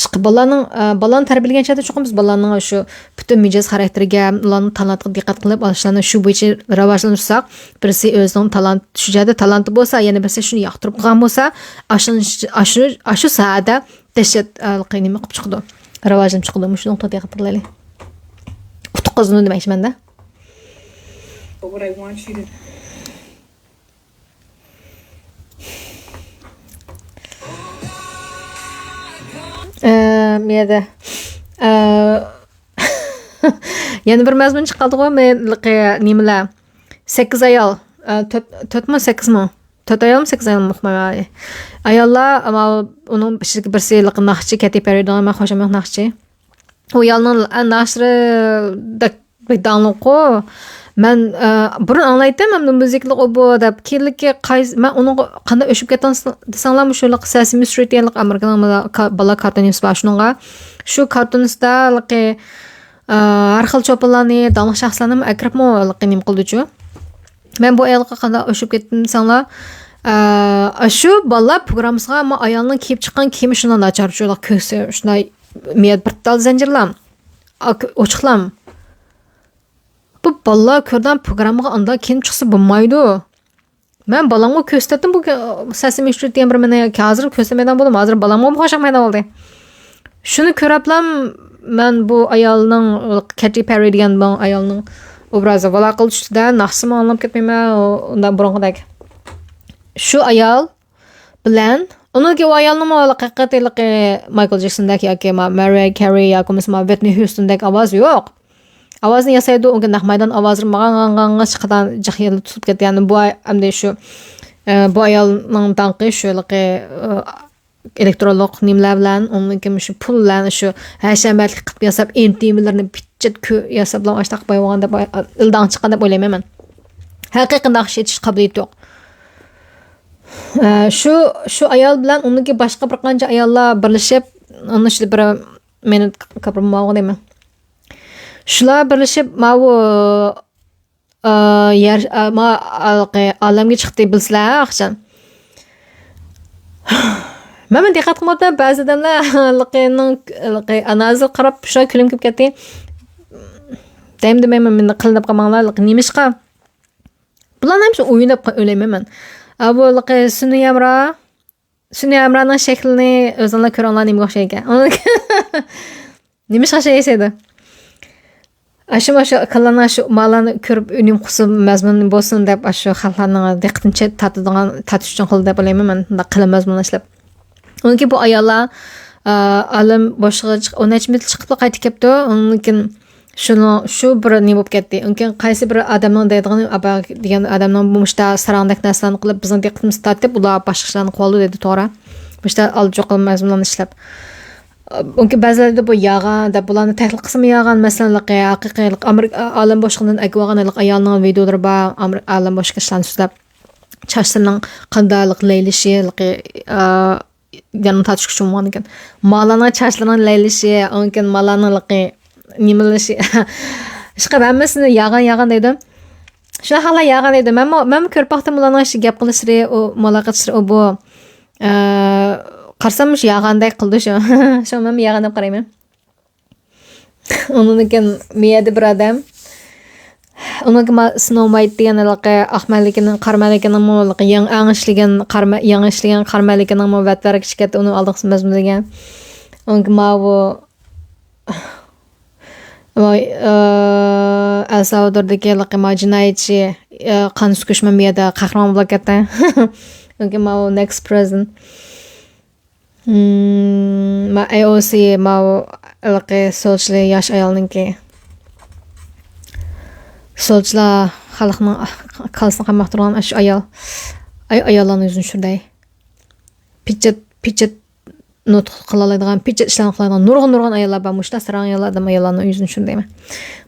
ئىشقىلىپ بالىلارنىڭ، ئە، بالىلارنى تەربىيەلىگەن چاغدا چوقۇم بىز بالىلارنىڭ شۇ پۈتۈن مىجەز خاراكتېرىگە، ئۇلارنىڭ تالانتىغا دىققەت قىلىپ، ئاشۇلارنى شۇ بويىچە راۋاجلاندۇرساق، بىرسى ئۆزىنىڭ تالانت، شۇ جەھەتتە تالانتى بولسا، يەنە بىرسى شۇنى ياقتۇرۇپ قالغان بولسا، ئاشۇ، ئاشۇ، ئاشۇ ساھەدە دەھشەت، ئە، نېمە قىلىپ چىقىدۇ، راۋاجلىنىپ چىقىدۇ. مۇشۇ نۇقتىغا دىققەت قىلايلى. ئۇتۇق قازىنىدۇ دېمەكچىمەن-دە. But what I want you to ئە، مۇ يەردە، ئە، يەنە بىر مەزمۇن چىقىۋالدىغۇ، مەن، نېمىلەر، سەككىز ئايال، ئە، تۆت، تۆتمۇ، سەككىزمۇ؟ تۆت ئايالمۇ، سەككىز ئايالمۇ ئۇقمايمەن. ئاياللار، ئاما، ئۇنىڭ ئىچىدىكى بىرسى ناخشىچى، كەتى پەررى دېگەن، مەن خۇشامەت ناخشىچى. ئۇ ئايالنىڭ ناخشىلىرى بەك داڭلىققۇ. مەن، ئە، بۇرۇن ئاڭلايتتىم، ئەمدى مۇزىكىلىق ئۇ بۇ دەپ. كېيىنلىكى قايسى، مەن ئۇنىڭغا قانداق ئۆچۈپ كەتتىڭ دېسەڭلار، مۇشۇ سەسىمى سترىت دېگەنلىك ئامېرىكىنىڭ بالا، كا-، بالا كارتونىمىسى بار شۇنىڭغا. شۇ كارتونىسىدا ھېلىقى، ئە، ھەر خىل چوپانلارنى، داڭلىق شەخسلەرنىمۇ ئەكىرىپمۇ ھېلىقى نېمە قىلدىچۇ. مەن بۇ ئايالغا قانداق ئۆچۈپ كەتتىم دېسەڭلار، ئە، شۇ بالا پروگراممىسىغا ما ئايالنىڭ كىيىپ چىققان كىيىمى شۇنداق ناچار، شۇ كۆكسى شۇنداق مىيەت بىر تال زەنجىرلام. ئاك-، ئوچۇقلام. بۇ بالىلار كۆرىدىغان پروگراممىغا ئانداق كىيىنىپ چىقسا بولمايدۇ. مەن بالامغا كۆرسىتەتتىم بۇ سەسىمى سترىت دېگەن بىر مېنى ھازىر كۆرسەتمەيدىغان بولدۇم. ھازىر بالامغا خۇشياقمايدىغان بولدى. شۇنى كۆرۈپلام مەن بۇ ئايالنىڭ، كەتى پەررى دېگەن بۇ ئايالنىڭ ئوبرازى ۋالاقىل چۈشتىدە ناخشىسىمۇ ئاڭلاپ كەتمەيمەن، ئۇ-، ئۇنداق بۇرۇنقىدەك. شۇ ئايال بىلەن، ئۇنىڭكى ئۇ ئايالنىڭمۇ ھەقىقەتەن مايكل جېكسوندەك ياكى ما-، مەرىيا كېرى ياكى بولمىسا ما ۋىتنى ھيۇستوندەك ئاۋاز يوق. ئاۋازنى ياسايدۇ، ئۇنىڭكى نەق مەيدان ئاۋازلىرى ماڭا، ماڭا، ماڭا چىقىدىغان جىق يىلدا تۇتۇپ كەتتى. يەنى بۇ ئاي-، ئەمدى شۇ، ئە، بۇ ئايالنىڭ داڭقى شۇ ھېلىقى، ئە، ئېلېكترونلۇق نېمىلەر بىلەن، ئۇنىڭدىن كېيىن شۇ پۇل بىلەن شۇ ھەشەمەتلىك قىلىپ ياساپ، ئېنتىمىلىرىنى پىچچىت كۆ-، ياساپلا ئاشتاق بايۋالغان دەپ، ئىلداڭ چىققان دەپ ئويلايمەن مەن. ھەقىقىي ناخشا ئېيتىش قابىلىيىتى يوق. ئە، شۇ، شۇ ئايال بىلەن ئۇنىڭكى باشقا بىر قانچە ئاياللار بىرلىشىپ، ئۇنىڭ ئىچىدە بىر مېنى كاپىرماۋۇ دەيمەن. شۇلار بىرلىشىپ ماۋۇ، ئە، يەر، ئە، ما-، ھېلىقى ئالەمگە چىقتى بىلسىلەر قاچان. مەنمۇ دىققەت قىلماپتىمەن، بەزى ئادەملەر ھېلىقىنىڭ، ھېلىقى ئانالىزىغا قاراپ شۇ كۈلۈم كېلىپ كەتتى. دەيمەن دېمەيمەن، مېنى قىلداپ قالماڭلار، ھېلىقى نېمىشقا؟ بۇلارنى ھەممىسى ئويۇن دەپ ئويلايمەن مەن. ئا، بۇ ھېلىقى سۈنئىي ھەمراھ، سۈنئىي ھەمراھنىڭ شەكلىنى ئۆزۈڭلار كۆرۈڭلار، نېمىگە ئوخشايدىكەن. نېمىشقا شۇ ياسايدۇ؟ ئاشۇ، ئاشۇ ئاكىلارنىڭ شۇ مالارنى كۆرۈپ ئۈنۈم قىلسۇن، مەزمۇن بولسۇن دەپ، ئاشۇ خەقلەرنىڭ دىققىتىنى چە-، تارتىدىغان، تارتىش ئۈچۈن قىلدى دەپ ئويلايمەن مەن، بۇنداق قىلىن مەزمۇن ئىشلەپ. ئۇنىڭكى بۇ ئاياللار، ئا، ئالەم بوشلۇقىغا چىق-، ئون نەچچە مىنۇت چىقىپلا قايتىپ كەپتۇ. ئۇنىڭدىن كېيىن شۇنىڭ، شۇ بىر نېمە بولۇپ كەتتى. ئۇنىڭدىن كېيىن قايسى بىر ئادەمنىڭ دەيدىغىنى، ئابا دېگەن ئادەمنىڭ مۇشتا ساراڭدەك نەرسىلەرنى قىلىپ، بىزنىڭ دىققىتىمىزنى تارتىپ، ئۇلار باشقا ئىشلارنى قىلىۋالىدۇ دەيدۇ، توغرا. مۇشتا ئالجوقىلىق مەزمۇنلارنى ئىشلەپ. ئۇنىڭكى بەزىلەردە بۇ يالغان دەپ، بۇلارنى تەھلىل قىلسىمۇ يالغان، مەسىلەن، ھېلىقى ھەقىقىي، ھېلىقى ئامېرىكا ئالەم بوشلۇقىدىن ئەكىۋالغان ھېلىقى ئايالنىڭ ۋىدىيولىرى بار، ئامېرىكا ئالەم بوشلۇقى ئىشلارنى سۆزلەپ، چاچلىرىنىڭ قانداقلىق لەيلىشى، ھېلىقى، ئا، يەنە تارتىشقا چۈشۈپ بولغان ئىكەن. مالارنىڭ چاچلىرىنىڭ لەيلىشى، ئۇنىڭكىن مالارنىڭ ھېلىقى نېمىلىشى. ئىشقىلىپ ھەممىسىنى يالغان، يالغان دەيدۇ. شۇنداق ھاللار يالغان دەيدۇ. مەنمۇ، مەنمۇ كۆرۈپ باقتىم ئۇلارنىڭ شۇ گەپ قىلىشلىرى، ئۇ مۇلاقات ئىشلىرى، ئۇ بۇ. ئە، قارىسام شۇ يالغاندەك قىلدى شۇ. شۇ مەنمۇ يالغان دەپ قارايمەن. ئۇنىڭدىن كېيىن مىيەدە بىر ئادەم، ئۇنىڭكى ما-، سنو ۋايت دېگەن ھېلىقى ئاق مەلىكىنىڭ، قارا مەلىكىنىڭمۇ ھېلىقى يېڭى، ئەڭ ئىشلىگەن قارا مە-، يېڭى ئىشلىگەن قارا مەلىكىنىڭمۇ ۋەتلەرگە چىقىپ كەتتى، ئۇنىڭ ئالدىنقى مەزمۇنى دېگەن. ئۇنىڭكى ماۋۇ، ۋاي، ئە، ئەل سالۋادوردىكى ھېلىقى ما جىنايەتچى، ئە، قان سۈكۈشمەن بۇ يەردە قەھرىمان بولۇپ كەتتى. ئۇنىڭكى ماۋۇ نېكىست پرېزىدېنت. مم، ما، ئەي ئو سى، ماۋۇ ھېلىقى سولچىلى ياش ئايالنىڭكى. سولچىلار خەلقنىڭ كاللىسىنى قاماقتۇرغان ئاشۇ ئايال. ئاي، ئاياللارنىڭ يۈزىنى چۈشۈردەي. پىچات، پىچات نۇتۇق قىلالايدىغان، پىچات ئىشلارنى قىلالايدىغان نۇرغۇن، نۇرغۇن ئاياللار بار. مۇشۇنداق ساراڭ ئاياللار، ئادەم ئاياللارنىڭ يۈزىنى چۈشۈردەيمەن.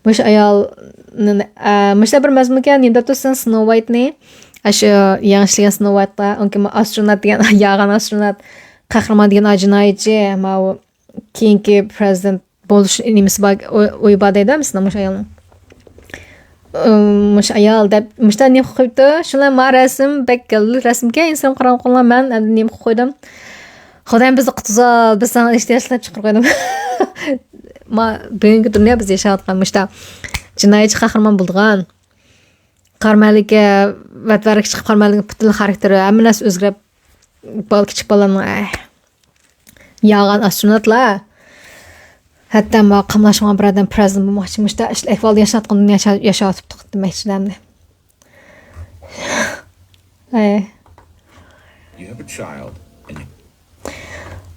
مۇشۇ ئايال، ئە، مۇشۇنداق بىر مەزمۇنكەن، نېمە دەپتۇ سەن سنو ۋايتنى؟ ئاشۇ يېڭى ئىشلىگەن سنو ۋايتقا، ئۇنكى ئاسترونات دېگەن، ياغان ئاسترونات، قەھرىمان دېگەن جىنايەتچى، ماۋۇ كېيىنكى پرېزىدېنت بولۇش نېمىسى بار، ئوي، ئويى بار دەيدۇ ھەممىسىنىڭ مۇشۇ ئايالنىڭ. ئىم، مۇشۇ ئايال دەپ، مۇشۇنداق نېمە قويۇپتۇ؟ شۇلار ما رەسىم بەك گۈزەل رەسىمكەن، ئىنسان قاراپ قالغان مەن نېمە قويدۇم؟ خۇدايىم بىزنى قۇتقۇزۇپ، بىز ساڭا ئېھتىياجلىق چىقىرىپ قويدۇم. ما، بۈگۈنكى دۇنيا بىز ياشاۋاتقان مۇشۇنداق جىنايەتچى قەھرىمان بولىدىغان. قارا مەلىكە، ۋەتۋەرگە چىقىپ قارا مەلىكە پۈتۈن خاراكتېرى، ھەممە نەرسە ئۆزگىرىپ، بالا، كىچىك بالىنىڭ، ئەي. ياغان ئاستروناتلار. ھەتتا ما قاملاشمىغان بىر ئادەم پرېزىدېنت بولماقچى، مۇشۇنداق ئەھۋالدا ياشاۋاتقان دۇنيا ياشا-، ياشاۋاتىپتۇ، دېمەكچىلەرنى. ئەي. You have a child and you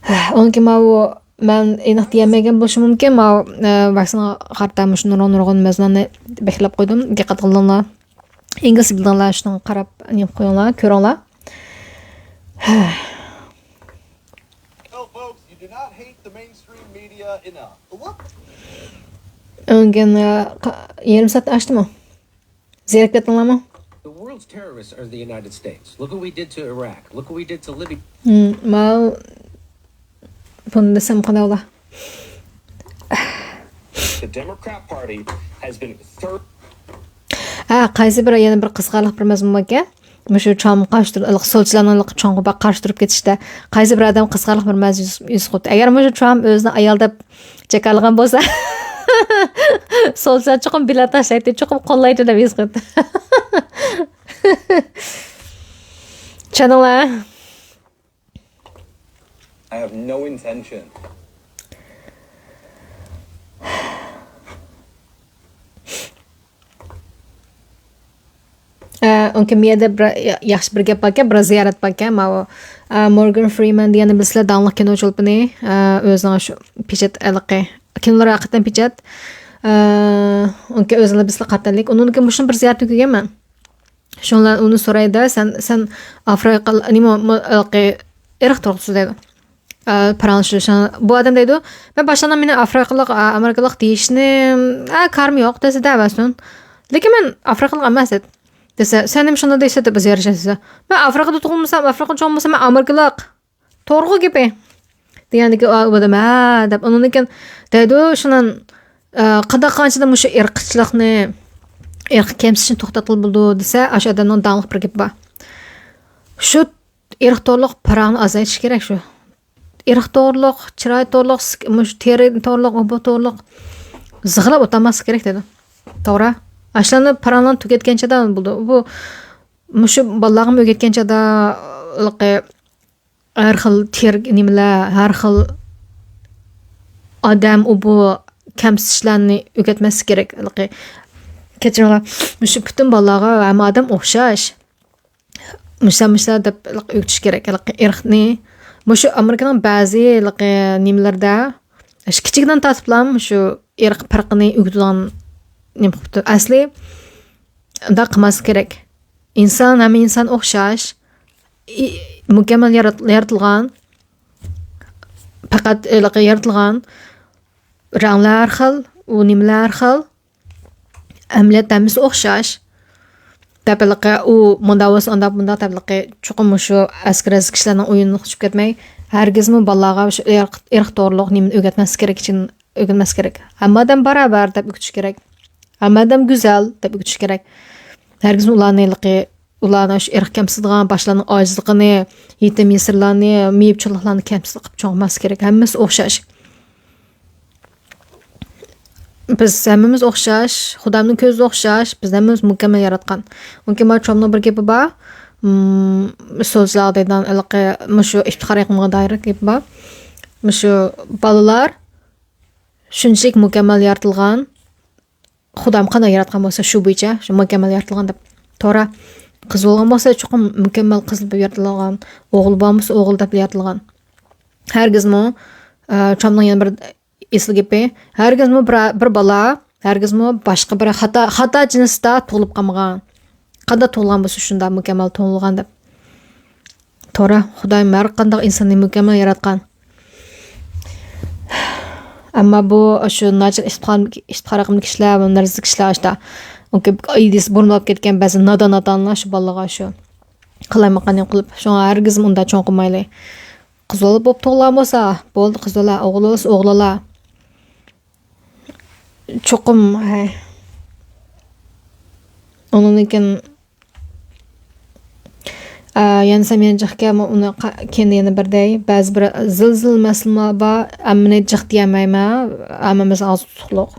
ئۇنىڭكى ماۋۇ، مەن ئېنىق دېيەلمىگەن بولۇشۇم مۇمكىن، ماۋۇ، ئە، ۋاكسىنغا قارىتا مۇشۇ نۇرغۇن، نۇرغۇن مەزمۇنلارنى بەكلەپ قويدۇم، دىققەت قىلىڭلار. ئىنگلىزچە بىلىدىغانلار شۇنىڭغا قاراپ نېمە قويۇڭلار، كۆرۈڭلار. Tell folks you do not hate the mainstream media enough. What? ئۆڭگەن، ئە، قا-، يېرىم سائەت ئاشتىمۇ؟ زېرىكىۋېتىڭلارمۇ؟ The world's terrorists are the United States. Look what we did to Iraq. Look what we did to Libya. ھىم، ماۋۇ بۇنى دېسەم قانداق بولا؟ The Democrat Party has been third. ھە، قايسى بىر يەنە بىر قىزىقارلىق بىر مەزمۇن باركەن؟ مۇشۇ ترامپ قارشى تۇرۇپ، سولچىلارنىڭ چوڭقۇرغا قارشى تۇرۇپ كېتىشتە قايسى بىر ئادەم قىزىقارلىق بىر مەزمۇن يۈز، يۈز قويۇپتۇ. ئەگەر مۇشۇ ترامپ ئۆزىنى ئايال دەپ جاكارلىغان بولسا، سولچىلار چوقۇم بىلەت تاشلايتتى، چوقۇم قوللايتتى دەپ يۈز قويۇپتۇ. چۈشەندىڭلار؟ I have no intention. ئە، ئۇنكى مىيەدە بىر يا-، ياخشى بىر گەپ باركەن، بىر زىيارەت باركەن، ماۋۇ، ئە، مورگان فرىمەن دېگەننى بىلىسىلەر، داڭلىق كىنو چولپىنى، ئە، ئۆزىنىڭ شۇ پېچەت ھېلىقى كىنولىرى ھەقىقەتەن پېچەت. ئە، ئۇنكى ئۆزىڭلار بىلىسىلەر قاتەنلىك. ئۇنىڭدىن كېيىن مۇشۇنى بىر زىيارەتتىن كۆرگەنمەن. شۇڭلار ئۇنى سورايدۇ، سەن، سەن ئافرىقا، نېمە، مۇ-، ھېلىقى ئىرق تۇرغۇچىسى دەيدۇ. ئە، پاراڭلىشىش. بۇ ئادەم دەيدۇ، مەن باشلىرىدا مېنى ئافرىقىلىق، ئە، ئامېرىكىلىق دېيىشنى، ئە، كارىم يوق دېسە دەۋەرسۇن. لېكىن مەن ئافرىقىلىق ئەمەس دېدى. دېسە، سەن نېمە شۇنداق دېيىشسە دەپ بىز يارىشىسىز. مەن ئافرىقىدا تۇغۇلمىسام، ئافرىقىدا چوڭ بولسام، مەن ئامېرىكىلىق. توغرىغۇ گېپى. دېگەندىكى، ئۇ ئادەم، ھە، دەپ، ئۇنىڭدىن كېيىن دەيدۇ، شۇنىڭ، ئە، قانداق قانچىدا مۇشۇ ئىرقچىلىقنى، ئىرق كەمسىتىشنى توختاتقىلى بولىدۇ دېسە، ئاشۇ ئادەمنىڭ داڭلىق بىر گېپى بار. شۇ ئىرق توغرىلىق پاراڭنى ئازايتىش كېرەك شۇ. ئىرق توغرىلىق، چىراي توغرىلىق، سك-، مۇشۇ تېرە توغرىلىق، ئۇ بۇ توغرىلىق زىغلاپ ئولتۇرماسلىق كېرەك دېدى. توغرا. ئاشۇلارنى پاراڭلارنى تۈگەتكەن چاغدا بولىدۇ. بۇ، مۇشۇ بالىلارغىمۇ ئۆگەتكەن چاغدا، ھېلىقى ھەر خىل تېرە نېمىلەر، ھەر خىل ئادەم، ئۇ بۇ كەمسىتىشلەرنى ئۆگەتمەسلىك كېرەك. ھېلىقى، كەچۈرۈڭلار، مۇشۇ پۈتۈن بالىلارغا ھەممە ئادەم ئوخشاش. مۇشۇلار، مۇشۇلار دەپ ئۆگىتىش كېرەك ھېلىقى ئىرقنى. مۇشۇ ئامېرىكىنىڭ بەزى ھېلىقى نېمىلىرىدە، شۇ كىچىكىدىن تارتىپلا مۇشۇ ئىرق پەرقىنى ئۆگىتىدىغان نېمە قىلىپتۇ. ئەسلى ئۇنداق قىلماسلىق كېرەك. ئىنسان، ھەممە ئىنسان ئوخشاش. ئى-، مۇكەممەل يارات-، يارىتىلغان. پەقەت ھېلىقى يارىتىلغان. رەڭلەر ھەر خىل، ئۇ نېمىلەر ھەر خىل. ئەمەلىيەتتە ھەممىسى ئوخشاش. دەپ ھېلىقى ئۇ مۇنداق بولسا ئانداق، مۇنداق دەپ ھېلىقى چوقۇم مۇشۇ ئەسكى رەزىل كىشىلەرنىڭ ئويۇنىغا چۈشۈپ كەتمەي، ھەرگىزمۇ بالىلارغا شۇ ئىرق، ئىرق توغرىلىق نېمىنى ئۆگەتمەسلىك كېرەك، ئۆگەتمەسلىك كېرەك. ھەممە ئادەم باراۋەر دەپ ئۆگىتىش كېرەك. ھەممە ئادەم گۈزەل دەپ ئۆگىتىش كېرەك. ھەرگىزمۇ ئۇلارنى ھېلىقى، ئۇلارنى شۇ ئىرق كەمسىتىدىغان، باشقىلارنىڭ ئاجىزلىقىنى، يېتىم يېسىرلارنى، مېيىپ چوللۇقلارنى كەمسىتىپ قىلىپ چوڭ قىلماسلىق كېرەك. ھەممىسى ئوخشاش. بىز ھەممىمىز ئوخشاش، خۇدامنىڭ كۆزىدە ئوخشاش، بىز ھەممىمىز مۇكەممەل ياراتقان. ئۇنكى ما ترامپنىڭ بىر گېپى بار، مم، سولچىلارغا دەيدىغان ھېلىقى مۇشۇ ئىپتىخار يىغىنىغا دائىر گېپى بار. مۇشۇ بالىلار شۇنچىلىك مۇكەممەل يارىتىلغان، خۇدام قانداق ياراتقان بولسا شۇ بويىچە، شۇ مۇكەممەل يارىتىلغان دەپ. توغرا، قىز بولغان بولسا چوقۇم مۇكەممەل قىز دەپ يارىتىلغان، ئوغۇل بولغان بولسا ئوغۇل دەپ يارىتىلغان. ھەرگىزمۇ، ئە، ترامپنىڭ يەنە بىر ئېسىل گېپى، ھەرگىزمۇ بىر، بىر بالا، ھەرگىزمۇ باشقا بىر خاتا، خاتا جىنستا تۇغۇلۇپ قالمىغان. قانداق تۇغۇلغان بولسا شۇنداق مۇكەممەل تۇغۇلغان دەپ. توغرا، خۇدايىم ھەر قانداق ئىنساننى مۇكەممەل ياراتقان. ئەمما بۇ، شۇ ناچار ئىپتىخار، ئىپتىخار رەقىملىك كىشىلەر، بۇ نەرسىلىك كىشىلەر ئاشتا. ئۇ كۆپ ئايدىس بۇرۇن بولۇپ كەتكەن بەزى نادان ئاتا-ئانىلار شۇ بالىلارغا شۇ قالايمىقاننى قىلىپ، شۇڭا ھەرگىزمۇ ئۇنداق چوڭ قىلمايلى. قىز بالا بولۇپ تۇغۇلغان بولسا، بولدى، قىز بالا، ئوغۇل بولسا، ئوغۇل بالا. چوقۇم، ھەي. ئۇنىڭدىن كېيىن، ئە، يەنە سەن يەنە جىق كەلمە، ئۇنى قا-، كېيىن يەنە بىر دەي. بەزى بىر زىل-زىل مەسىلىلەر بار، ھەممىنى جىق دېيەلمەيمەن، ھەممىمىز ئاغزى تۇتۇقلۇق.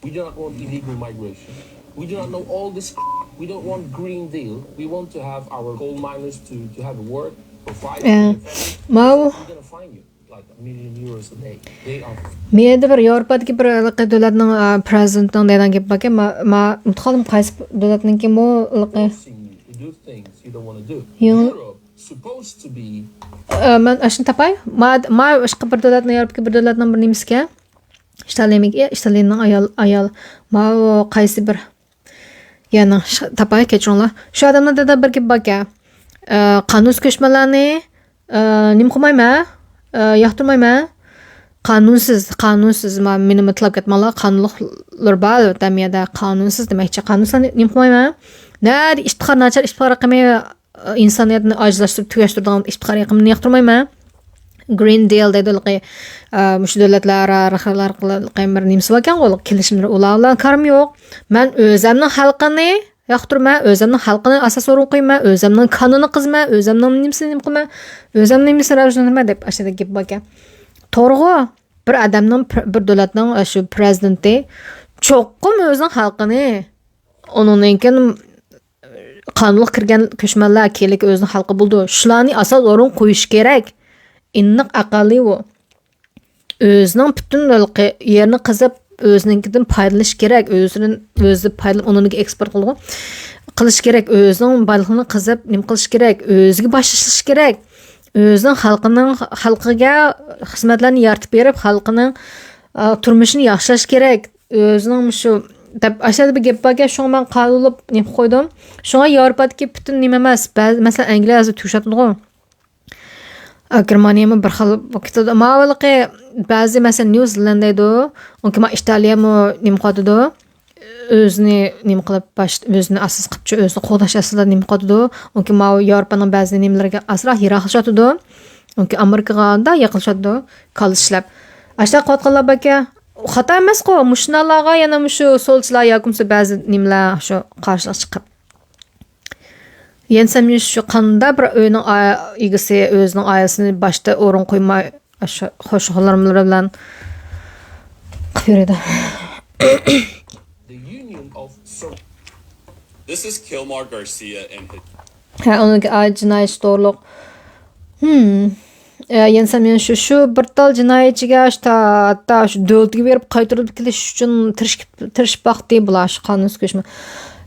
We do not want illegal migration. We do not know all this. We don't want Green Deal. We want to have our coal miners to, to have work for five, for their families. ماۋۇ. We're gonna find you, like, a million euros a day. They are. مەيەردە بىر ياۋروپادىكى بىر ھېلىقى دۆلەتنىڭ، ئا، پرېزىدېنتىنىڭ دەيدىغان گېپى باركەن. ما، ما، ئۇنتۇپ قالدىم، قايسى دۆلەتنىڭكى مۇ ھېلىقى. Forcing you to do things you don't wanna do. ياڭ- Europe supposed to be. ئا، مەن ئاشۇنى تاپاي. ما، ما، ئىشقا بىر دۆلەتنىڭ، ياۋروپادىكى بىر دۆلەتنىڭ بىر نېمىسىكەن. ئىتالىيەمىكى، ئىتالىيەنىڭ ئايال، ئايال. ماۋۇ قايسى بىر يەنىڭ ش-، تاپاي، كەچۈرۈڭلار. شۇ ئادەمنىڭ دەيدىغان بىر گېپى باركەن. ئە، قانۇنسىز كۆچمەنلەرنى، ئە، نېمە قىلمايمەن، ئە، ياقتۇرمايمەن. قانۇنسىز، قانۇنسىز، ما-، مېنى مۇتلاپ كەتمەڭلار. قانۇنلۇقلىرى بار، ئەلۋەتتە، مەيەردە قانۇنسىز دېمەكچى. قانۇنسىز نېمە قىلمايمەن؟ نەدە ئىپتىخار، ناچار ئىپتىخار رەقىمى، ئىنسانىيەتنى ئاجىزلاشتۇرۇپ، تۈگەشتۈرىدىغان ئىپتىخار رەقىمىنى ياقتۇرمايمەن. گرىن دىل دەيدۇ، ھېلىقى، ئە، مۇشۇ دۆلەتلەر ئارا، ئارا، ئارا بىر نېمىسى باركەنغۇ، كېلىشىملىرى، ئۇلار بىلەن كارىم يوق. مەن ئۆزەمنىڭ خەلقىنى ياقتۇرىمەن، ئۆزەمنىڭ خەلقىنى ئاساس ئورۇن قويىمەن، ئۆزەمنىڭ كانىنى قىزىمەن، ئۆزەمنىڭ نېمىسىنى نېمە قىلىمەن، ئۆزەمنىڭ نېمىسىنى راۋاجلاندۇرىمەن دەپ ئاشۇنداق گەپ باركەن. توغرىغۇ، بىر ئادەمنىڭ، بىر دۆلەتنىڭ، ئە، شۇ پرېزىدېنتى چوقۇم ئۆزىنىڭ خەلقىنى، ئۇنىڭدىن كېيىن قانۇنلۇق كىرگەن كۆچمەنلەر كېيىنلىكى ئۆزىنىڭ خەلقى بولىدۇ. شۇلارنى ئاساس ئورۇن قويۇش كېرەك. ئېنىق ئەقەللىي ئۇ. ئۆزىنىڭ پۈتۈن ھېلىقى يېرىنى قېزىپ، ئۆزىنىڭكىدىن پايدىلىنىش كېرەك. ئۆزىدىن، ئۆزى پايدىلىنىپ، ئۇنىڭدىكى ئېكسپورت قىلىدىغۇ. قىلىش كېرەك. ئۆزىنىڭ بايلىقىنى قېزىپ، نېمە قىلىش كېرەك؟ ئۆزىگە باش ئىشلىشى كېرەك. ئۆزىنىڭ خەلقىنىڭ، خەلقىگە خىزمەتلەرنى يارىتىپ بېرىپ، خەلقىنىڭ، ئا، تۇرمۇشىنى ياخشىلاش كېرەك. ئۆزىنىڭ مۇشۇ دەپ، ئاشۇ يەردە بىر گەپ باركەن، شۇڭا مەن قايىل بولۇپ نېمە قويدۇم. شۇڭا ياۋروپادىكى پۈتۈن نېمە ئەمەس، بەزى، مەسىلەن، ئەنگلىيە ھازىر تۈگىشىۋاتىدىغۇ. ئا، گېرمانىيەمۇ بىر خىل بولۇپ كېتىدۇ. ماۋۇلىقى بەزى، مەسىلەن، نيۇ زېلەند دەيدۇ. ئۇنكى ما ئىتالىيەمۇ نېمە قىلىۋاتىدۇ. ئۆزىنى نېمە قىلىپ، باش-، ئۆزىنى ئاساس قىلىپچۇ، ئۆزىنى قوغداش ئاستىدا نېمە قىلىۋاتىدۇ. ئۇنكى ماۋۇ ياۋروپانىڭ بەزى نېمىلىرىگە ئازراق يىراقلىشىۋاتىدۇ. ئۇنكى ئامېرىكىغا ئاندا يېقىنلىشىۋاتىدۇ. كاللا ئىشلەپ. ئاشۇنداق قىلىۋاتقانلار باركەن. خاتا ئەمەسقۇ، مۇشۇنداقلارغا يەنە مۇشۇ سولچىلار ياكى بولمىسا بەزى نېمىلەر شۇ قارشىلىق چىقىپ. يەنە سەن شۇ قانداق بىر ئۆينىڭ ئا-، ئىگىسى ئۆزىنىڭ ئائىلىسىنى باشتا ئورۇن قويماي، شۇ خوش خۇراملىرى بىلەن قىلىپ يۈرىدۇ. The union of so-، this is Kilmar Garcia and his ھە، ئۇنىڭكى ئائىلە جىنايى ئىشى توغرۇلۇق. ھىم. ئە، يەنە سەن يەنە شۇ، شۇ بىر تال جىنايەتچىگە شۇ تا-، ھەتتا شۇ دۆلىتىگە بېرىپ قايتۇرۇپ كېلىش ئۈچۈن تىرىشىپ، تىرىشىپ باقتى بۇلار، شۇ قانۇنسىز كۆچمە.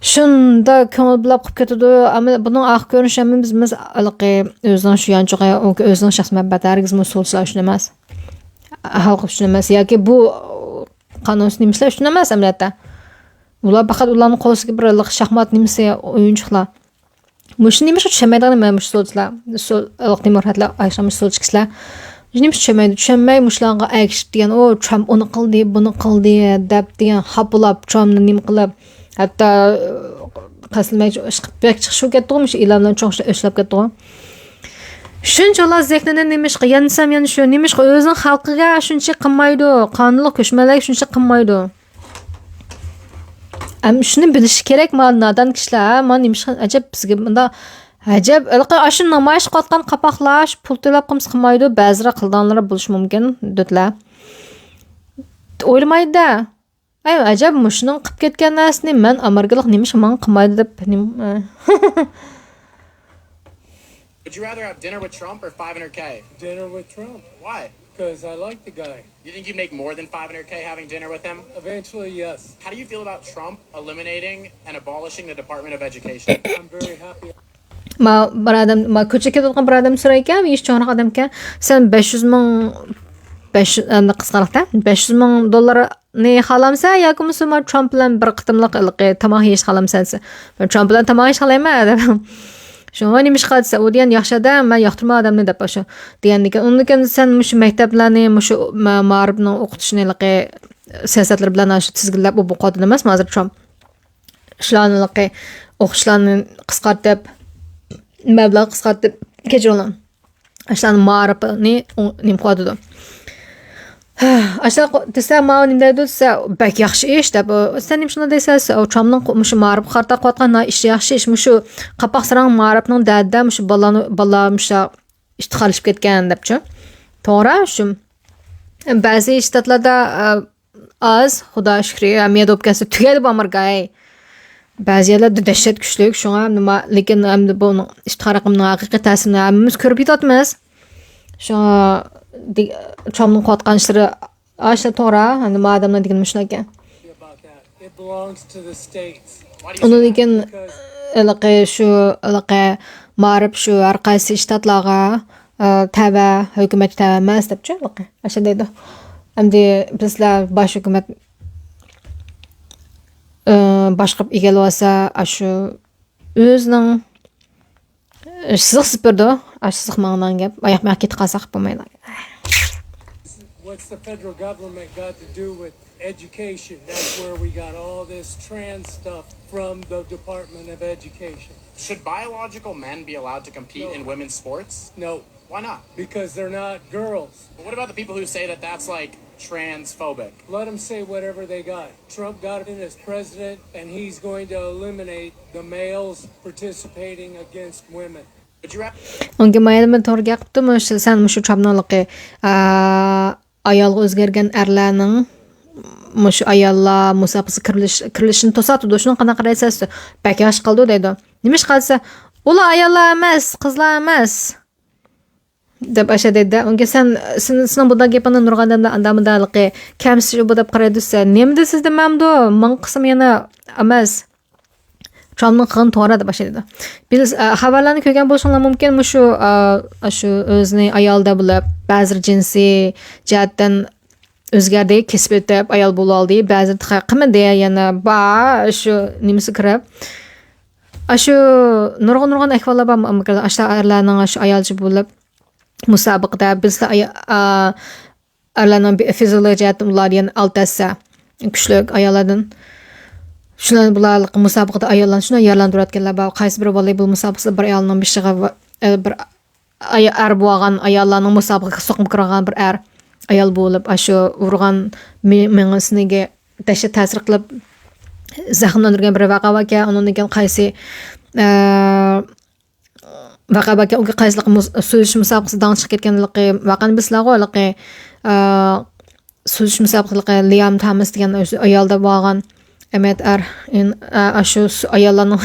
شۇندا كۆڭۈل بۇلاپ قېلىپ كېتىدۇ. ئەمما بۇنىڭ ئاخىر كۆرۈنۈشى ھەممىمىز بىلىمىز، ھېلىقى ئۆزىنىڭ شۇ يانچۇقى، ئۆزىنىڭ شەخسىي مەنپەئەتى، ھەرگىزمۇ سولچىلار ئۈچۈن ئەمەس. خەلق ئۈچۈن ئەمەس. ياكى بۇ قانۇنسىز نېمىشلار ئۈچۈن ئەمەس ئەمەلىيەتتە. بۇلار پەقەت ئۇلارنىڭ قول ئاستىدىكى بىر ھېلىقى شاھمات نېمىسى، ئويۇنچۇقلار. مۇشۇ نېمىشقا چۈشەنمەيدىغىنى مەن مۇشۇ سولچىلار، سول-، ئەلقىتىمۇر ھەتلا ئايشام مۇشۇ سولچى كىشىلەر. مۇشۇ نېمىشقا چۈشەنمەيدۇ؟ چۈشەنمەي مۇشۇلارغا ئەگىشىپ دېگەن، ئۇ، ترامپ ئۇنى قىلدى، بۇنى قىلدى دەپ دېگەن خاپىلاپ، ترامپنى نېمە قىلىپ، ھەتتا، قەستلىمەي بەك چىقىشىپ كەتتىغۇ مۇشۇ ئېلان بىلەن چوڭ ئىشلار ئۆچلەپ كەتتىغۇ. شۇنچىلا زېھنىدىن نېمىشقا، يانسام يەنە شۇ، نېمىشقا ئۆزىنىڭ خەلقىگە شۇنچە قىلمايدۇ، قانۇنلۇق كۆچمەنلەرگە شۇنچە قىلمايدۇ؟ ئەم، شۇنى بىلىشى كېرەك، مانا نادان كىشىلەر، ھە، مانا نېمىشقا ئەجەب بىزگە مۇنداق ئەجەب، ھېلىقى ئاشۇ نامايىش قىلىۋاتقان قاپاقلار، شۇ پۇل تۆلەپ قىلمىسا قىلمايدۇ، بەزىلەر قىلىدىغانلىرى بولۇشى مۇمكىن، دۆتلەر. ئويلىمايدۇ-دە. ئەي، ئەجەب، مۇشۇنىڭ قىلىپ كەتكەن نەرسىنى مەن ئامېرىكىلىق نېمىشقا ماڭا قىلمايدۇ دەپ، نېمە، Would you rather have dinner with Trump or five hundred K? Dinner with Trump. Why? Because I like the guy. You think you make more than five hundred K having dinner with him? Eventually, yes. How do you feel about Trump eliminating and abolishing the Department of Education? I'm very happy. ما بىر ئادەم، ما كوچىدا كېتىۋاتقان بىر ئادەم سورايدىكەن، يېشى چوڭراق ئادەمكەن، سەن بەش يۈز مىڭ، بەش يۈز، ئەمدى قىسقىراقتا، بەش يۈز مىڭ دوللار نى خالامسەن ياكى بولمىسا ما ترامپ بىلەن بىر قېتىملىق ھېلىقى تاماق يېيىشنى خالامسەن دېسە، مەن ترامپ بىلەن تاماق يېيىشنى خالايمەن دەپ. شۇڭا نېمە ئىش قىلسا، ئۇ دېگەن ياخشى ئادەم، مەن ياقتۇرمايمەن ئادەمنى دەپ ئاشۇ دېگەندىكىن، ئۇنىڭدىن كېيىن سەن مۇشۇ مەكتەپلەرنى، مۇشۇ ما-، مائارىپنىڭ ئوقۇتۇشىنى ھېلىقى سىياسەتلىرى بىلەن ئاشۇ تىزگىنلەپ ئۇ بولۇپ قالدى ئەمەسمۇ ھازىر ترامپ؟ شۇلارنى ھېلىقى ئوقۇتۇشلارنى قىسقارتىپ، مەبلەغ قىسقارتىپ، كەچۈرۈڭلار. ئاشۇلارنىڭ مائارىپىنى ئوڭ-، نېمە قىلىۋاتىدۇ. ئاشۇنداق دېسە، ماۋۇ نېمە دەيدۇ دېسە، بەك ياخشى ئىش دەپ، ئۇ، سەن نېمە شۇنداق دەيسەن؟ ئۇ ترامپنىڭ قو-، مۇشۇ مائارىپقا قارىتا قىلىۋاتقان نا-، ئىشى ياخشى ئىش، مۇشۇ قاپاق ساراڭ مائارىپنىڭ دەردىدە مۇشۇ بالىلارنى، بالىلار مۇشۇ ئىپتىخارلىشىپ كەتكەن دەپچۇ. توغرا، شۇ. بەزى شتاتلاردا، ئە، ئاز، خۇدا شۈكرى، ھەممە يەردە بولۇپ كەتسە تۈگەيدۇ بۇ ئامېرىكا، ھەي. بەزى يەرلەردە دەھشەت كۈچلۈك، شۇڭا نېمە، لېكىن ئەمدى بۇنىڭ ئىپتىخار ھەققىنىڭ ھەقىقىي تەسىرىنى ھەممىمىز كۆرۈپ يېتىۋاتىمىز. شۇڭا دېگ-، ترامپنىڭ قىلىۋاتقان ئىشلىرى ئاشۇ توغرا، ئەمدى ما ئادەملەر دېگىنى مۇشۇنداكەن. It belongs to the states. ئۇنىڭدىن كېيىن ھېلىقى شۇ، ھېلىقى مائارىپ شۇ ھەر قايسى شتاتلارغا، ئە، تەۋە، ھۆكۈمەتكە تەۋە ئەمەس دەپچۇ ھېلىقى. ئاشۇ دەيدۇ. ئەمدى بىزلەر باش ھۆكۈمەت، ئە، باشقۇرۇپ ئىگىلىۋالسا، ئاشۇ ئۆزىنىڭ، ئە، سىزىق سىزىپ بېرىدۇ. ئاشۇ سىزىق ماڭىدىغان گەپ. ئاياق مېڭە كېتىپ قالساق بولمايدۇ. What's the federal government got to do with education? That's where we got all this trans stuff from the Department of Education. Should biological men be allowed to compete No. in women's sports? No. Why not? Because they're not girls. But what about the people who say that that's, like, transphobic? Let them say whatever they got. Trump got in as president, and he's going to eliminate the males participating against women. Would you rather ئۇنىڭ كېيىن مايا مەن توغرا گەپ قىپتۇ، مۇشۇ سەن مۇشۇ ترامپنىڭلىقى، ئا، ئايالغا ئۆزگەرگەن ئەرلەرنىڭ مۇشۇ ئاياللار مۇسابىقىسىگە كىرىلىش-، كىرىلىشىنى توساتىدۇ. شۇنىڭغا قانداق قارايسىز؟ بەك ياخشى قىلىدۇ دەيدۇ. نېمە ئىش قىلسا، ئۇلار ئاياللار ئەمەس، قىزلار ئەمەس دەپ ئاشۇ دەيدۇ. ئۇنىڭ كېيىن سەن، سېن-، سېنىڭ بۇنداق گېپىڭنى نۇرغۇن ئادەملەر ئاندا مۇندا ھېلىقى كەمسىتىش بۇ دەپ قارايدۇ. سەن نېمە دېسىز دېمەمدۇ؟ ماڭا قىلسىمۇ يەنە ئەمەس. ترامپنىڭ قىلغىنى توغرا دەپ باشلايدۇ. بىز، ئە، خەۋەرلەرنى كۆرگەن بولۇشۇڭلار مۇمكىن، مۇشۇ، ئە، ئاشۇ ئۆزىنى ئايالدا بولۇپ، بەزىلەر جىنسىي جەھەتتىن ئۆزگەردى، كېسىپ ئۆتۈپ، ئايال بولۇۋالدى، بەزىلەر تېخى قىلمىدى، يەنە بار، شۇ نېمىسى كىرىپ. ئاشۇ نۇرغۇن-نۇرغۇن ئەھۋاللار بار ئامېرىكىدا. ئاشۇ ئەرلەرنىڭ ئاشۇ ئايالچە بولۇپ، مۇسابىقىدە بىزدە ئايا-، ئا-، ئەرلەرنىڭ بى-، فىزىولوگىيە جەھەتتىن ئۇلار دېگەن ئالتە ھەسسە كۈچلۈك ئاياللاردىن. شۇلار بۇلار مۇسابىقىدە ئاياللارنى شۇنداق يارىلاندۇرۇۋەتكەنلەر بار. قايسى بىر ۋالىبول مۇسابىقىسىدا بىر ئايالنىڭ بېشىغا ۋە-، ئە، بىر ئاي-، ئەر بولغان ئاياللارنىڭ مۇسابىقىگە سوقۇپ كىرغان بىر ئەر، ئايال بولۇپ، ئاشۇ ئۇرغان مې-، مېڭىسىگە دەھشەت تەسىر قىلىپ، زەخىملەندۈرگەن بىر ۋەقە باركەن. ئۇنىڭدىن كېيىن قايسى، ئە، ۋەقە باركەن، ئۇ قايسىلىقى مۇس-، سۈزۈش مۇسابىقىسىدا داڭ چىقىپ كەتكەنلىقى ۋەقەنى بىلىسىلەرغۇ، ھېلىقى، ئە، سۈزۈش مۇسابىقىلىقى لىام تامىس دېگەن ئۆزى ئايالدا بولغان ئەمەت ئەر، ئىن-، ئە، ئاشۇ سۇ-، ئاياللارنىڭ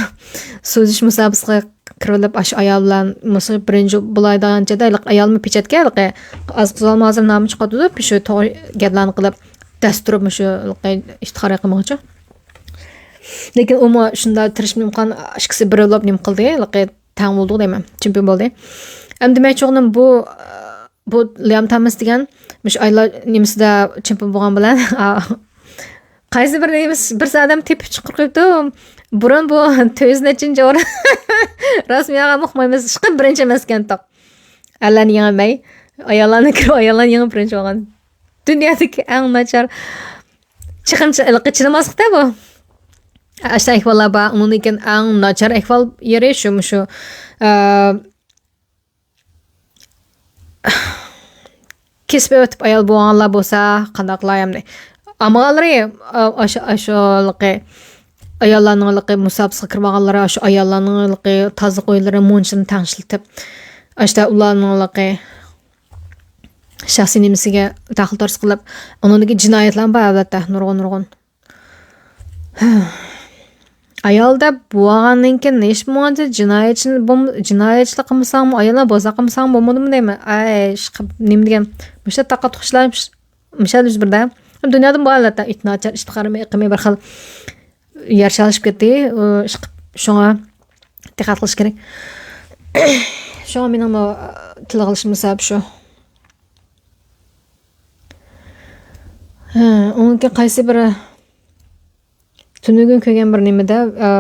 سۈزۈش مۇسابىقىسىغا كىرىۋېلىپ، ئاشۇ ئايال بىلەن مۇشۇ بىرىنچى بولاي دېگەنچە ھېلىقى ئايالمۇ پېچەتكە ھېلىقى ئاز قىزالما ھازىر نامى چىقىۋاتىدۇ، شۇ توغرا گەپلەرنى قىلىپ، دەس تۇرۇپ مۇشۇ ھېلىقى ئىپتىخار قىلمىغۇچە. لېكىن ئۇمۇ شۇنداق تىرىشىپ نېمە قىلغان، ئىككىسى بىر بولۇپ نېمە قىلدى، ھېلىقى تەڭ بولدۇق دەيمەن، چېمپىيون بولدى. ئەمدى دېمەكچى بولغىنىم بۇ، بۇ لىام تامىس دېگەن مۇشۇ ئايلار نېمىسىدە چېمپىيون بولغان بىلەن، قايسى بىر نېمىس-، بىرسى ئادەم تېپىپ چىقىرىپ قويۇپتۇ. بۇرۇن بۇ تۆت يۈز نەچچىنچى ئورۇن. رەسمىي ئالغان ئۇقمايمىز، ئىشقىلىپ بىرىنچى ئەمەسكەنتۇق. ئەرلەرنى يېڭەلمەي، ئاياللارنى كىرىپ، ئاياللارنى يېڭىپ بىرىنچى بولغان. دۇنيادىكى ئەڭ ناچار چىقىمچى-، ھېلىقى چىدىماسلىقتا بۇ. ئاشۇنداق ئەھۋاللار بار. ئۇنىڭدىن كېيىن ئەڭ ناچار ئەھۋال يېرى شۇ، مۇشۇ، ئە، كېسىپ ئۆتۈپ ئايال بولغانلار بولسا قانداقلار ئەمدى؟ ئالمىغانلىرى، ئا، ئاشۇ، ئاشۇلىقى ئاياللارنىڭلىقى مۇسابىقىگە كىرمىغانلىرى، ئاشۇ ئاياللارنىڭلىقى تازىلىق ئۆيلىرى مۇنچىنى تەڭشىلىتىپ، ئاشۇ ئۇلارنىڭلىقى شەخسىي نېمىسىگە دەخلى تارتىش قىلىپ، ئۇنىڭدىكى جىنايەتلەر بار ئەلۋەتتە، نۇرغۇن، نۇرغۇن. ئايال دەپ بولغاندىن كېيىن ھېچ بولمىغانچە جىنايەتچى بولم-، جىنايەتچىلىك قىلمىساڭمۇ، ئاياللار بوزەك قىلمىساڭمۇ بولمىدىمۇ دەيمەن. ئەي، ئىشقىلىپ، نېمە دېگەن، مۇشۇنداق تاقا تۇقۇشلار مۇش-، مۇشۇ يۈز بەردى. دۇنيادا بار ئەلۋەتتە، ئىت ناچار، ئىت قارىمى، ئېقىمى بىر خىل يەر شالىشىپ كەتتى. ئۇ، ئىشقىلىپ، شۇڭا دىققەت قىلىش كېرەك. شۇڭا مېنىڭمۇ تىلغا ئېلىشىم سەۋەب شۇ. ھە، ئۇنىڭكى قايسى بىر تۈنۈگۈن كۆرگەن بىر نېمىدە، ئە،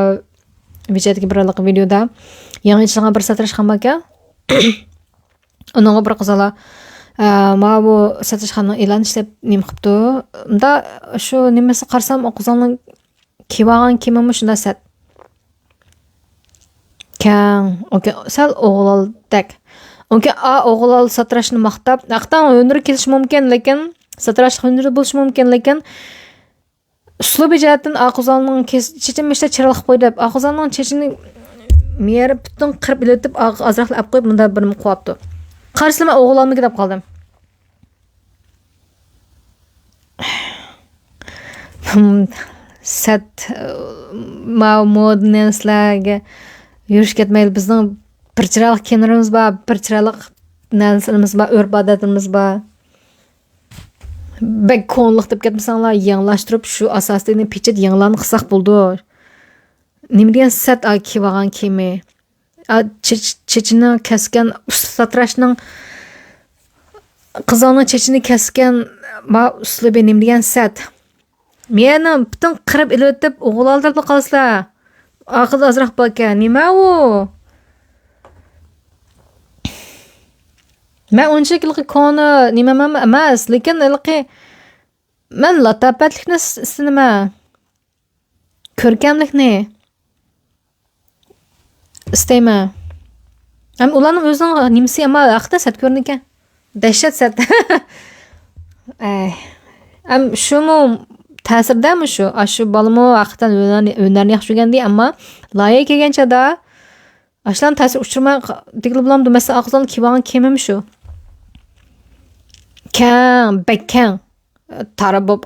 ۋىچەتتىكى بىر ھېلىقى ۋىدېيودا يېڭى ئېچىلغان بىر ساتىراشخانا باركەن. ئۇنىڭغا بىر قىز بالا، ئە، ماۋۇ ساتىراشخانىنىڭ ئېلان ئىشلەپ نېمە قىپتۇ. ئۇندا شۇ نېمىسى قارىسام، ئۇ قىزنىڭ كىيىۋالغان كىيىمىمۇ شۇنداق سەت. كەڭ، ئوكى، سەل ئوغۇلالدەك. ئوكى، ئا، ئوغۇلال ساتىراشنى ماختاپ، ھەقىقەتەن ھۈنىرى كېلىشى مۇمكىن، لېكىن ساتىراش ھۈنىرى بولۇشى مۇمكىن، لېكىن ئۇسلۇبى جەھەتتىن ئا قىزلارنىڭ كېس-، چېچىنى مۇشتەك چىرايلىق قوي دەپ، ئا قىزلارنىڭ چېچىنى مېيەر پۈتۈن قىرىپ ئېلىۋېتىپ، ئا-، ئازراقلا ئەپ قويۇپ، مۇنداق بىر نېمە قويۇپتۇ. قارىسىلىما ئوغۇلالمىكى دەپ قالدىم. سەت، ماۋۇ مودا نەرسىلەرگە يۈرۈش كەتمەيلى. بىزنىڭ بىر چىرايلىق كىيىملىرىمىز بار، بىر چىرايلىق نەرسىلىرىمىز بار، ئۆرپ-ئادەتلىرىمىز بار. بەك كونىلىق دەپ كەتمىسەڭلار، يېڭىلاشتۇرۇپ شۇ ئاساستا پېچەت يېڭىلارنى قىلساق بولىدۇ. نېمە دېگەن سەت ئا كىيىۋالغان كىيىمى؟ ئا، چېچ-، چېچىنى كەسكەن، ئۇسسۇل ساتىراشنىڭ، قىزىڭنىڭ چېچىنى كەسكەن، ما، ئۇسلۇبى نېمە دېگەن سەت؟ مېنى پۈتۈن قىرىپ ئېلىۋېتىپ، ئوغۇل ئالدىرىپ قالسىلا. ئاخىرىدا ئازراق باركەن. نېمە ئۇ؟ مەن ئۇنچىلىك ھېلىقى كونا نېمەم ئەمەس، لېكىن ھېلىقى مەن لاتاپەتلىكنى ئىس-، ئىستىنىمەن. كۆركەملىكنى ئىستەيمەن. ھەم ئۇلارنىڭ ئۆزىنىڭ نېمىسى، ئەمما ھەقىقەتەن سەت كۆرۈنىدىكەن. دەھشەت سەت. ئەي. ھەم شۇمۇ تەسىردەمۇ شۇ؟ ئاشۇ بالىمۇ ھەقىقەتەن ھۈنەرنى، ھۈنەرنى ياخشى ئۆگەندى، ئەمما لايىھە كەلگەن چاغدا ئاشۇلارنىڭ تەسىرىگە ئۇچرىماي ق-، دېگىلى بولامدۇ؟ مەسىلەن، ئا قىزلارنىڭ كىيىۋالغان كىيىمىمۇ شۇ. كەڭ، بەك كەڭ. تار بولۇپ،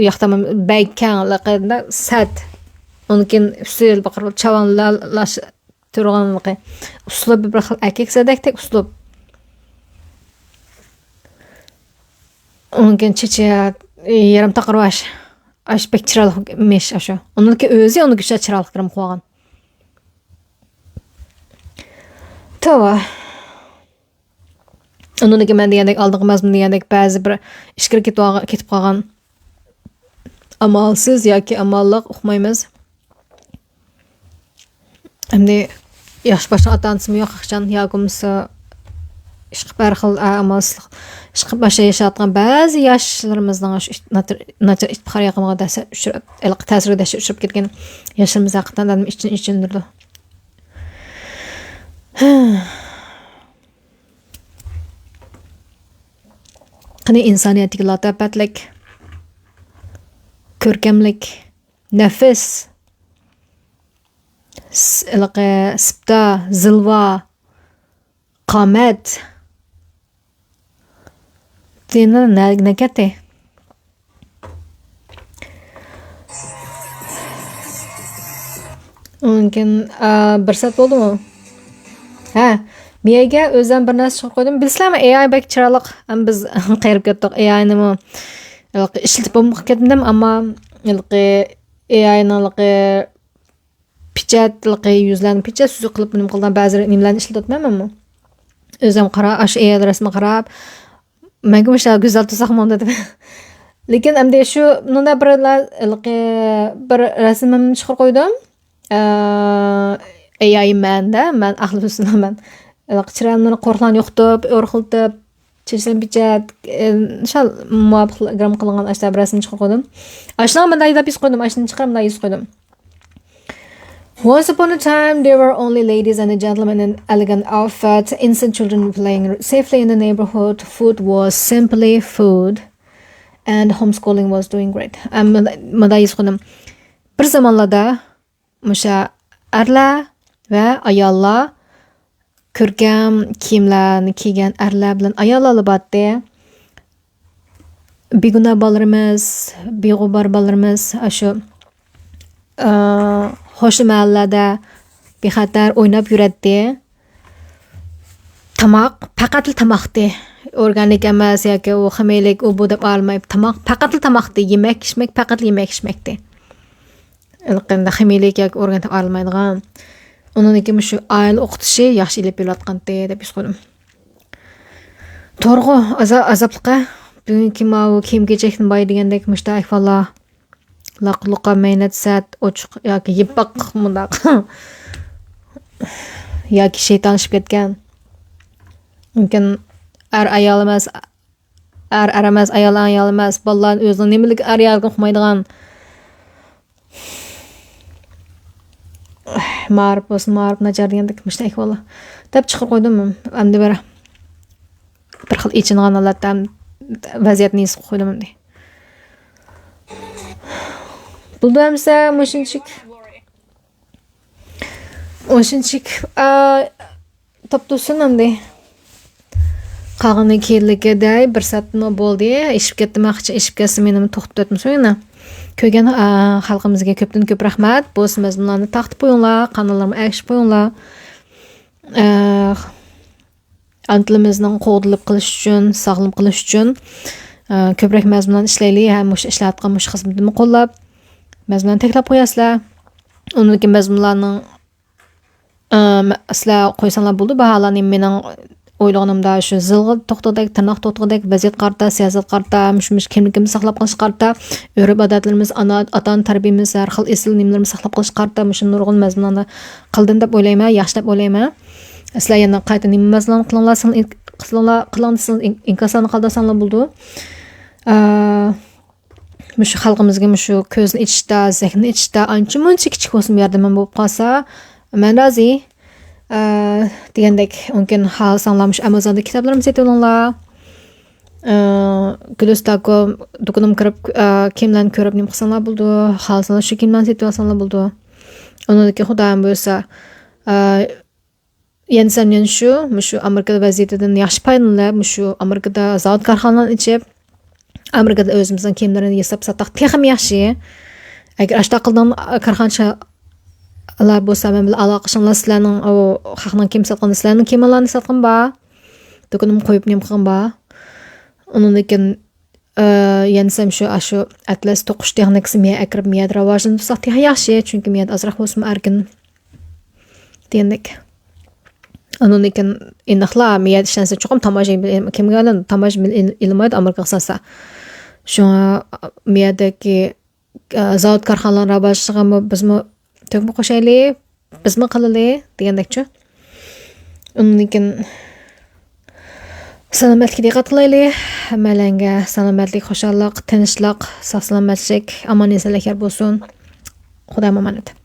ياقتا بەك كەڭ، لىقىدا سەت. ئۇنىڭ كېيىن ئۈستىگە بىر چاۋانلار تۇرغانلىقى. ئۇسلۇبى بىر خىل ئەركەك سەدەكتەك ئۇسلۇب. ئۇنىڭ كېيىن چېچى يېرىم تاقىرىۋاش. ئاش بەك چىرايلىق ئىش ئاشۇ. ئۇنىڭكى ئۆزى ئۇنىڭكى چىرايلىق گىرىم قىلغان. توۋا. ئۇنىڭدىكى مەن دېگەندەك، ئالدىنقى مەزمۇن دېگەندەك، بەزى بىر ئىچكىرى كېتىپ، كېتىپ قالغان، ئامالسىز ياكى ئاماللىق، ئۇقمايمىز. ئەمدى ياخشى باشلىغان ئاتا-ئانىسىمۇ يوق، قاچان يا بولمىسا ئىشقىلىپ ھەر خىل ئامالسىزلىق، ئىشقىلىپ باشقا ياشاۋاتقان بەزى ياشلىرىمىزنىڭ شۇ ئىت-، ناچار، ناچار ئىپتىخار ياقىمىغا دەھشەت ئۇچراپ، ھېلىقى تەسىرگە دەھشەت ئۇچراپ كەتكەن ياشلىرىمىز ھەقىقەتەن ئادەمنى ئىچىنى ئېچىندۇرىدۇ. قېنى ئىنسانىيەتتىكى لاتاپەتلىك، كۆركەملىك، نەپىس، س-، ھېلىقى سىپتا، زىلۋا، قامەت. دىنا نە-، نەگەتتى؟ ئۇنىڭ كېيىن، ئا، بىر سائەت بولدىمۇ؟ ھە، مىيەگە ئۆزۈم بىر نەرسە چىقىرىپ قويدۇم. بىلىسىلەرمۇ، ئېئاي بەك چىرايلىق. ھەم بىز قېرىپ كەتتۇق. ئېئاينىمۇ ھېلىقى ئىشلىتىپ بولماي كەتمىدىم، ئەمما ھېلىقى ئېئاينىڭ ھېلىقى پېچەت، ھېلىقى يۈزلەرنى پېچەت سۈزۈك قىلىپ نېمە قىلىدىغان بەزى نېمىلەرنى ئىشلىتىۋاتىمەن مەنمۇ. ئۆزۈم قارا-، ئاشۇ ئېئاي رەسىمگە قاراپ، مەنگىمۇ شۇ گۈزەل تۇرساقمۇ دېدىم. لېكىن ئەمدى شۇ مۇندا بىر ھېلىقى بىر رەسىمىمنى چىقىرىپ قويدۇم. ئە، ئېئاي مەندە، مەن ئەقلى ھۈسنىمەن. ھېلىقى چىرايىمنى قورۇقلارنى يوقىتىپ، ئورۇقلىتىپ، چېچىم پېچەت، ئە، شۇ مۇۋاپىق گىرىم قىلىنغان ئاشۇنداق بىر رەسىمنى چىقىرىپ قويدۇم. ئاشۇنىڭ مۇنداق دەپ يېزىپ قويدۇم، ئاشۇنى چىقىرىپ مۇنداق يېزىپ قويدۇم. Once upon a time, there were only ladies and gentlemen in elegant outfits, innocent children playing safely in the neighborhood. Food was simply food, and homeschooling was doing great. ئەم، مۇندا-، مۇنداق يېزىپ قويدۇم. بىر زامانلاردا مۇشۇ ئەرلەر ۋە ئاياللار، كۆركەم كىيىملەرنى كىيگەن ئەرلەر بىلەن ئاياللار بارتتى. بىگۇناھ بالىلىرىمىز، بىغۇبار بالىلىرىمىز ئاشۇ، ئە، خۇشلۇق مەھەللىلەردە بىخەتەر ئويناپ يۈرەتتى. تاماق، پەقەتلا تاماقتى. ئورگانىك ئەمەس ياكى ئۇ خىمىيەلىك، ئۇ بۇ دەپ ئايرىلماي، تاماق، پەقەتلا تاماقتى. يېمەك، ئىچمەك، پەقەتلا يېمەك، ئىچمەكتى. ھېلىقى خىمىيەلىك ياكى ئورگانىك دەپ ئايرىلمايدىغان. ئۇنىڭدىن كېيىن مۇشۇ ئائىلە ئوقۇتۇشى ياخشى ئېلىپ بېرىلىۋاتقانتى دەپ ھېس قىلدىم. توغرىغۇ، ئازا-، ئازابلىقى. بۈگۈنكى ماۋۇ كىيىم-كېچەكتىن بايا دېگەندەك مۇشۇنداق ئەھۋاللار. لاققا-لۇققا مەينەت سەت ئوچۇق ياكى يىپاق مۇنداق. ياكى شەيتانلىشىپ كەتكەن. مۇمكىن ئەر ئايال ئەمەس، ئەر ئەر ئەمەس، ئايال ئايال ئەمەس، بالىلار ئۆزىنىڭ نېمىلىك ئەر ئايالغا ئۇقمايدىغان. مائارىپ بولسا مائارىپ ناچار دېگەندەك مۇشۇنداق ئەھۋاللار دەپ چىقىرىپ قويدۇم. ئەمدى بىر، بىر خىل ئېچىنغان ھالەتتە ھەم ۋەزىيەتنى ھېس قىلىپ قويدۇم ئەمدى. بولدى ئەمسە مۇشۇنچىك. مۇشۇنچىك، ئا، تاپتۇرسۇن ئەمدى. قالغىنى كېيىنلىكى دەي، بىر سائەتمۇ بولدى. ئېشىپ كەتتىم، ئاخچا ئېشىپ كەتسە مېنىمۇ توختىتىۋەتمىسۇن يەنە. كۆرگەن، ئا، خەلقىمىزگە كۆپتىن كۆپ رەھمەت. بولسا مەزمۇنلارنى تارقىتىپ قويۇڭلار، قاناللارغا ئەگىشىپ قويۇڭلار. ئا، ئانا تىلىمىزنىڭ قوغدىلىپ قېلىش ئۈچۈن، ساقلىنىپ قېلىش ئۈچۈن، ئا، كۆپرەك مەزمۇنلارنى ئىشلەيلى. ھەم مۇشۇ ئىشلەۋاتقان مۇشۇ خىزمىتىمنى قوللاپ، مەزمۇنلارنى تەكىتلەپ قوياسىلەر. ئۇنىڭدىن كېيىن مەزمۇنلارنىڭ ئىم، سىلەر قويساڭلار بولىدۇ باھالارنى. مېنىڭ ئويلىغىنىمدا شۇ زىلغا توختىغۇدەك، تىرناق توختىغۇدەك ۋەزىيەتكە قارىتا، سىياسەتكە قارىتا، مۇشۇ، مۇشۇ كىملىكىمىزنى ساقلاپ قېلىشقا قارىتا، ئۆرپ-ئادەتلىرىمىز، ئانا، ئاتا-ئانا تەربىيەمىز، ھەر خىل ئېسىل نېمىلىرىمىزنى ساقلاپ قېلىشقا قارىتا مۇشۇ نۇرغۇن مەزمۇنلارنى قىلدىم دەپ ئويلايمەن، ياخشى دەپ ئويلايمەن. سىلەر يەنە قايتا نېمە مەزمۇنلارنى قىلىڭلار، سىلەر ئىن-، قىلىڭلار، قىلىڭ دېسىڭىز ئىن-، ئىنكاسلارنى قالدۇرساڭلار بولىدۇ. ئا، مۇشۇ خەلقىمىزگە مۇشۇ كۆزنى ئېچىشتا، زېھنىنى ئېچىشتا ئانچە-مۇنچە كىچىك بولسىمۇ ياردىمىم بولۇپ قالسا، مەن رازى. ئە، دېگەندەك، مۇمكىن خالىساڭلار مۇشۇ ئامازوندا كىتابلىرىمنى سېتىۋېلىڭلار. ئە، گۈلۈستاكوم دۇكىنىمغا كىرىپ، ئە، كىيىملەرنى كۆرۈپ نېمە قىلساڭلار بولىدۇ. خالىساڭلار شۇ كىيىملەرنى سېتىۋالساڭلار بولىدۇ. ئۇنىڭدىن كېيىن خۇدايىم بۇيرۇسا، ئە، يەنە سەن يەنە شۇ، مۇشۇ ئامېرىكا ۋەزىيىتىدىن ياخشى پايدىلىنىپ، مۇشۇ ئامېرىكىدا زاۋۇت كارخانىلارنى ئېچىپ، ئامېرىكىدا ئۆزىمىزنىڭ كىيىملىرىنى ياساپ ساتساق تېخىمۇ ياخشى. ئەگەر ئاشۇنداق قىلىدىغان كارخانىچىلار بولسا، مەن بىلەن ئالاقىلىشىڭلار، سىلەرنىڭ ئۇ خەقنىڭ كىيىم ساتقىنى، سىلەرنىڭ كىيىملارنى ساتقىنى بار. دۇكىنىمنى قويۇپ نېمە قىلغىنى بار. ئۇنىڭدىن كېيىن ئى، يەنىسەم شۇ، ئاشۇ ئەتلەس توقۇش تېخنىكىسى مىيە ئەكىرىپ، مىيەدە راۋاجلاندۇرساق تېخى ياخشى، چۈنكى مىيەدە ئازراق بولسىمۇ ئەركىن دېگەندەك. ئاندىن كېيىن ئېنىقلا مىيەدە ئىشلەنسە چوقۇم تاماژا ئېلىم-، كىمگە ئېلىن-، تاماژا ئېلىن-، ئېلىنمايدۇ ئامېرىكىغا سالسا. شۇڭا مىيەدىكى، ئى، زاۋۇت كارخانىلارنىڭ راۋاجلىشىشىغىمۇ بىزمۇ تۆھپە قوشايلى، بىزمۇ قىلىلى دېگەندەكچۇ. ئۇنىڭدىن كېيىن سالامەتلىككە دىققەت قىلايلى. ھەممەيلەنگە سالامەتلىك، خۇشاللىق، تىنچلىق، ساق سالامەتلىك، ئامان ئېسەنلىك يار بولسۇن. خۇدايىم ئامانەت.